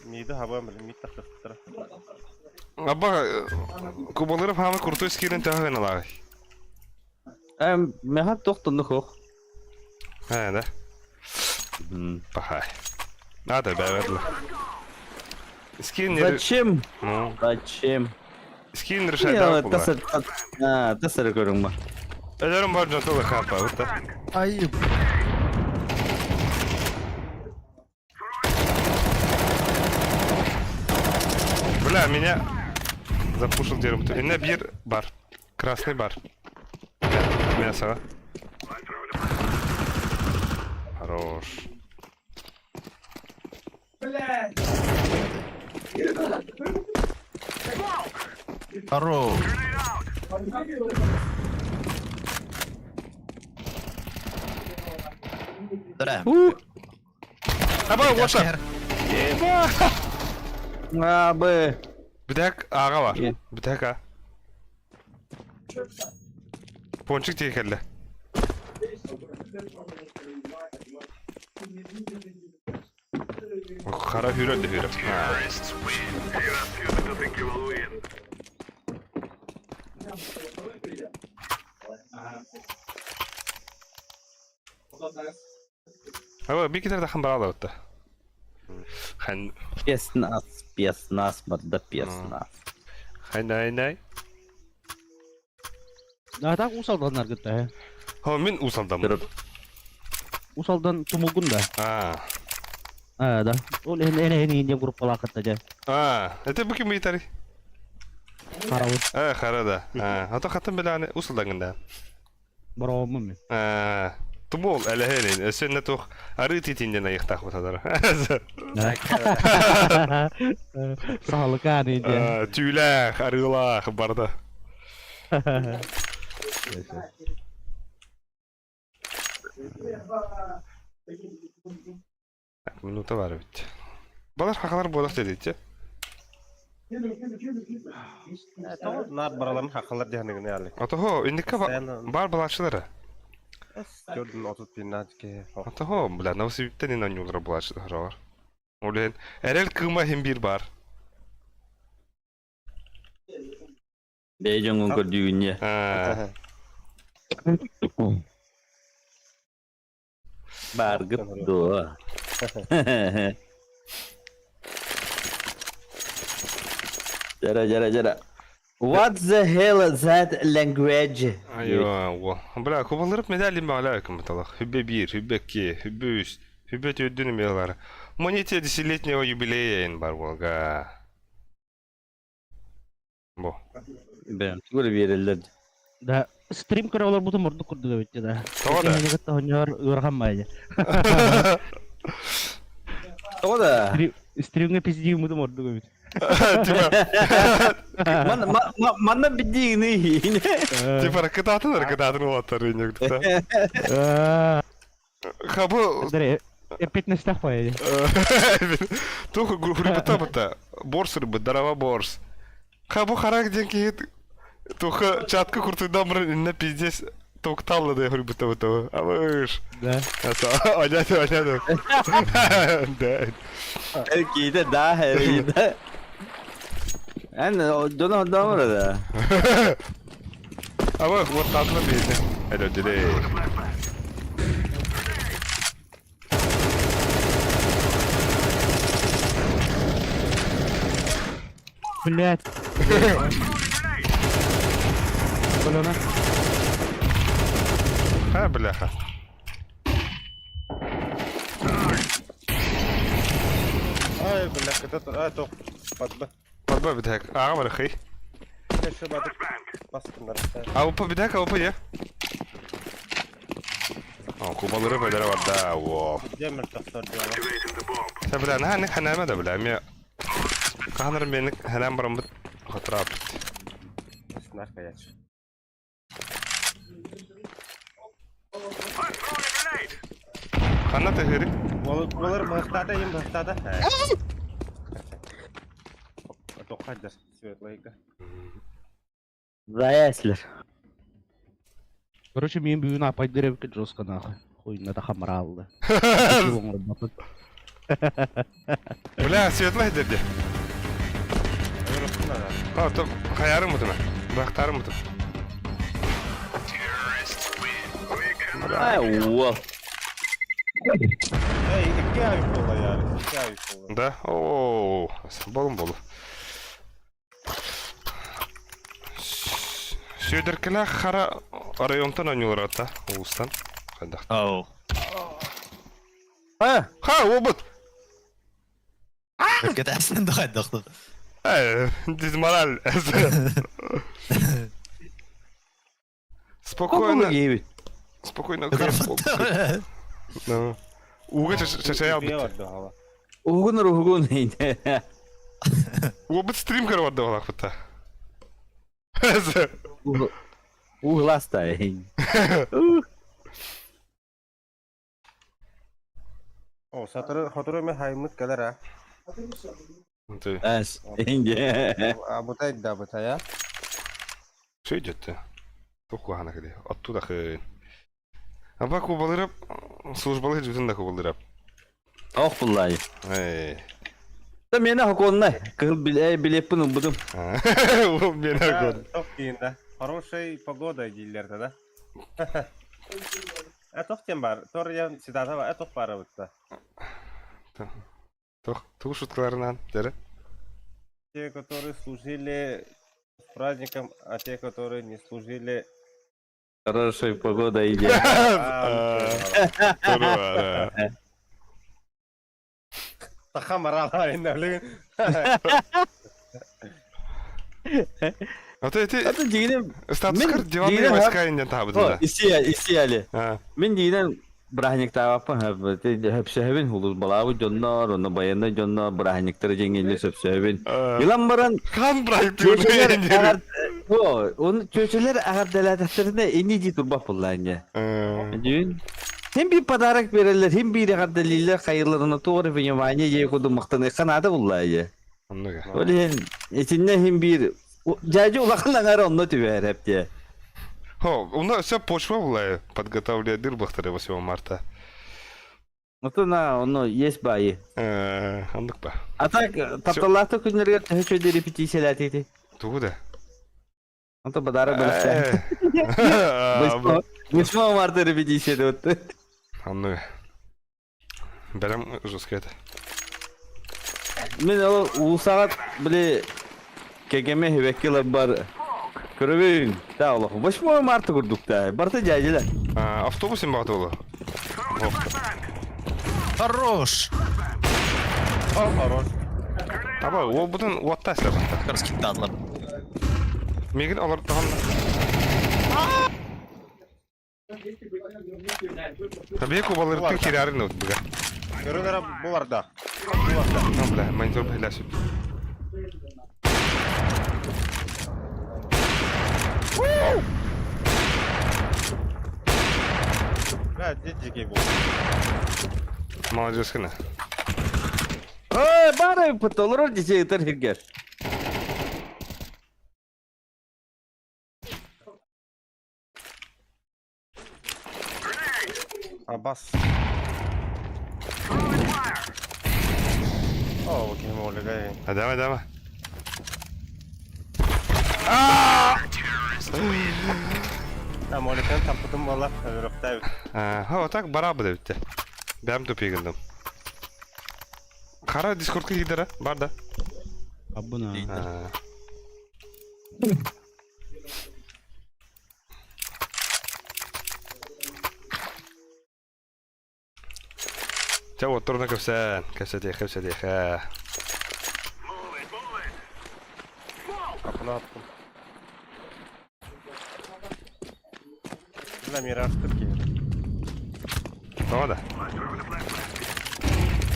Мида хабар мен мид таптыр. Аба, кубалырып хамы куртой скирин тәһен алай. Эм, меха тохтонну хох. Ә, да. Пахай. Надо бәвәрле. Скин не... Зачем? Ну, Зачем? скин решает Тасыр тасыр көрүҥ ба. Өлөрүм бар дьон тылы хапа, вот Ай, Бля, меня запушил дерем. Инна бир бар. Красный бар. Мясо. Хорош. Хорош. Дөрэ. Аба, вот так. Еба! Абы. Бүтэк аға бар. Бүтэк а. Пончик тиги кэллэ. Хара хүрэ да хүрэ. Аба, би китер дахан барала отта. Хан Песнас, песнас, барда песнас. хан най най. Да, так Усалдан аргытта. Хо мин усалдам. Усалдан тумулгун да. А. А, да. Ол эн эн эн индия группалаакытта дьэ. А, это бу ким ыйтари? Харабыт. А, хара да. А, ато хатын биланы усалдангын да. Борооммун мин. А, тумул әләһәлин. Өсөнне тух ары титинден айыктах бутадыр. Саалыкаан индия. Түүлээх, арыылаах барда. Так, минута бар бит. Балар хакалар болах дедите. Нар бараларын хақалар дияныгын ялы. Атохо, индика бар балачылары. Көрдүн 30 биннан ке. Атохо, бля, Новосибирьтен ин анюлара балачылары бар. Олен, эрел кыма хим бир бар. Бэйэ дьоҥҥун көрдүүгүн А, Баргыт дуо. Жара, жара, жара. What the hell is that language? Айва, бля, кубалырып медаль им талах. Хүбе бир, хүбе ке, хүбе үс, хүбе төдүн мелар. Монете десятилетнего юбилея ин бар болга. Бо. Бэм, тугу биэрэллэр. Да, стрим көрө олорбутум ордук курдук эбит да. Тоҕо да? Эһиги кытта оонньоор ыарахан баайы. Тоҕо да? Стримҥэ пиздииммытым ордук эбит. Типа, Манна бидиигни. типа ракытатын, ракытатын улаттар инек. Хабы Эппитнестэх баайы. Тух хурибата бата. Борс рыбы, дарава борс. Хабу харак ден киһит туха чатка куртуйдан бұрын инна пиздец токталлы да хурибата бата. Абыш. Да. Аса, оняды, оняды. Да. Киитэ да, да. Эн дьоно дамыр да. Аба, вот татлы бейді. Әлі деде. Блять. Колена. А, бляха. Ай, бля, кытат, ай, тоқ. Батба. Батба битек. Аға бар хей. Кеше батып. Басқындар. Аупа битек, аупа е. О, кубалыры бәлері бар да, во. Демір тоқтар диялар. Та бля, на не ханама да бля, ме. Каханар мен ханам барам бит. Хатрап. Снар каяч. Хана тахири. Олар мықтады, им мықтады. Тоққайдар, светлайга. Заяслер. Короче, мен бүгүн апайдыр эбикке жестко нахуй. Хуйна да хамара алды. Бля, светлай дерде. А, то хаярым бутуна. Бахтарым бутун. Ай, уол. Эй, икки авик буолла Ярик, икки авик буолла. Да? Оо, болум болу. Сүөдэркэлээх хара районтан оонньуулар ата, улуустан. Хайдах. Оу. А, Ха, уобут! Кэтэсэн да хайдах. Э, дизмораль. Спокойно, Спокойно. спокойно. Ну. Ууга чачайал бит. Угун угун. Уобут стрим көрө барда балакпыта. Угластай. О, сатыры, хотуру мен хаймыт кэлэр а. Эс. Инде. Абытай да абытай а. Что идет-то? Тух куһаҕана кэлиэ. Оттуда хын. Аба кубалырап, службалыы дьүтүн да кубалырап. Ох буллай. Эй. Да мені хоконна. Кыл билеппин ылбытым. Ол мен агон. Тох диин да. Хорошей погода дииллэр да. Э тох тем бар. Тор я цитата бар. Э тох бары бытта. Тох, тугу шуткаларынан, дәрі. Те, которые служили с праздником, а те, которые не служили... Хорошей погода идет. Саха марала инна А то эти Аты дигинем статускар диванные войска иннен табыды. Исия, исияли. Мин дигинен браһынньыктаабаппын хөпсөһөбүн хулус балаабыт дьоннор, онно байыаннай дьоннор браһынньыктары дьиҥҥинни сөпсөһөбүн. Илан баран Хан чүөчэлэр О, оны чүөчэлэр аҕардалаатахтарына инни дии турбах буллаанньа. Дьүн. Хим bir подарок береллер, хим bir аҕардалииллэр хайыларына туох внимание дии курдук махтаныахха наада буллаайа. Ол иһин итиннэ хим биир дьээдьи улахан аҥара онно түбэһэр диэ. Хо, у нас вся почва была подготовлена дырбахтары 8 марта. Отон оно есть баи. Оннук ба. А так тапталлаахтык күннэригэр төһө үчүгэй репетициялээтигитий? Тугу да? Онто подарок бэлэхтээн. 8 марта репетиция вот. Оннук. Бэлэм жестко это. Мин ол уулусаҕа били кэкэмэ хибэкки бар көрөбүн. Та олох 8 марта курдук та. Барыта дьээдьилэр. Автобус им баҕата Хорош! О, хорош. Аба, ол бутун уотта эслэбэттэр. Раскидалар. Мигин олор тоһон. Табия кубалыртын кирярын вот быга. Көрүнэрэ буларда. Буларда. Ну, бля, монитор бля сүп. Бля, дикий был. Молодец кына. Ой, бары пыталар десе ытар хиргер. Абас. О, окей, молигай. А давай, давай. А, моликан там потом была, рөхтәбит. Ха, так барабы да битте. Бәм тупигындым. Хара дискордка кидера, бар да. Абына. Ча вот турна көпсән, көпсәдех, көпсәдех. Капını attım. Бля, мираж ki. Тоға да.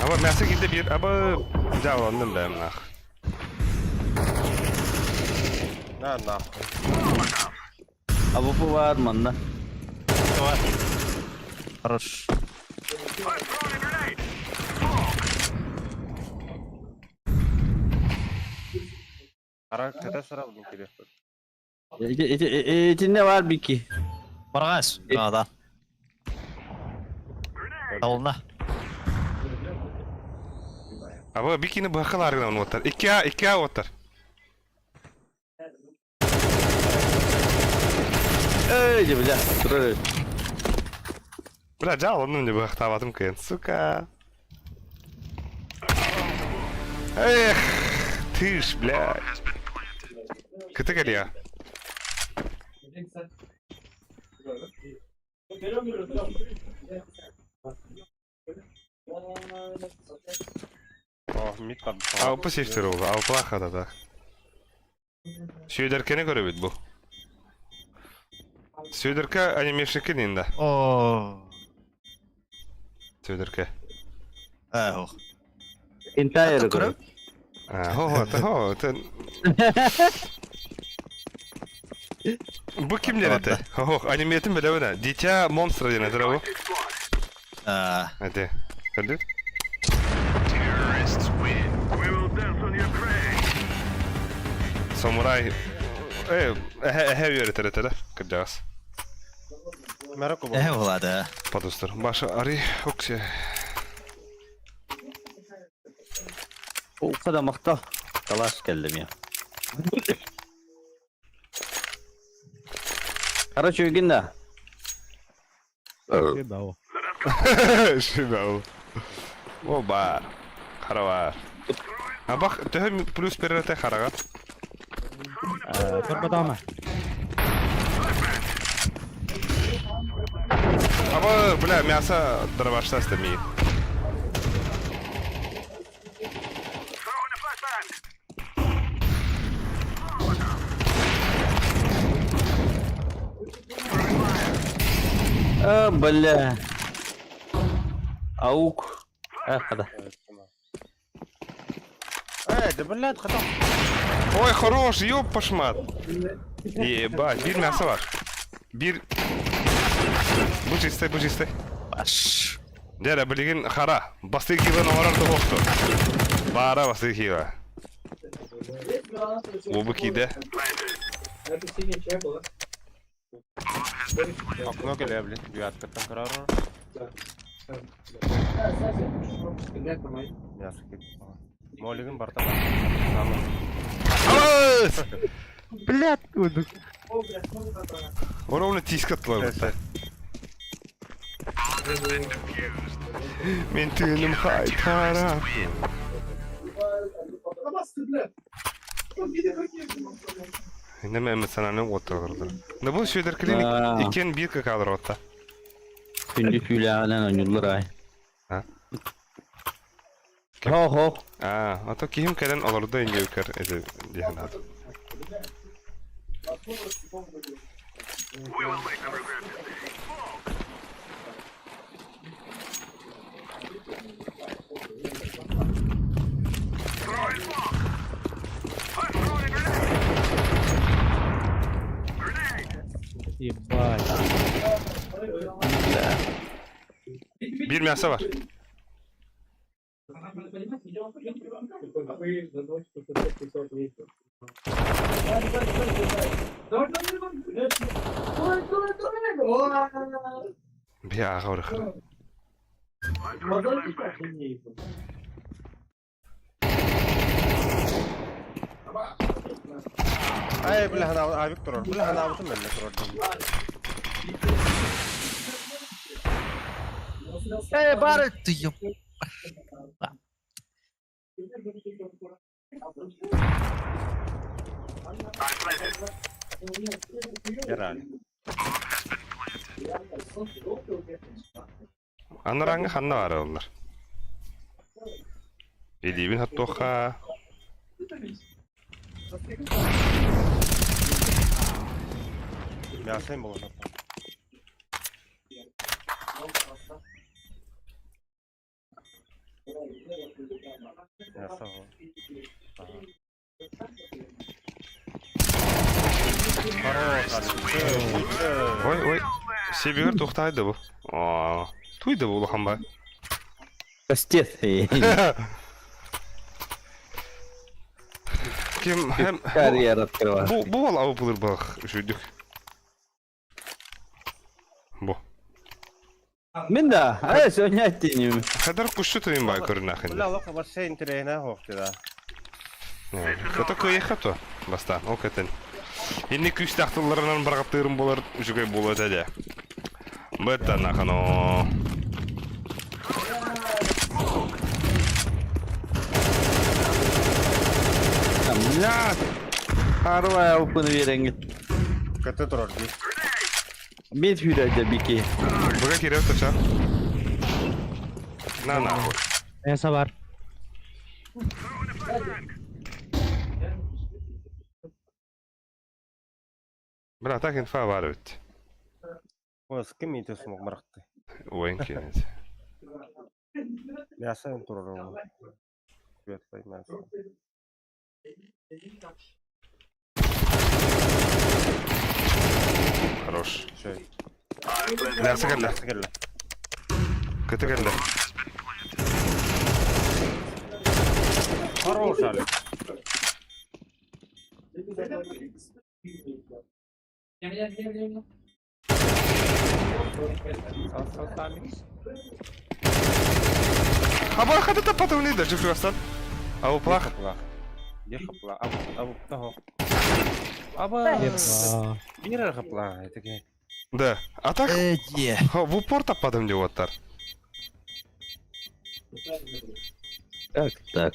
Аба мясо килде бир, аба жабанным бәм нах. На, нахуй. Абы бар манна. Хорош. Ара, ката сара бүгін керек. Итинне бар бики. Баргас. Да, да. Толна. Аба бикини бахалар оттар. Икки икки оттар. Эй, бля, турар. Бля, жалынным деп бахтабатым кыйын, сука. Эх, ты ж, блядь. Кыты кэлиэ. О, мид там. Алпы сестер ол, алпылаах хатата. Сүөдэркэни көрөбүт бу. Сүөдэркэ анимешники нинда. О. Сүөдэркэ. Эх. Entire Көрөм. Хо хо, хо, тен. Бу ким диэн этэ? Хо, аниметин билэбин Дитя монстра диэн этэ бу. Эти. Көрдүк? Самурай э эһэ эһэ үөрэтэр этэ кырдьаҕас. Эһэ булады. Подустар. Баша ари оксе. O kadar makta. Talaş geldim ya. Короче, Югинда. Шибау. Шибау. О бар. Хара бар. Абах төһө плюс берерте хараға. Көрбөтөмө. Аба, бля, мясо дробашта ми. А, бля. Аук. Эх, да. Э, да блядь, хотел. Ой, хорош, ёб пошмат. Ебать, бир мясо бар. Бир... Бу чистай, бу чистай. Баш. Дәрә, билигин хара. Бастыы килен оҥорор да буолту. Баара бастыы кила. Уобу киидэ. Окно келе, блин, девяткаттан көрөр. Мясо Молигин барта. Алыс! Блядь, кудук. Ровно тиискэ аттылар бытта. Мин тыыным хайтара. Иннеме эмоциональный уоттар Да бу Сүөдэр клиник иккен биир кадр отта. Күндү түүлээҕинэн оонньууллар аай. А? Хо-хо. А, а то киһим кэлэн олордо инде көр эти диэн аат. Ебать. Биир мясо бар. Бия аҕа орыхыр. Ай, бля, ана авик турар. Бля, ана авытым мен турар. Э, бары ты ёп. Гераль. Анараҥҥа ханна баар оллар? Илиибин хоттуохха. Мясо им было. Мясо. Хорош, Ой, ой. Себегер туохтаай да бу. Аа, туй да бу улахан баа. Костец. Ким хэм Карьера открыла. бу бу ол абы булыр бах үчүйдүк. Бу. Мин да. Ай, сегодня оттеним. Хадар кушчу тыйын бай көрүнахын. Бля, лоха вообще интересно, хохты, да. Кото кыйха то. Бастан, ол кэтен. Инни күүстээх тылларынан барҕаттыырым буолар үчүгэй буолуо этэ дии. Быттанахано. Блядь! Арвай алпыны биэрэҥҥит. Көтө турар дии. Бит сүүрэрдэ бики. Быга киирэр тача. На нахуй. Мясо бар. Бля, так инфа бар ведь. Ой, с кем идет смог марахты? Ойын кенет. Мясо турар. Светлый мясо. Хорош. Шөй. Мясо кэллэ. Мясо кэллэ. Кыты кэллэ. Хорош, Алик. Аба хата таппатым да чугастан. А уплах. Хапла. Где хапла? А а того. Аба. Бир хапла. Это Да. А так Э, де. в упор таппатым деп оттар. Как так?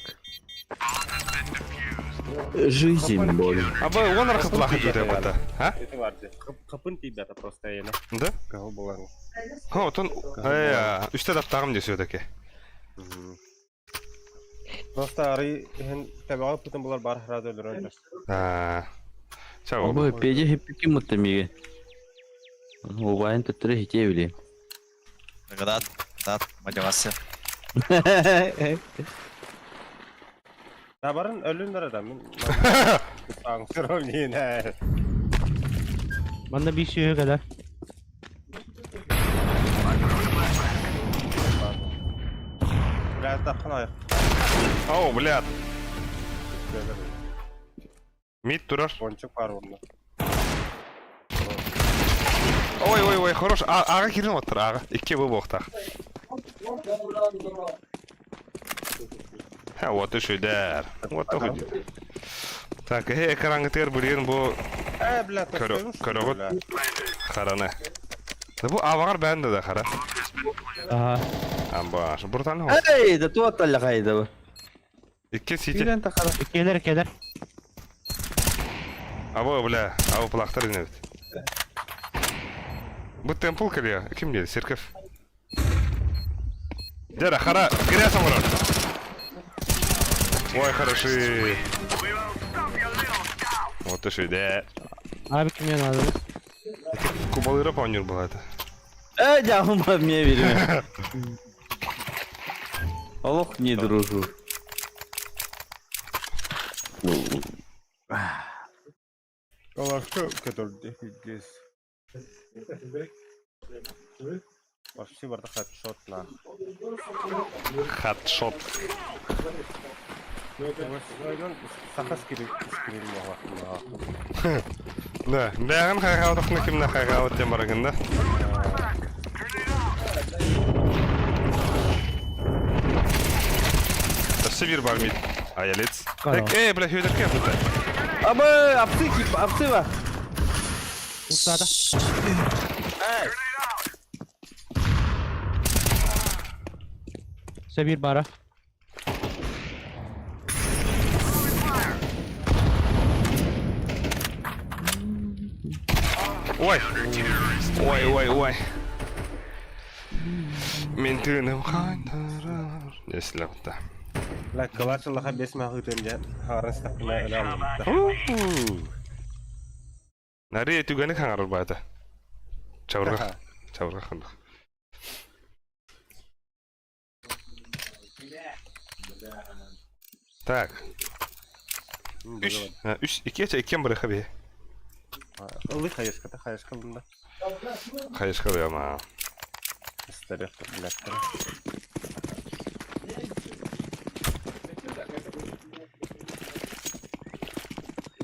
Жизнь боль. Аба он архаплах деп это. А? Это варди. Хапын тебя просто ена. Да? Кого была? Ха, отон э үстә таптагым десе все-таки. Просто ары хен табага путын булар бар сразу өлөрөн. А. Чао. Абы педе хиппи муттамиге. Убайын төттөрө хите били. Дагадат, дат, мотивация. Да барын өлүн бар адам. Мен Аңсырым не. Манна bir şey kadar. Biraz да қанайық. Ау, блядь. Мид турар. Пончик бар онда. Ой, ой, ой, хорош. А, ага кирин оттар, ага. Икки бу боқтақ. Ха, вот и шүдәр. Вот и Так, э, экрангы тер билген бу Э, бля, Көрө- хараны. Да бу авар бәнде да хара. Ага. Амба, буртан хо. Эй, да туат алла кайда бу. Икки сити. Бирен тахара. Келер келер. Абы, бля, абы плахтар ине бит. Бу темпл кэлиэ. Ким диэди? Церковь. Дера, хара, грязь оҥорор. Ой, хороши. Вот и шүдэ. Abi kime надо? Кубалыра помню была это. Э, дягума мне верю. Олох не дружу. Олар который здесь. Вообще барда хедшот на. Хатшот. Саха скрин скрин могла. Да, бәгін хайғаудықны кімні хайғауыт тем барагында. Өссө бир бар мид. Аялец. Қара. Эй, бля, хүйдерке бұта. Абы, апсы кип, апсы ба. Ustada. Өссө bir бара. Ой. Ой, ой, ой. Мен түнім қайтарар. Если бұта. Бля, калашылаха бес мағытым жа. Харын стақына өлі алым. Нари түгені қаңарыр байды. Чавырға. Чавырға қандық. Так. Үш. Үш. Икки иккен бір хабе. Ылы хаешка, та хаешка бunda. Хайышка да ма. Старых, блядь.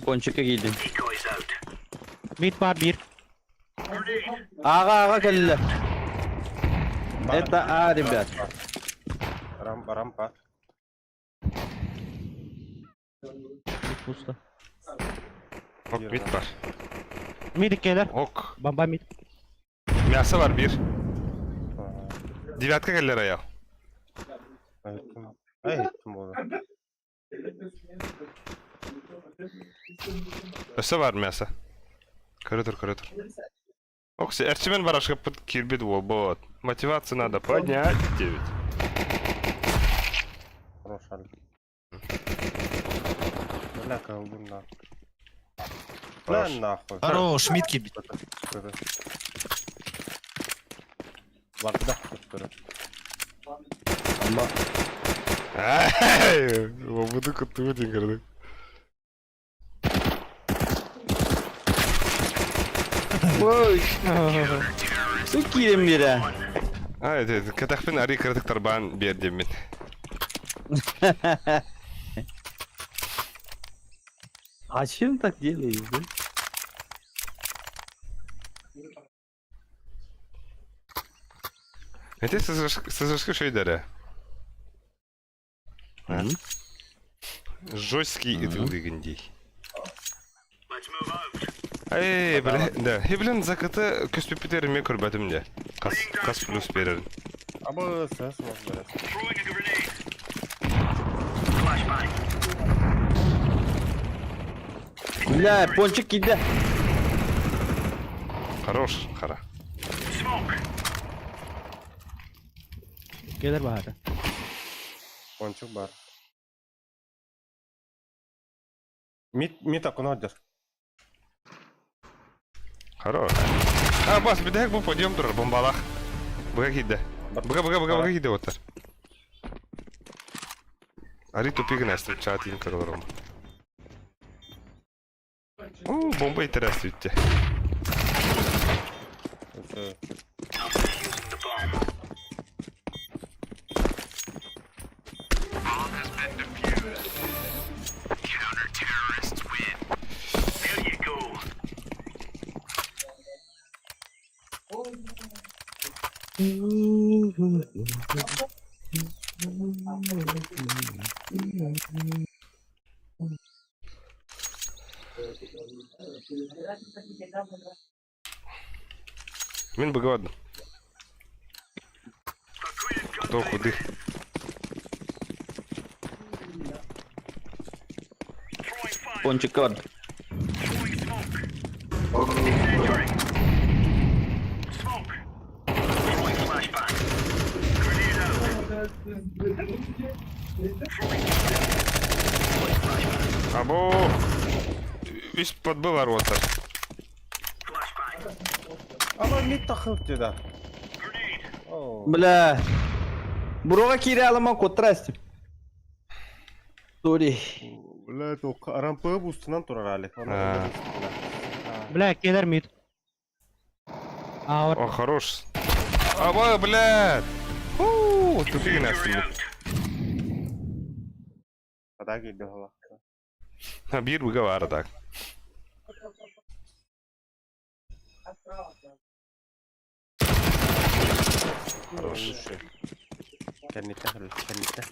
Пончика кийдим. Mid бар bir. Ага, ага кэллэ. Это А, ребят. Рампа, рампа. Mid pusta. Ок, мид бар. Mid келер. Ок. Бомба mid. Мясо бар бир. Девятка келлер аял. Айттым. Айттым оны. Өссө бар мясо. Көрө тур, көрө тур. Окси, эрчимэн барашкаппыт киирбит уолбут. Мотивацию надо поднять девять. Хорош, Бля, колдун нахуй. Бля, нахуй. Хорош, митки бит. Барда, көрө. Ай, Буду куттубут иҥкэрдик. Ой. Бу киирэн биэрэ. Ай, кэтэхпин арый кыратык тарбаан биэрдиммин. А чем так делаешь, да? Эти СССР шөйдәрэ. Жесткий ытылдыгын дей. Эй, бля, да. И, блин, закаты көспүппүтэр эмиэ көрбөтүм дьэ. Хас, хас плюс берерин. Абы сэс мас Бля, пончик киирдэ. Хорош, хара. Келер баһата. Пончик бар. Мит, мит окно дер. Хорош. А, бас, бүтэһик бу подъем турар, бомбалах. Быга киирдэ. Быга, быга, быга, быга киирдэ оттар. Ари тупигын астым, чаатын көрөлөрөм. О, бомба итерес үтте. Мин быгабадым. Кто куды? Пончик бар. Або! Үс подбыл рота. Ама мит тахып деді. Бля. Буруга киирэ аламан куттара истим. Сори. Бля, тоқ рампы устунан турар әлі. Бля, келер мид. А, О, хорош. Аба, блядь! Фу, тупигин астым. Ада келді ғала. А, биир быга баар так. Хорош. Кәннетті, кәннетті.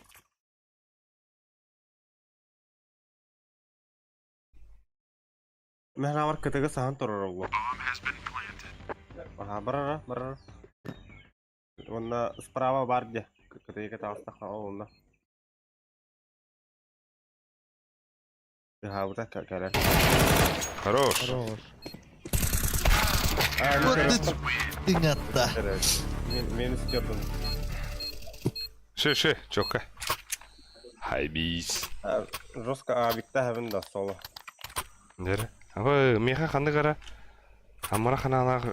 Мен амар кытыгы сахан турар оглу. Аха, барара, барара. Онна справа бар де. Кытыгы таҕыстахха ол онна. Хаабыта кэлэр. Хорош. Хорош. Вот ты дыҥатта. Мен истердим. Ше, ше, чокка. Хайбис. Жестко абикта хабын да соло. Дere. Аба, меха ханды кара. Амара ханалах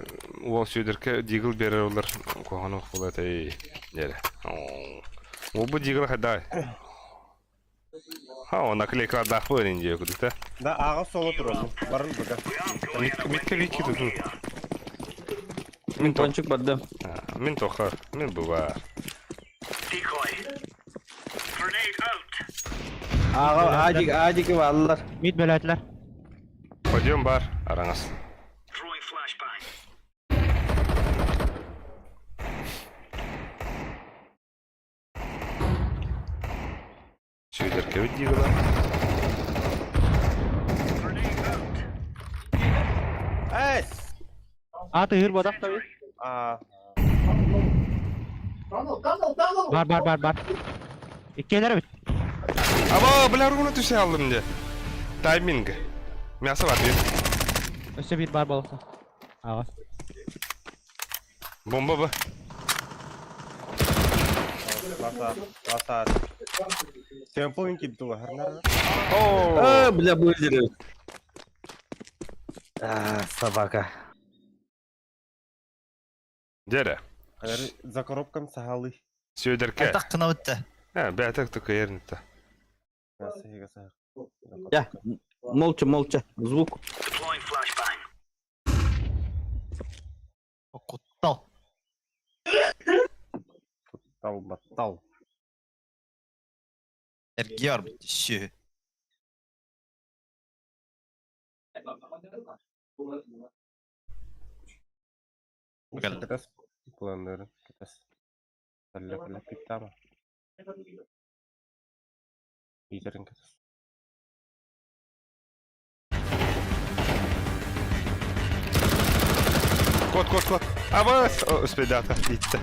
уол сүйдерке дигл берер олар куһаҕан буолла эй. Дere. Ол бу дигл хайда. Ха, он наклейка дахпын инде кудукта. Да, аға соло турасың. Барын быга. Митке вики тут. Мин Пончик барды. Мин тоха, мин бува. Аға адик адик баллар. Мид бөләтләр. Подъем бар, араңас. Сүйдерке дигла. Әй! А, тыгыр бодақ таби. А, Бар, бар, бар, бар. Иккелер бит. Аба, бля, руна түсе алдым де. Тайминг. Мясо бар бир. Өссө биир баар буолуохтаах. Аҕа. Бомба бу. Ласа, ласа. Темпо инки битула харнар. А, бля, были. А, собака. Дьэ За коробкам сахалы. Сүөдэркэ. Айтах кына битте. Э, бэйэтэ тыкыйар нитта. Я, молча, молча. Звук. Куттал. Куттал, баттал. Эргиэр барбыт сүө. Кэтес планнарын кэтес. Әллә питтама. Итерин кэтес. Кот, кот, кот. Абас! Успедата, итте.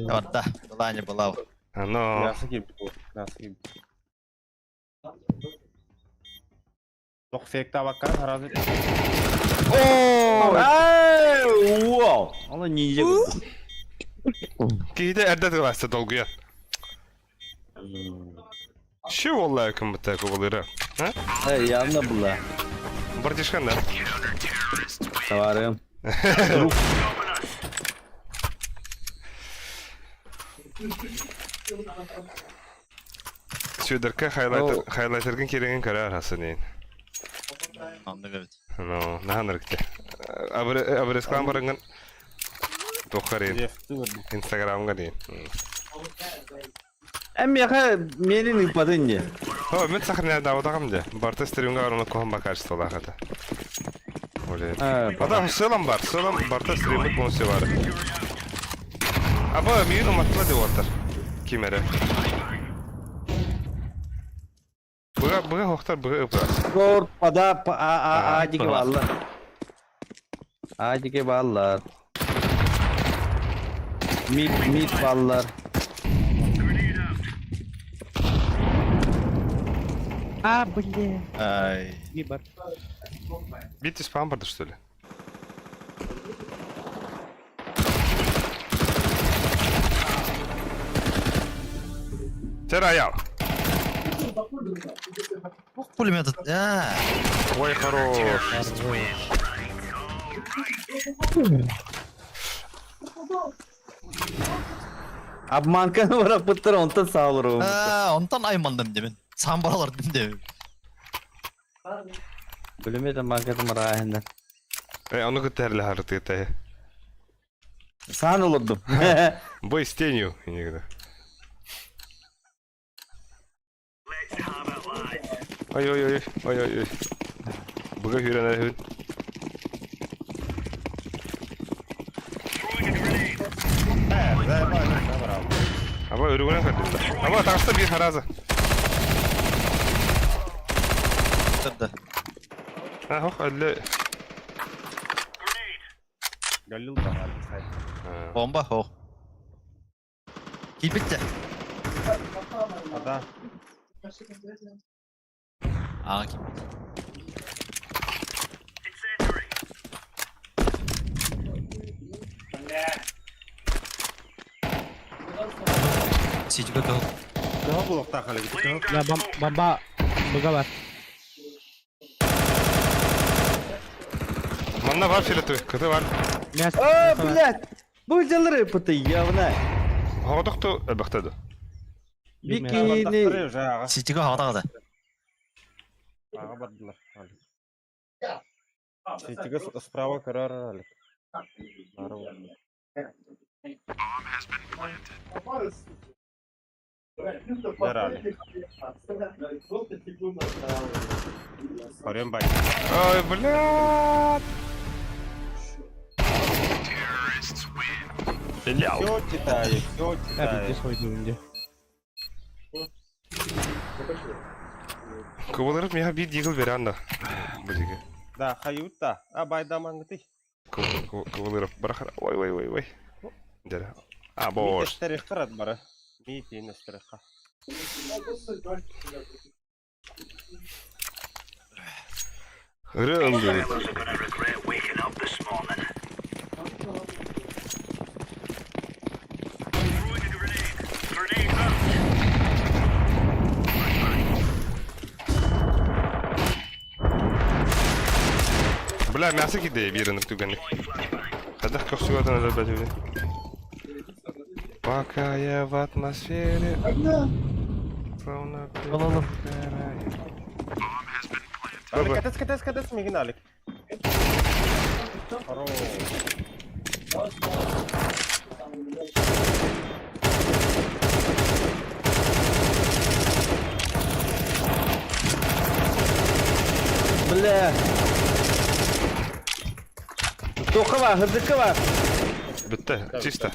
Барда. Была не была. Но. Мясо кип. Мясо кип. Тох фекта бакка харазы. О, эй, вау. Аны ниндзя. Киһитэ эрдэ тыласта долгуйан. Şu vallahi кім бітті кобылыры. Эй, явно была. Братишкан да. Товарым. Сүөдэркэ хайлайтер хайлайтерген кереген көрө арасы нейн. Оннук эбит. Ну, нахан ырыкте. Абыресклан барынган тохарин. Инстаграмга дейин. Эм яха менин ыппатын не. О, мен сахарня даудагам де. Барта стримга арны кохан ба качество лахата. Оле. Адам сылам бар, сылам барта стримит бонусы бар. Аба миин уматла деп отыр. Кимере. Быга быга хохтар быга ыпрас. Гор пада па а а а дике баллар. А дике баллар. Мид мид баллар. А, блин. Ай. Биир бар. Бит спам барды что ли? Тераял. Ох, пулемет. А. Ой, хорош. Обманканы барап онтон саалыр. А, онтон аймандым демен. Сан баралар дим Пулемет обманканы марахында. Э, оны көтәреле харыты тәе. Сан олордум. Бой с тенью. Никогда. Ой-ой-ой, ой-ой-ой. Быга хүрәнә хүн. Аба өрүгүнэн көрдүм да. Аба таҕыста биир хараза. Да. А, хох, әлле. Галил да сайт. Бомба, хо. Килбитте. Ада. А, килбит. Сидик кыл. Кого булуктаа хали? Бля, бом бомба быга бар. Манна бар филету, кыты бар. Мясо. А, блядь. Бу жалыр ыппыты явно. Хоҕотохту элбэхтэ Бикини. Уже ага. Сидик хагада. Ага бардылар. Ситиге справа карар алик. Дарали. Хорем бай. Ой, блядь. Ляу. Все читаю, все А, читаю. битте сойду инде. Кубалырып миха бир дигл беранда. Билиге. Да, хаюта. А байдаман ты. Кубалырып барахар. Ой, ой, ой, ой. Дere. А, бош. Мит эстерих карат бары. Мит ин эстерих. Ырыа ыллыыбыт. Бля, мясо кидее биир түгэнник. Хайдах көхсүгэтэн өлөрбөтүбүн. Пока я в атмосфере, словно Ол Алик, катец, катец, катец, мигин Алик. Хорош. Бля. Тоха бар, хырдыкка бар. Бүттэ, чисто.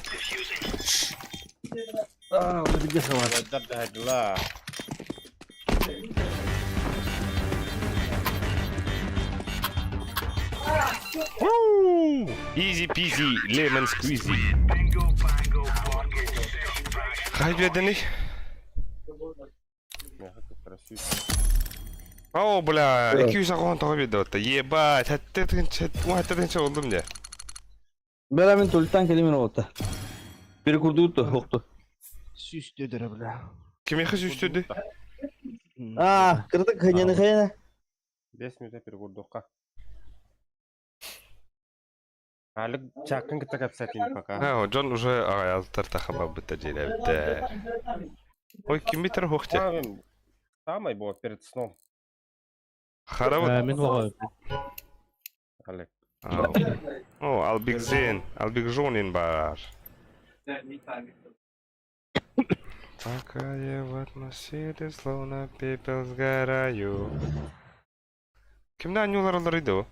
Аа, где савар? Байдар дэһэдила. Easy peasy lemon squeezy. Хай биэдэний? Оо, бля, 200 тоҕо биэрдэ батта. Ебать, хэтте тынча, хэтте тынча болдум дьэ. Бэра мин тултан кэлимин оҕотта. Бiri курдуутtu, охту. Сүүстүдөрө бля. Кимиэхэ сүүстүрдүй? Аа, кырдык хыняны хайана. 5 минут перегурдуохха. Алик чаккын кытта кэпсэтин пока. А, дьон уже аҕайалтар тахабабыта дьиэлээбиттэр. Ой, киммитер хуохте. Самый было перед сном. Харабыт. Мин оҕо. Алик. О, Албигзен, Албигжонин бар. Пока я в атмосфере, словно пепел сгораю. Кимнэ анньуулар олоройду?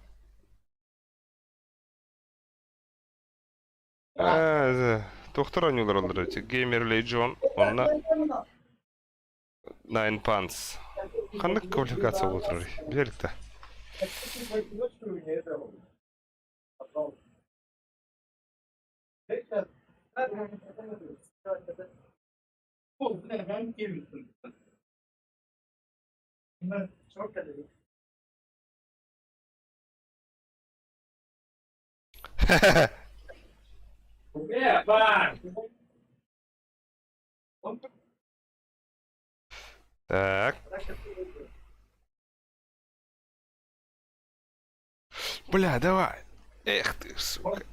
Ээ, туохтар оонньуулар олорор Gamer Legion уонна Nine Pants. Ханнык квалификация буола турарый? Билэ илик да. Так. Бля, давай. Эх ты, сука.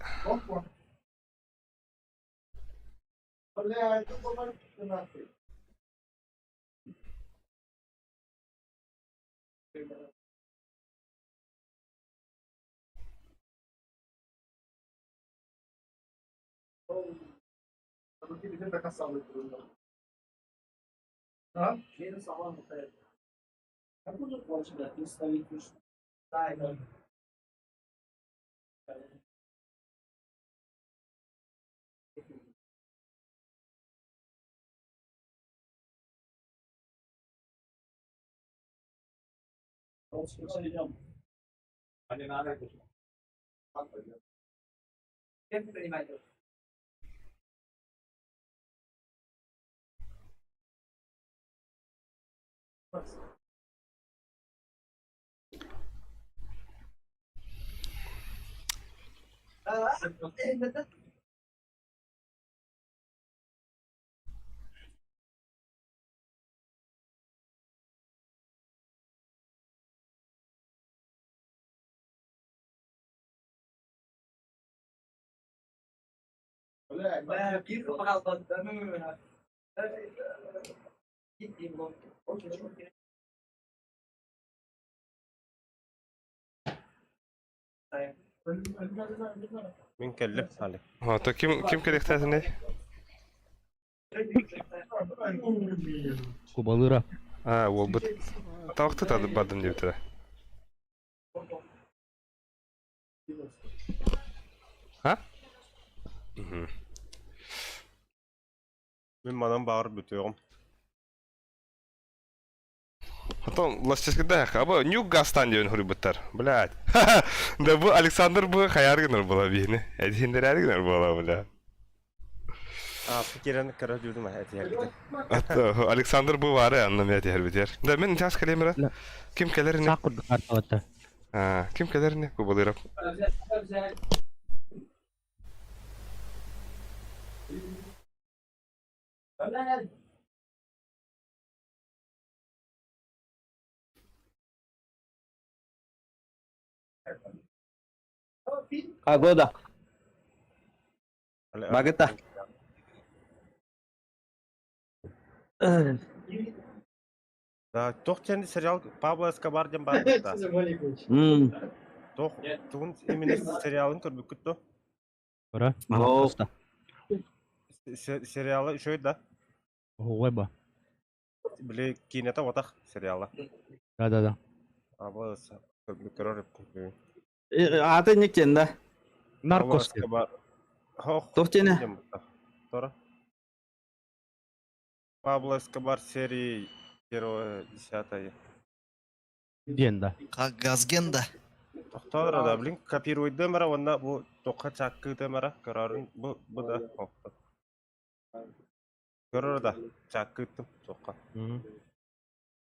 Мин кэллим Алик. Ото ким ким кэлиэхтээтиний? Кубалыра. Аа, уолбут табахты бардым диэбитэрэ. А? Мгм. Мин манан баҕар бүтүөҕүм. Потом властескада аба нюк гастан диэн хоруйбуттар. Блядь. Да бу Александр бу хайар гынар буола биһини. Эдиһиннэрээри гынар буола бля. Ааспы киирэн көрө дьуудум этиһэрбитин. Александр бу баары анна мен этиһэрбитигэр. Да мен час кэлемера. Ким кэлэр Саах курдук карталатта. Ким кэлэр не кубалырап. Погода. Багыта. Да, туох диэн сериал Пабло Эскобар диэн баар да. Туох тугун именно сериалын көрбүккүт дуо? Ора. Оо. Сериалы үчүгэй да? Оһугай ба. Били киинэтэ уотах сериала. Да да да. Пабло көрөр Аата инник диэн да. Наркос. Хох. Туох диэнэ? Тора. Пабло Эскобар серии первое, десятое. Диэн да. Газген да. Тохтоор да, блин, копируйдым эрэ уонна бу туохха чаккыытым эрэ көрөрүн бу бу да Көрөр да, чаккыыттым туохха.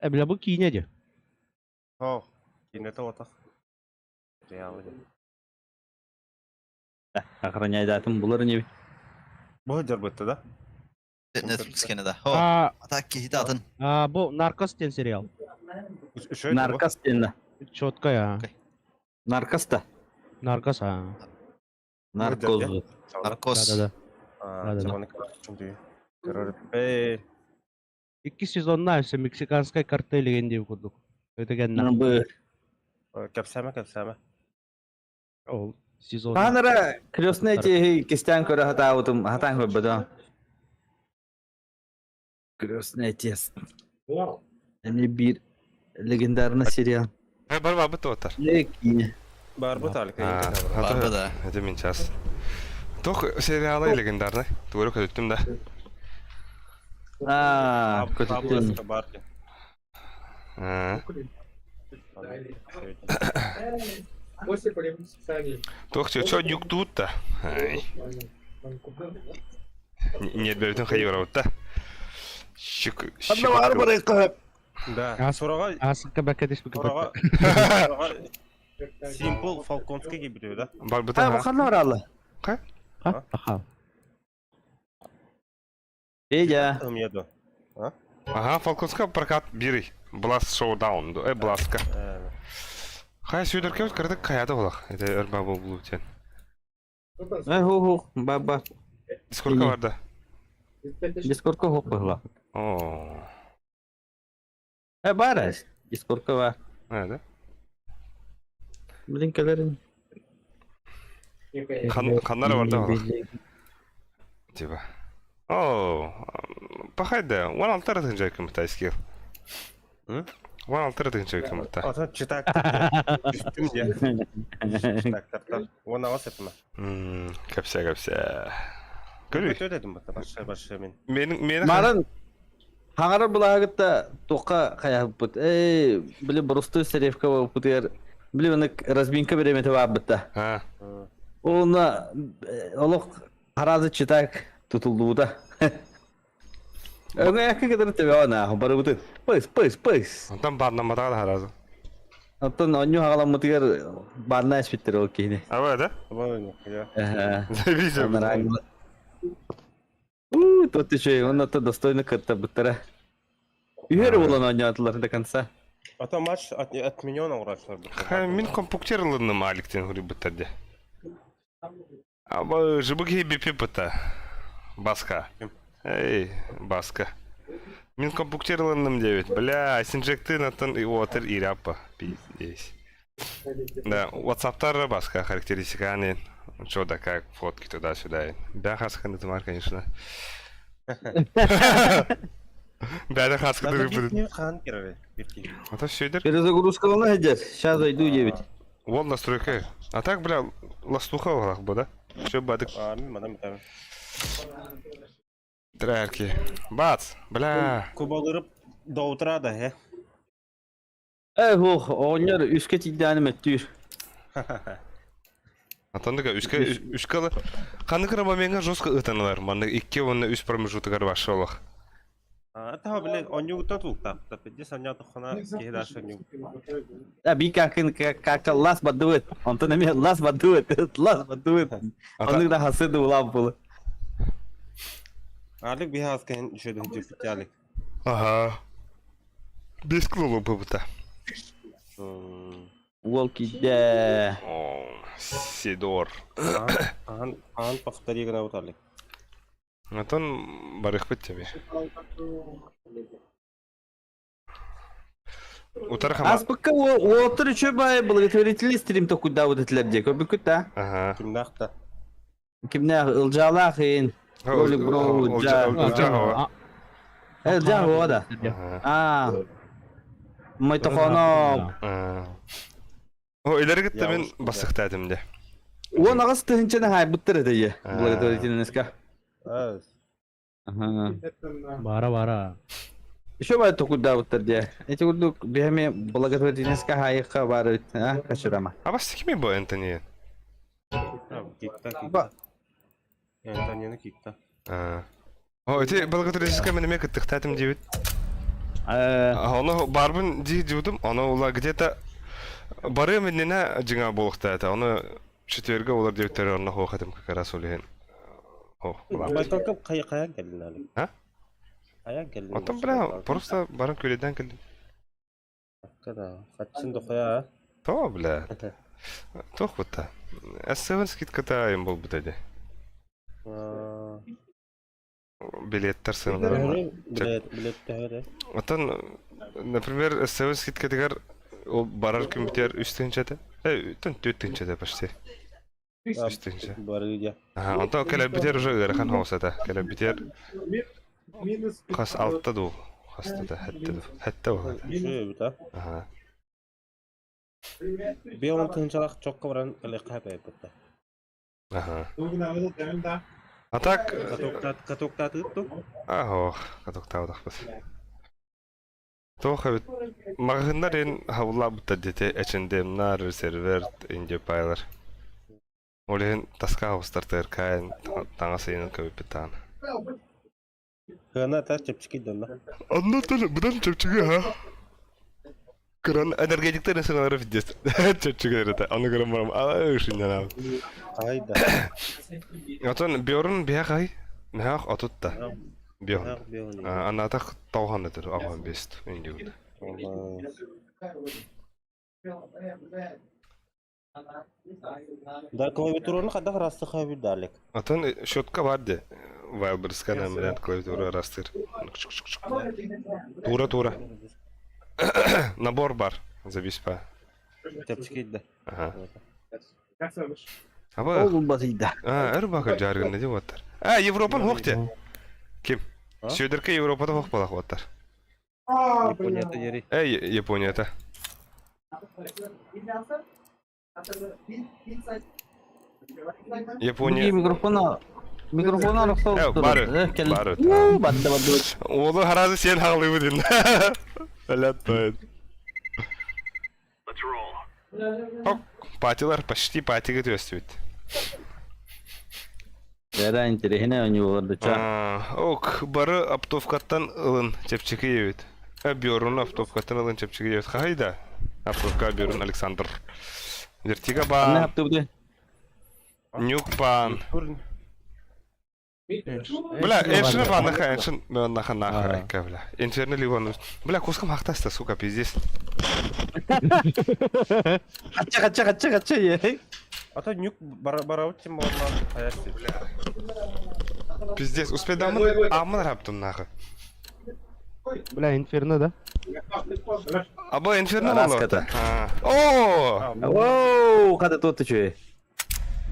Э, бля, бу киинэ дии. Оо, киинэтэ отах. Сериалы дии. Охраняйдаатым булар ини. Бу дьарбытта да? Netflix кэнэ да. Хо, А, атак киһитэ атын. а, бу Наркос диэн сериал. Үчүгэй да бу. Наркос диэн да. Четко я. Наркос да. Наркос, а. Наркоз. Наркос. Да да да. Да, да, да. Көрөр. Эй, Икки сезонна өссө мексиканскай картель деген диэн курдук. Өтөгенна. Бу. кэпсээмэ кэпсээмэ. Ол сезон. Хаанара крестный эти кистээн көрө хатаабытым, хатаан көрбөтө. Крестный отец. Эмне бир легендарный сериал. Э, бар бар бит отар. Леки. Бар бу талика. Бар да. Это мин час. Тох сериалы легендарный. Тугу көтүттүм да. Аа, көтүттүм. Бар. Туох чё нюктуут да. Нерберитин хайыгырабыт да. Щик. Одна бар бар Да. Сураға Асыкка бәккә түспүккэ Сураға Симпл Фалконский кибитүү да. Бар бит. А, бу ханна баралла? Ха? Аха. Федя. Умеду. Ага, Фалконска прокат бири. Blast Showdown. Э, Бластка. Хай сүйдөркөбүт кырдык каяда булах. Это өрба бу тен. Э, ху ху, ба ба. Сколько барда? Дискордка хоп быһла. О. Э, бар. Дискордка бар. Э, да? Блин, кэлэрин. Ханнара барда булах. Типа. О, пахайда. 16 тыгынча кымта скилл. 16 тыгынча кымта. Ата читак. Түстүм же. Читак. Оны алас этим. Капся, капся. Көрүй. Көтө дедим бата башы башы мен. Менин мени Марын Хаңара булагытта тоққа қаяппыт. Эй, били бросты серевка болуппутугар. Били оны разминка беремете баабытта. А. Оны олох харазы читак тутулдубута. Өңө якы кытыр тебе она барыбытын. Пыс, пыс, пыс. Онтон бааннамматаҕа да харазы. Оттон онню хагаламмытыгар баанна эспиттер ол киһини. Аба да? Эһэ. Зависим. У, тот еще, он это достойно кытта буттара. Үһөр болан оонньоотулар до конца. А то матч отменен урачлар. Мин компьютерлерным аликтен хури буттар де. Аба жыбык хи бипи бута. Баска. Эй, баска. Мин компьютерлерным девять. Бля, синжекты натан и отер и ряпа. Пиздец. Да, WhatsApp-тар баска характеристика, они. Чё да как, фотки туда-сюда. Бя хаска на тумар, конечно. Бя да хаска Надо дыры бит не хан кирವೆ. Битки. А то все идет. Перезагрузка волна идет. Сейчас зайду 9. Вон настройка. А так, бля, ластуха в бы, да? Все бадык. А, мен мадам там. Трярки. Бац, бля. Кубалырып до утра да, э. Эй, хух, оонньор үске тиийдээним өттүүр. Атонныга үскэ үскэ ханнык эрэ момеҥҥа жестко ытаналар. Маннык икки уонна үс промежутогар вообще олох. А, это, блин, онньугуттан тулуктаах. Пиздец, онньоотоххуна киһи дальше онньуг. Да, би как как лас бадует. Онтон эмиэ лас бадует, лас бадует. Оннук да хасы дуулаан буолу. Алик биһаас кэһин үчүгэй дьүппүт Алик. Ага. Бес кылы быбыта. Уол киирдэ. О, Сидор. Ахан, ахан повтори гына Алик. Онтон барыхпыт тебе. Утары хама. Аспыкка уолаттар үчүгэй баайы благотворительный стрим токуйдаабыт этилэр дии көрбүккүт да? Ага. Кимнээх да? Кимнээх Ылдьаалаах иин. Ролик бро Ылдьаа. Ылдьаа. Ылдьаа буо да. Аа. Мойтохоно. О, илери кытта мен бассыктаатым де. 18 тыһынчаны хайбыттар этэ е. Благотворительностька. Бара бара. Еще баар токуйдаабыттар дии. Эти курдук биһэми благотворительностька хайыкка баар эбит, а, качырама. А бас кими бу Энтони? Кикта, кикта. Энтонины кикта. О, эти благотворительностька мен эме кыттыктаатым диэбит. Ону барбын дии дьудум, ону ула где-то барыам иннинэ дьиҥа буолуохтаата. Ону четверга олор диэбиттэр онно хуохатым как раз ол иһин. О, Байкалга хайа кэллин али? А? Хайа кэллин? Оттон бля, просто баран күлэдэн кэллим. Да, хатсын дохуя. То, бля. Туох бутта. S7 скидката айым буолбута ди. Билеттер сыналара. Билет, билет төһөрө. Оттон, например, S7 скидкатыгар ол барар күммүтүгэр үс тыһыынча Э, түөрт тыһыынча почти. Үс тыһыынча. Бары дия. Ага, онтон кэлэрбитигэр уже ыарахан хоҕус этэ. Кэлэрбитигэр хас алта дуу, хаста да, сэттэ дуу. Сэттэ буолла. Үчүгэй эбит, а? Ага. 50 тыһыынчалаах чокко баран ылыахха эбит. Ага. А так... Катоктаатыт ту? Ах, катоктаабатахпыт. Туох эбит маҕаһыыннар эн хабыллаабыттар диэтэ H&M-нар, Серверт, Индиопайлар. Ол иһин таска оҕустартыгар каайан таҥас ыйынан көбүппүт даҕаны. Кыана та чэпчэки донна. Онно быдан чэпчэки ха. Кыран энергетиктер сыналары пиздец. Чэпчэки это. Аны кыран барам. А, шиннен Айда. Отон Бьорн биһэх Мехах отутта. Бьорн. Анатах таухан өтөр аҕан бест индиут. Да клавиатураны хайдах ырастыха эбит далек. Отон щетка бар де. Вайлберска намрят клавиатура ырастыр. Тура тура. Набор бар. Забиспа. Чэпчэки да. Ага. Аба. Ол булбатыйда. А, өр бакыр жаргын не оттар. А, Европан хохте. Ким? Сөдөркө Европада хох балах оттар. Японията дери. Эй, Японията. Япония. Микрофона микрофона рөхсө Э, бары, бары. Бадда бадда. Олу харазы сен хағлыбы дин. Блядь, Ок, патилар почти патига төстүбүт. Бэрэ интересіне ойнуулар да. Ок, бары оптовкаттан ылын чэпчэки ебит. Бьорун оптовкаттан ылын чэпчэки ебит. Хайда. Оптовка Бьорун Александр. Вертига Анна бан, хаптыбыты. нюк бан. Бля, Эншин бан наха, Эншин наха наха, айка, бля. Инферно ливан. Бля, кускам хахтаста, сука, пиздец. Кача кача кача кача е. А то нюк барабыт тем болма. Пиздец, успедамын, амын раптым нахы. Бля, инферно, да? Аба инферно Раската. О! Оу, када тот чуе.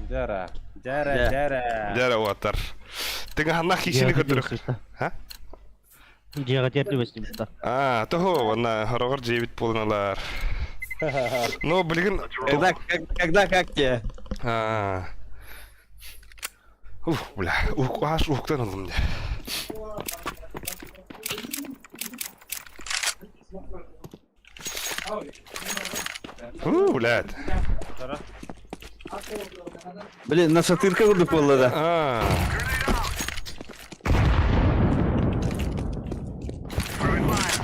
Жара. Жара, жара. Жара уаттар. Тыга ханна хишини көрдүрүк. Ха? Дьиэҕэ тиэрдибэстибит А, того, на хорогор жебит болуналар. Ну, билигин Когда когда как тебе? А. Ух, бля, ух, аш ухтан алдым де. Фу, блядь. Блин, нашатырка курдук буолла да. Аа.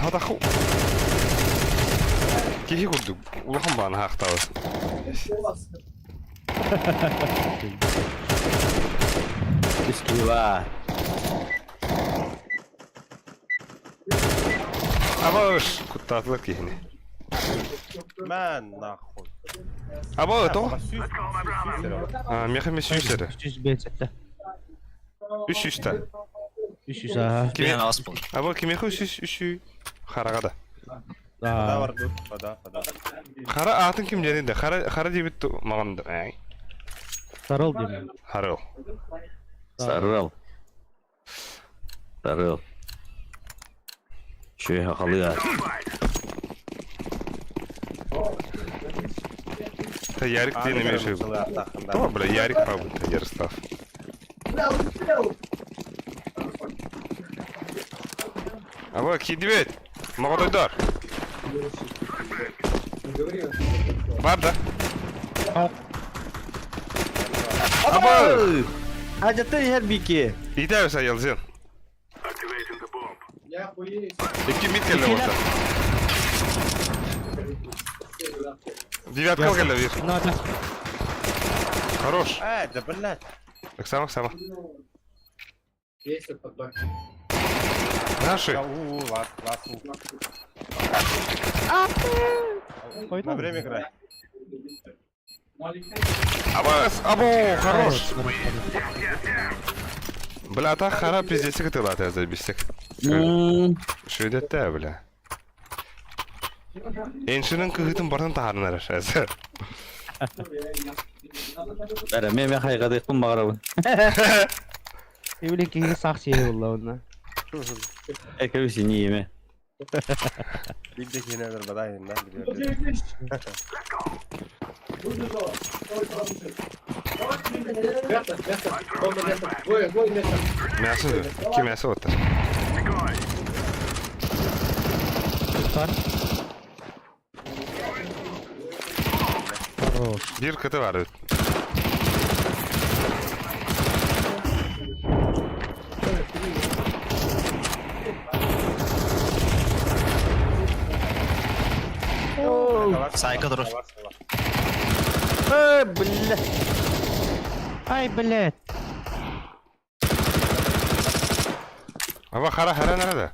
Хатаху. Киһи курдук улахан бааны хаахтаабыт. Бискива. Абаш куттаатылар киһини. Мэн нахуй. Аба то? Сүүс сүүс эрэ. А, меха ме сүүс эрэ. 305. Үс сүүс та. 300 аха. Мен ас бол. Аба кимиэхэ үс сүүс үс сүү хараҕа да. Вода Да. бар тут, вода, вода. Хара аатын ким диэн да хара хара диэбит маҕан да. Ай. Сарыл деймін. Харыл. Сарыл. Сарыл. Шөй хақалыа. Та Ярик диэн эмиэ үчүгэй. То, бля, Ярик пабыт, Ярослав. Аба, кидибет. Моҕотойдор. Бар да. Аба! Ажаттан иһэр бики. Итэбис айылзын. Икки мид кэллэ болта. Девятка кэллэ бир. Надо. Хорош. Э, да блядь. Оксана, Оксана. Наши. Да, у, лас, лас, у. На время играй. Абас, або, хорош. Бля, та хара пиздец кытылат забистек. Шүдетте, бля. Эншінің кыһытын бартын таһарынар әсі. Бәрі, мен мен хайғадықпын бағарабын. Эвелин киһи сах сиэ буолла онно. Экөбүс не еме. Бигде кинелер бадай инна билер. Мясо, ки мясо оттар. Бар. Хорош. Бир кыты бар өт. Сайка дұрыс. Э, бля. Ай, блядь. Аба хара хара nerede?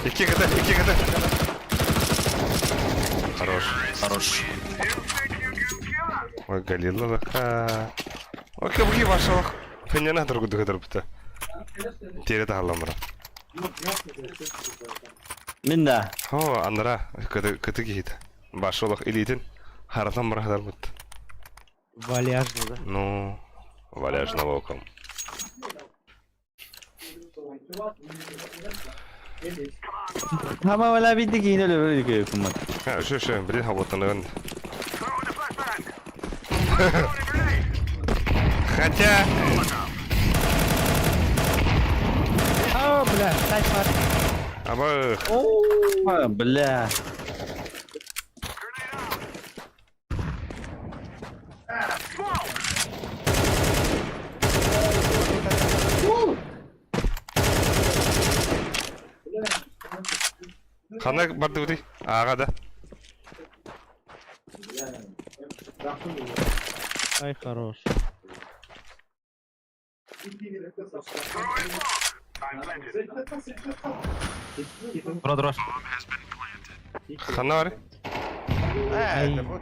İki kıtı, iki kıtı. Хорош. Хорош. Ой, Галила лака. Ой, кабги башалах. Феняна доргу дыгы дырбыта. Тере тахалламыра. Мин да. О, андара, кыты кыты кихит. Башалах илитин. Харатан мыра бут. Вальяжно, да? Ну, валяжно волком. Хама вала бидди кейін өлі өлі көйіпім бар. Ha, şu şu, блин, хаботанын. Хотя, О, бля, тай бар. аба, А, бля. хана барды бudi. Ага да. Ай, хорош. Тұра тұра. Хана бар. Э, да вот,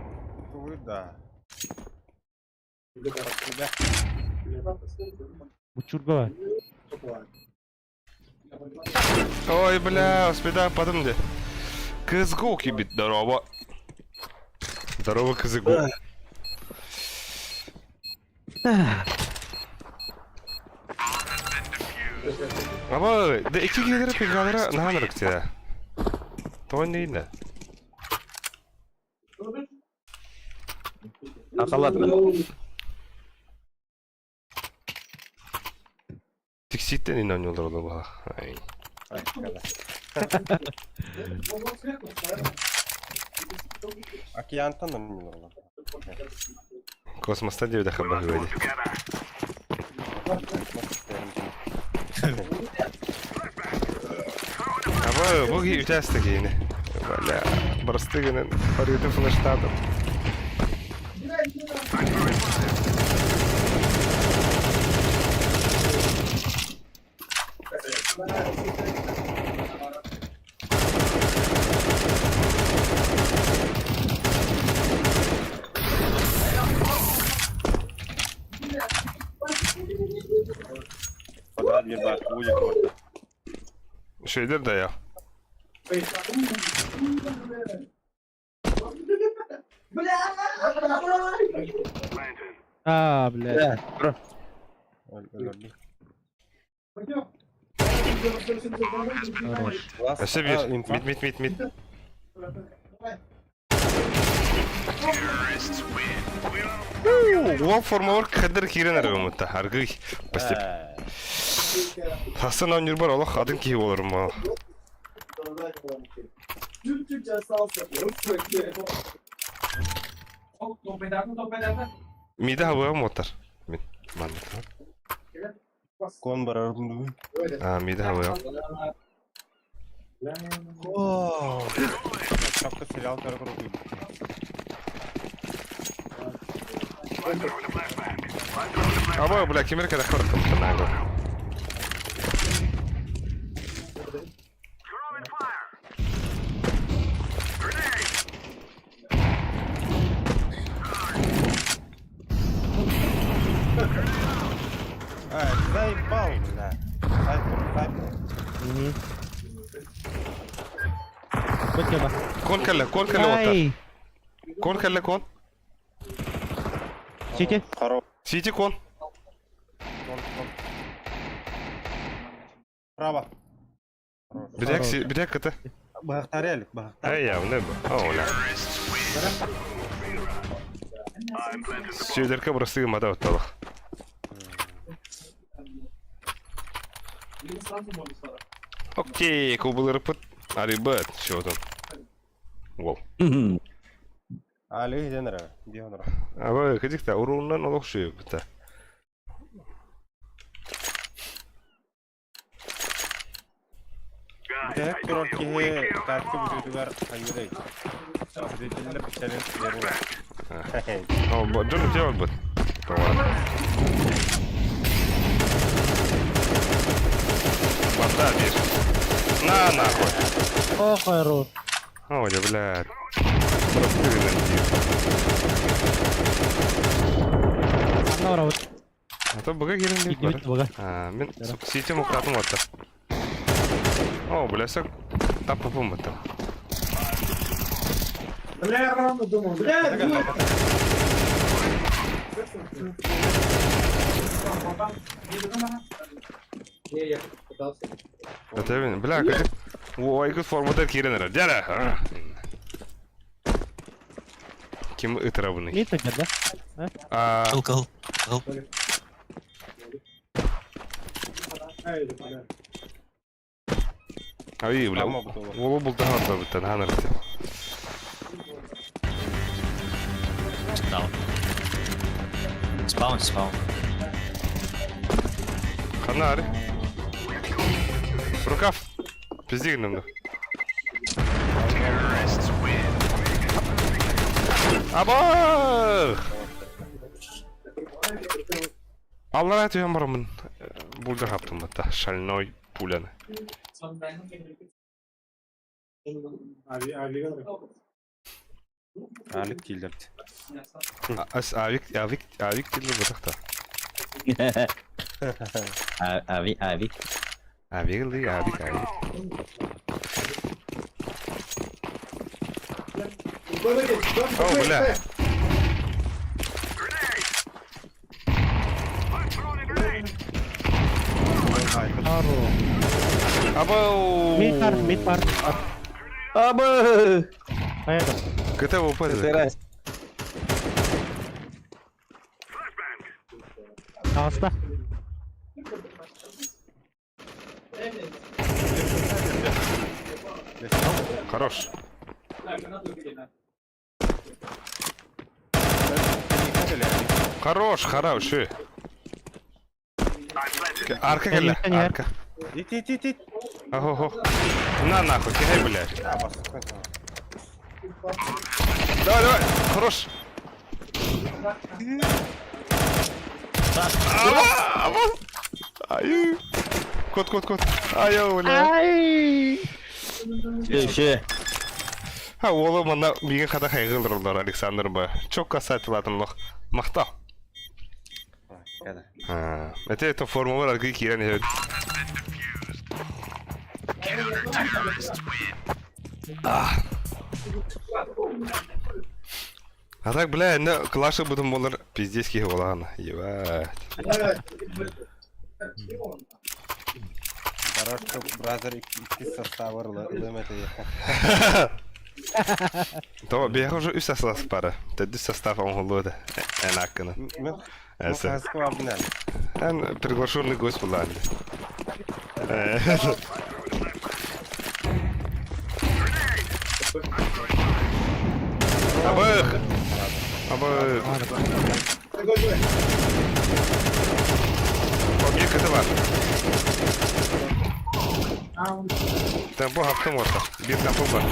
вот, да. Тебя. Бучурга. Ой, бля, успеда потом где. Кызгу кибит, здорово. Здорово, кызыгу. Аба, да iki kere pigalera nahanırık ya. Тоон değil de. Ақалар мен. Тикситтен инан yollar ola bak. Ay. Ай, когда. Океантан да не нужно. Космостан диэбэтэххэ баһыыба дии. Аба, бу киһи үтээстэ киһини. Бля, бырастыы гынан барыытын флештаатым. Квадрат bir бар, будет вот. Şeydir de ya. А, блядь. Класс. Өссө А, bir. инфа. Mid mid mid mid. Уол формалар кадр киирэн эрэ Аргый постеп. Хасан оонньуур бар олох атын киһи буоларым буолар. Мида хабыга мотор. Мин манна. Кон барар. А, мида хабыга. Чакта сериал көрө Аба, бля, кимер када хоркам танаго. А, заебал, бля. Сайфер, сайфер. Көтө ба. Кон кэллэ, кон кэллэ оттар. Ай. Кон кэллэ кон. Сити. Хорош. Сити кон. Кон, кон. Право. Бирек си, бирек кыты. Бахтарелик, бахтар. Эй, я, не бу. О, бля. Сүйдерке бырастыгы мада отталах. Окей, кубылырыпыт. Арибет, чего там? Вол. Али, где нра? Где он? Аба, кадикта, уруннан олох шуй бita. Tek турар киһи тарты бүтүтүгэр хайырый. Зрительлер бичэлин берулар. О, Джон, где он будет? Вода, бежит. На, нахуй. О, хорош. Ой, блядь. Бырастыгы Анна барабыт. А то быга кирин дип бар. Кидибит бага. А, мен сити муктатым отта. О, бля, сак таппым отта. Бля, рано думал, бля, Это мен, бля, кадик. Ой, кыз формада кирин эр. Дяля. Ким ытырабыны? Не это да? А, Кыл кыл. Кыл. ай, бля. Ама бутылы. Олу бултаган да бит, ханыр. Даун. Спаун, спаун. Ханар. Рукав. Пиздигнем да. Абах! Аллара түйен барамын. Булда хаптым бата. Шальной пуляны. Алик килдерди. Ас авик авик авик тиле батахта. Ави, ави. Авик ли авик авик. О, бля. Абау! Мид бар, мид бар. Абы! Поехали. КТ ВП. Террас. Аста. Хорош. Хорош, хорош. Арка кэллэ, арка. Ит, ит, ит, ит. Охо-хо. На нахуй, киһи, блядь. Давай, давай, хорош. Ай. Кот, кот, кот. Ай, бля. Ай! Че, Ha, уолу манна бигэ хата хайгылдырылар Александр ба. Чок касательлатын лох. Махта. Это это форма аргы кирен иһэбит. А так, бля, энэ клашы бутун болар пиздец киһи буолаҕын. Ебать. Хорошо, бразер икки составы ылым это То биһиэхэ уже үс состав бара. Төрдүс состав оҥоһуллуо этэ. Эн аккынан. Мен Эн приглашенный гость буолаан. Абых! Абых! Объект это бар. Темпо хаптым орта. Бир темпо бар.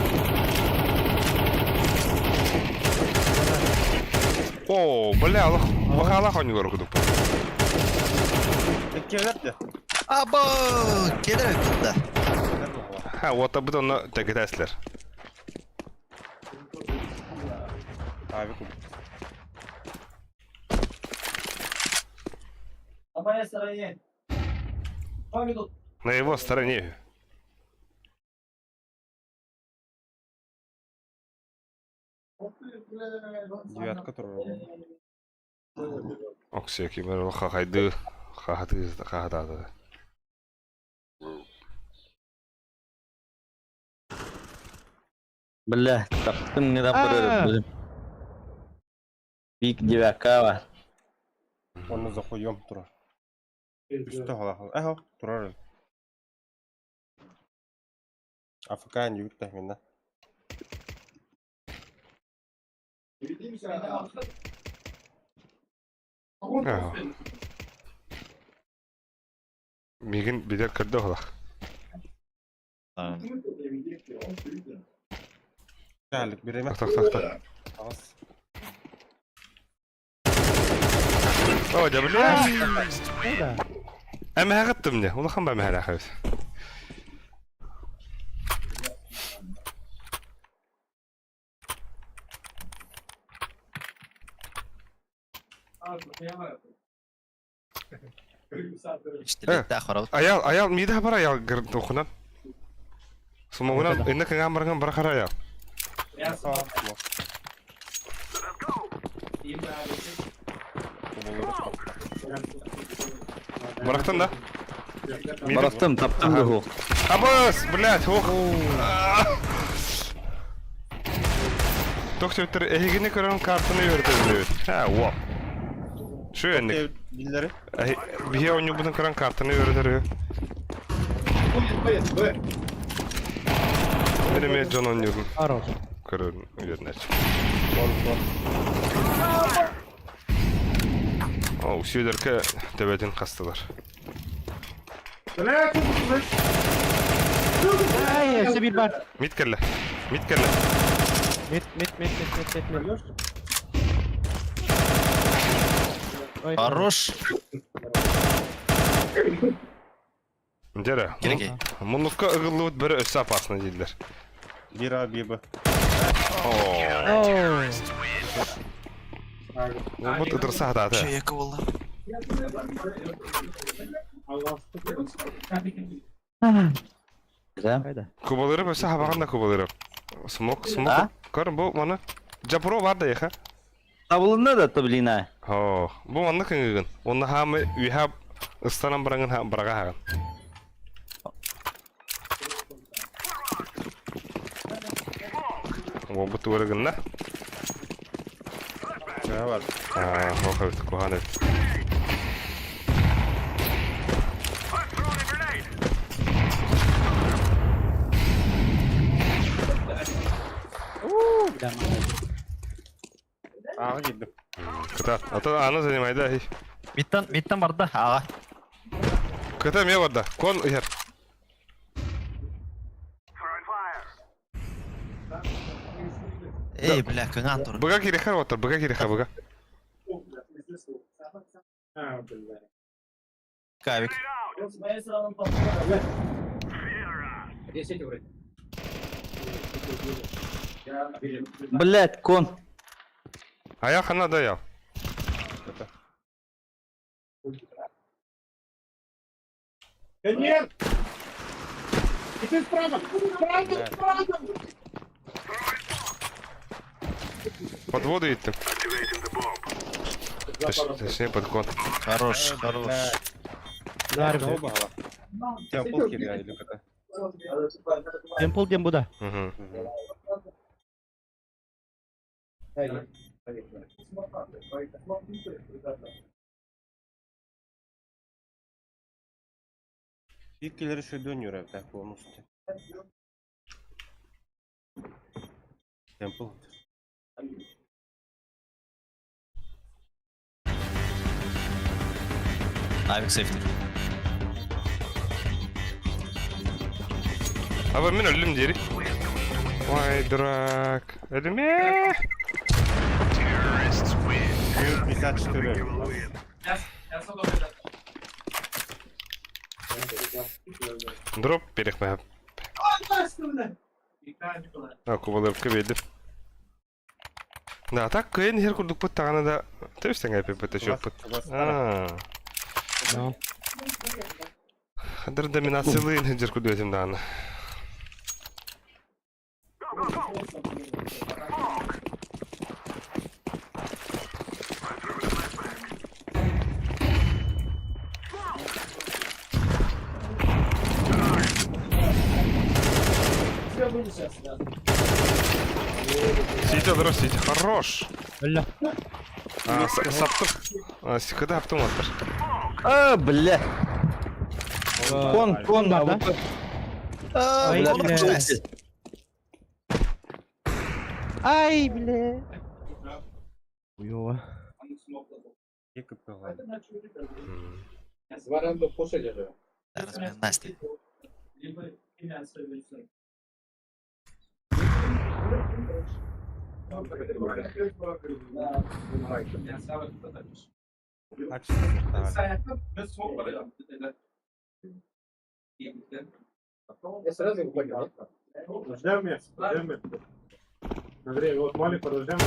О, бля, алах, алах ойнуулар кудук. Або, келер да. Ха, вот бут онно тегетәслер. На его стороне. Девятка турар. Оксия кимер хахайды хахаты хахатады. Бля, таптым не барыр. Пик девятка бар. Оны захуем турар. Үстө халахал. Эхо, турар. АФК не үттә мине. Мигин билер көрдө холах. Кәлик биреме. Так, так, так. Ас. О, да бля. Әмә гаттым не. Улахан ба мәһәлә хәбис. Аял, аял, мида бар аял гыртухунан. Сумогунан, инна кыңа барган бар хара аял. Барахтан да? Барахтым, таптым да Абыс, блядь, ох. Доктор, эхигини көрөн картаны өртөбүт. Ха, во. Şu enник. Билләре. Бие оню бутын көрөн картаны өртөрү. Менеме Джон онюрун. Хорош. Көрөн үйөрнәч. О, сүйдерке төбөтүн кастылар. Ай, өссө бир бар. Мит келле. Мит келле. Мит, мит, мит, мит, мит, мит, мит. Ой, Хорош. Дере. Керек. Мунукка ыгыллыбыт бөрө өссө опасно дииллэр. Бир А, бир Б. О. Оу. Бу ыдырса хатаата. Чөйәкі болды. Да? Кубалырып өссө хабаган да кубалырып. Смок, смок. А? Көр бу маны. Жапуро бар да яха. Табылынна да таблина. О, бу манны кыңыгын. Онна хамы үйһап ыстанан бараңын ха барага хаган. О, бу туырыгынна. Чөйә бар. Аа, хохот куханет. Бля, Ага килдим. Кытаат. Ата аны занимайда. Миттан, миттан барда, аға. Кыта эмиэ барда. Кон иһэр. Эй, бля, кыҥаан тур. Быга кириэхэр оттор, быга кириэхэ быга. Кавик. Блять, кон. Аяқ хана да ял. Нет! И ты справа! Справа! Справа! Подводу иттим. Точнее подкон. Хорош, хорош. Нарвы. Темпл киря или как? Темпл дем буда. Угу. Иккилери шөйдөн юрэ так бонусты. Темпл. Авик сейфти. Аба мин өллүм диэри. Ой, дурак. Өлүмэ! 54. Дроп перехмэ. А, кубалырка биэрдим. Да, так кыайан иһэр курдукпут даҕаны да тэбис тэҥэ эппиппит өчүөппүт. Аа. Хадыр доминациялыын сылдьар курдук этим даҕаны. Сидя, здравствуйте, хорош. Бля. А, саптым. А, когда автомат? А, бля. Кон, кон, Да, да? А, Ай, бля, бля. Ай, бля. Хуёво. Настя. Подождем меня, подождем меня. Андрей, вот Молик, подождем.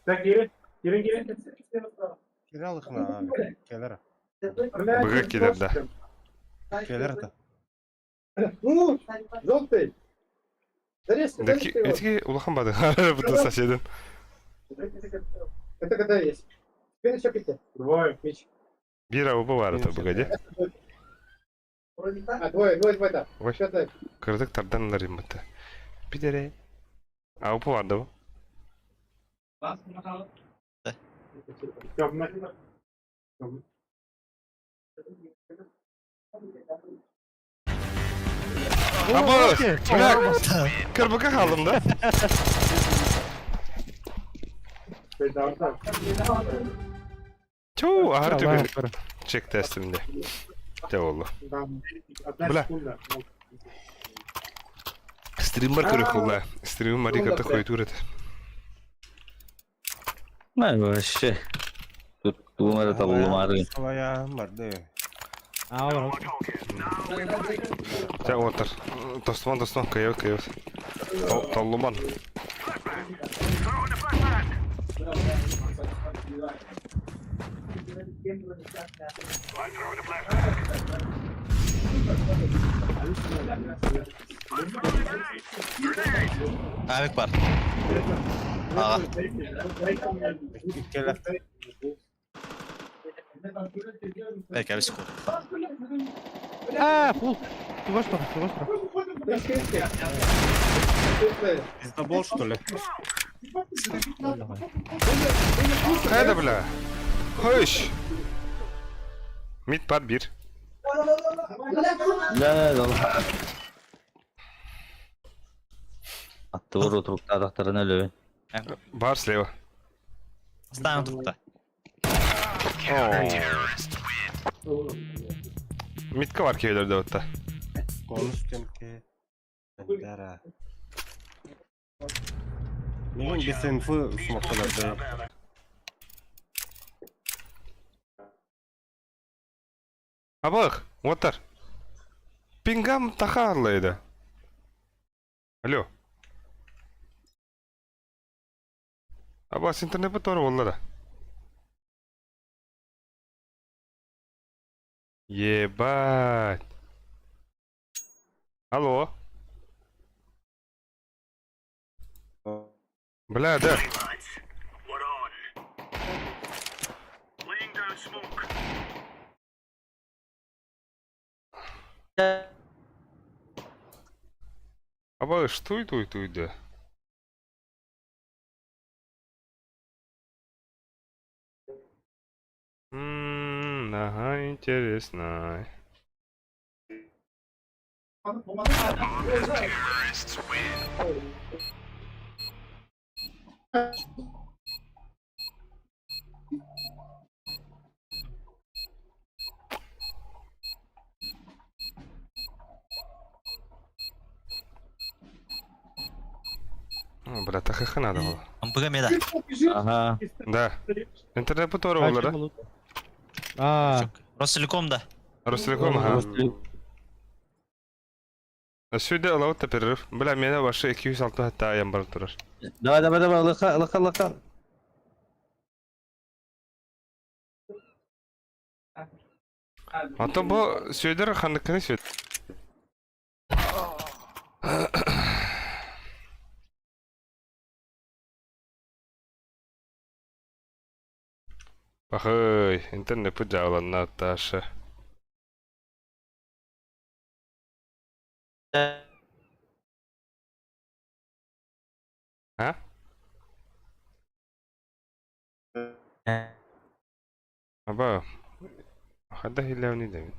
Так, Кирин, Кирин, Кирин. Киралыхна, келер. Быга килер, да. Келер да. Ну, желтый. Да, эти улахан бады. Буду соседом. Это когда есть? Теперь еще пяти. Двое. Мич. Бира оба бар это быга, А, двое, двое, двое, да. Ой. Кырдык тардан лариммыта. Пидере. А опа бар да бу? Аба, бля, кырбыка қалдым да. Чу, ахар түгел. Чек тестимде. Те болду. Бля. Стриммер көрөх болла. Стриммер мари карта хойтур это. Май вообще. Тут думаю, это булмары. Салая барды. А, олар. Те отыр. Тостман, тостман, кайып, кайып. Толлуман. Авик бар. Ага. Келер. Бәк, авик скор. А, фул. Чего что? Чего что? Пиздобол, что ли? Қайда, бля? Хойш. Мид бар бир. Да, да. Аттыбар отуруктаатахтарына өлөбүн. Бар слева. Ставим трупта. Митка бар кейлерде отта. Konuş кемке. Бендера. Мигин бесенфы смокталарды. Абых, отар. Пингам тахарлайды. Алло. Абас интернет бу болла да. Ебать. Алло. Бля, да. Аба, что это, это, да? Ага, интересно. О, бля, так их надо было. МПГ меда. Ага. Да. Интернет по тору было, да? А, Ростелеком да. Ростелеком, ага. Сюда лаута перерыв. Бля, меня ваши 206 хатта аян барып турар. Давай, давай, давай, лыка, лыка, лыка. Ата бу сөйдер ханыкны сөйд. Бахый, интернет бу жааланна ташы. А? Аба. Хада хилявни дemi.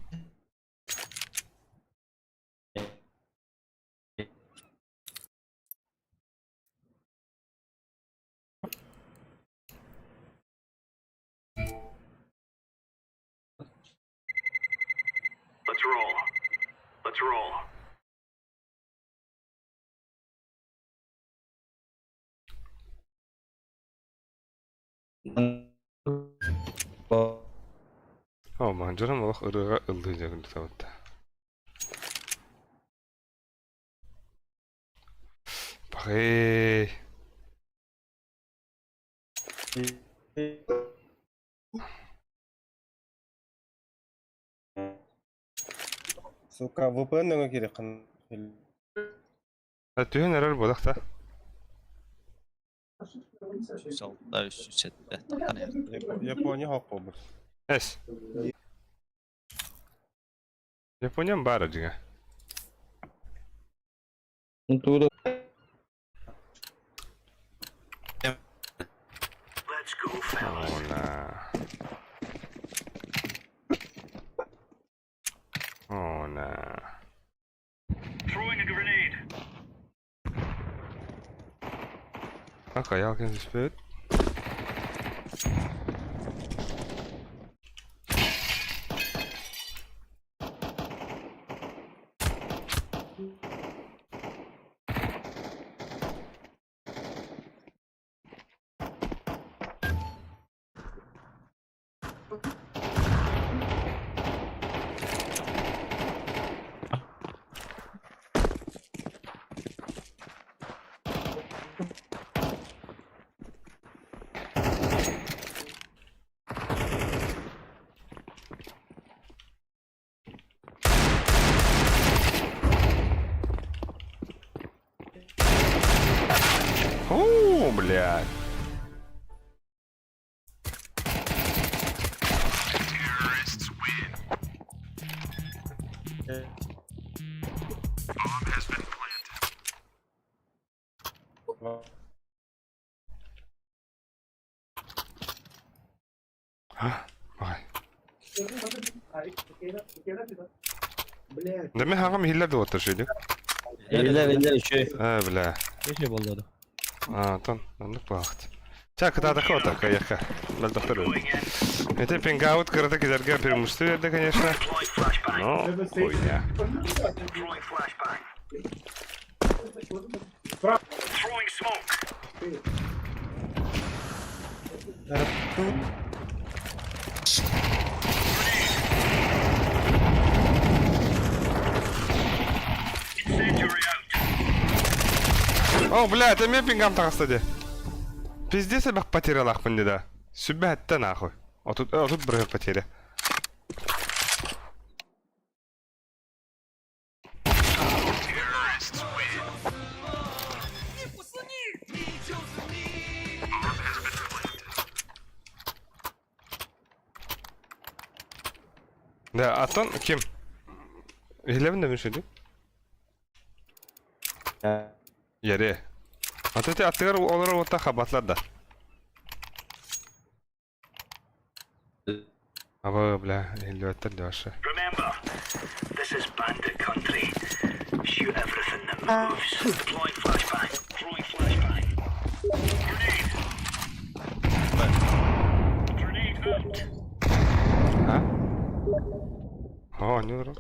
О, манжарам олох ырыга ылды жагын табытта. Бахый. Сука, VPN нөҥө кири хан. А түһен эрэр бодахта. 6, 307. Япония хок болбут. Эс. Япония бары жига. Она. Она. Окей, ялкен түспөт. О, блядь. А, ой. Да мен хагам хиллер деп отыр шүйдік. Eller, eller, şu. А, бля. Эше боллады. А, тон, оннук буолаахт. Ча, кытаатахха ота, кыайыахха. Мөлтөхтөр өлдө. Это пингаут кырата кизерге преимущество берди, конечно. Но хуйня. О, бля, это мне пингам таҕыста дии. Пиздец элбэх потерялаахпын дии да. Сүбэ эттэ нахуй. 30 бырыһык потеря. Да, аттан ким? Иһилэбин да мүшүдү. Ере. Аты те аттыгар олорор уотта хабатлар да. Аба, бля, иһиллибэттэр да вообще. А? О, не урок.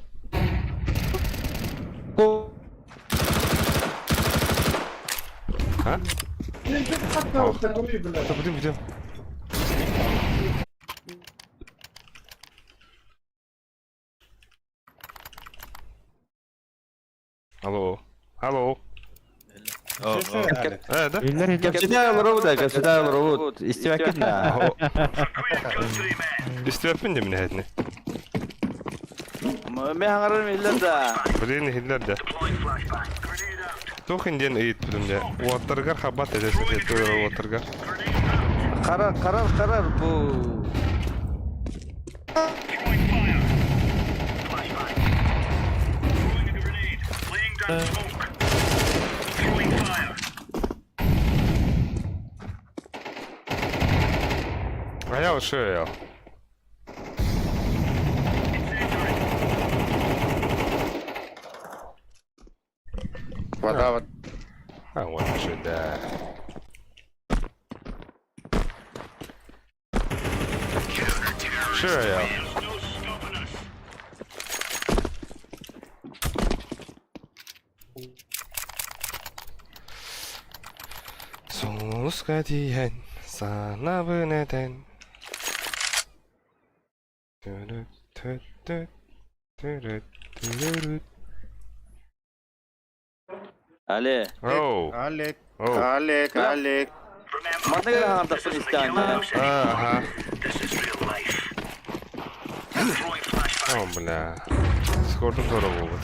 А? Да, будем, будем. Алло. Алло. Э, да? Кэпсэтэ олоробут, кэпсэтэ олоробут. Истибэккит да. Истибэппин да мин эһэтини. Мен хаҥарарым иһиллэр да. Блин, иһиллэр да. Туох диэн ыйыппытым дьэ. Уоттарыгар хабат этэ сэтэ уоттарыгар. Харар, харар, харар бу. А я вот я. Вода, вот. А вот сюда. Sure, я. Солнышко диэн санабын этэн Але. Оу. Алек, Оу. Алек, Алек. Манна гына хаҥардахпын истэҕин дии. Ага. О, бля. Скордум здорово буолбут.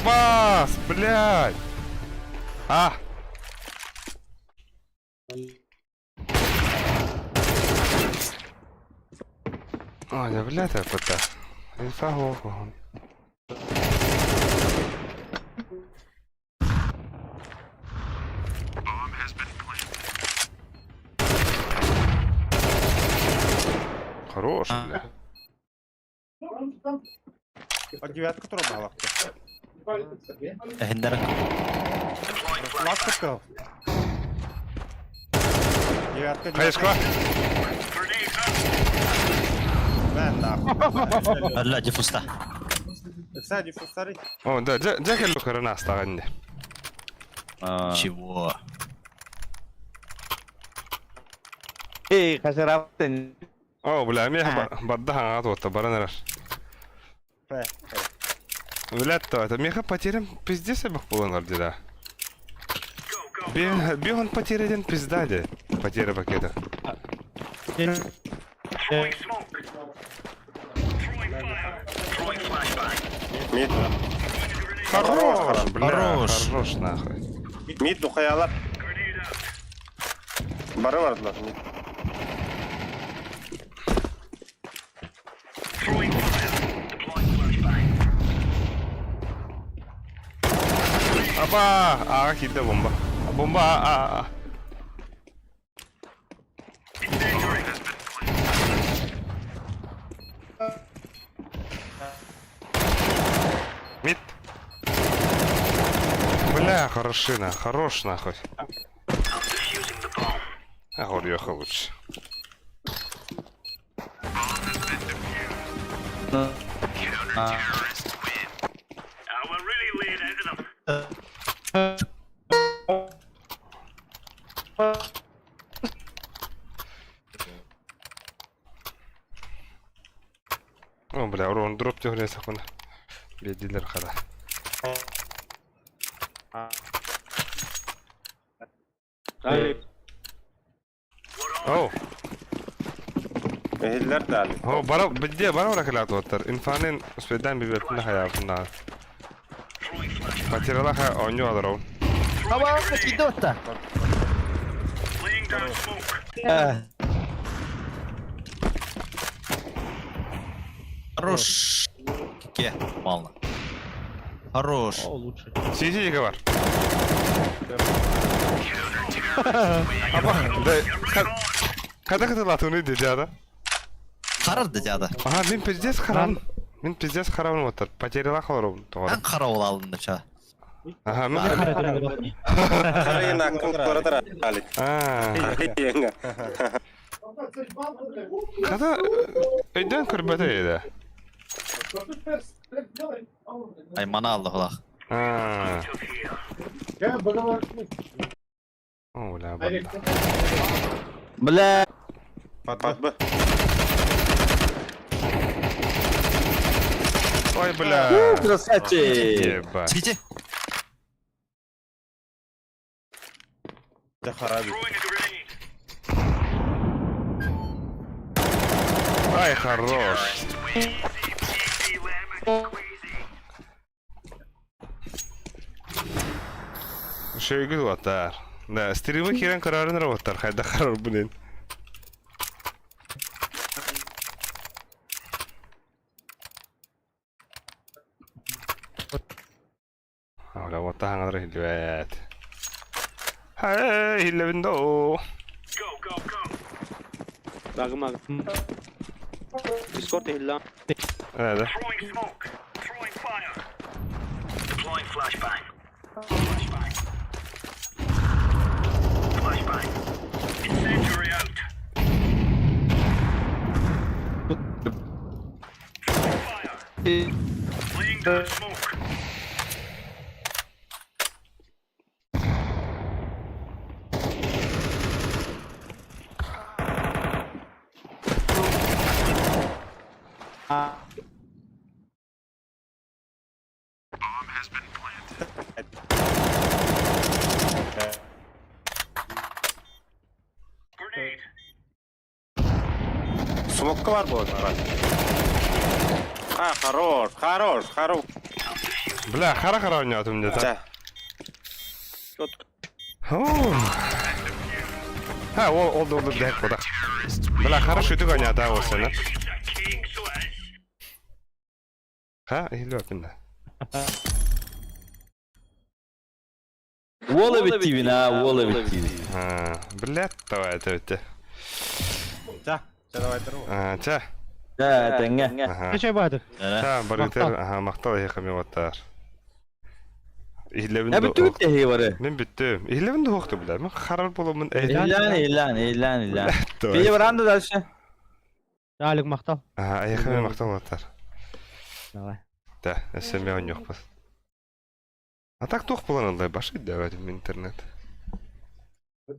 Абас, блядь! А! Ой, да блядь, это. Инфа Хорош, бля. А девятка тура Эһиндер. Ласка Девятка, Хаешка. Да, нахуй. Алла дифуста. Кстати, фустари. О, да, дьэ кэллэ астаҕын дии. Чего? Эй, хасараптын. О, бля, миэхэ барда хаҥаҕа туотта баран эрэр. Блядь, то это миэхэ потерям пиздец элбэх буолан эрдэ да. Биэһэн потеря диэн пизда дии. Потеря пакета. Мид. Хорош, бля, Хорош. хорош нахуй. Мид духаялар. Бары бардылар. Мид. Аба! Аҕа киирдэ бомба. Бомба а а. Мид. Бля, хорошина, хорош нахуй. А Горьеха лучше. О, бля, урон дроп түһүнэ сакуна. Биэдилер хара. Оу. Ehiller dali. О, бара бидде бара ора кэлэ туоттар. Инфанын успедан бибеппин хаyaаппын Потерялаха оонньуу олоробун. Аба, киирдэ отта. Хорош. Ке, мало. Хорош. О, лучше. Сиди бар. Аба, да, когда кытылатыны дедяда? Харар дедяда. Ага, мин пиздец харам. Мин пиздец харам отыр. Потеряла олоробун тоҕо. Эн харабыл алынды ча. Ага, мин Харайына кылтара дали. Аа. Харайына. Хата өйдөөн көрбөтө еді. Ай мана алды құлақ. Аа. О, бля, банда. Бля. Patбы. Ой, бля. Красавчик. Ебать. Сити. Да хараби. Ай, хорош. Шөйгүл уотар. Да, стримы кирен көрөрүн роботтар. Хайда харар блин. Оля, вот таһаҥалар иһиллибэт. Хэй, иһиллэбин доо. Багыма. Дискорд иһиллээн. Ээ, да. Смокка бар bu. Ha, хорош, хорош, хорош. Бля, хара хара ойнатым где-то. Ча. Ха, ол ол ол дәк куда. Бля, хорошо үтүк ойната ол сені. Ха, иһиллибэппин да. Уол эбит диибин, аа, уол эбит диибин. А, блядь, давай это өтте. Ча. Ча давай тұру. А, ча. Да, тэҥҥэ. Аха. Качай баатыр. Та, барытер, аха, махтал эһиэхэ оттар. Иһиллэбин Ә бүттүгүт тэһиги бары. Мин бүттүм. Иһиллэбин да хуохту бля. Мин харар буоламмын Иллән, иллән, иллән, иллән. Федя баран да дальше. Алик махтал. Аха, эһиэхэ махтал оттар. Давай. Да, өссө эмиэ оонньуохпут. А так туох буолан ыллай башый да интернет.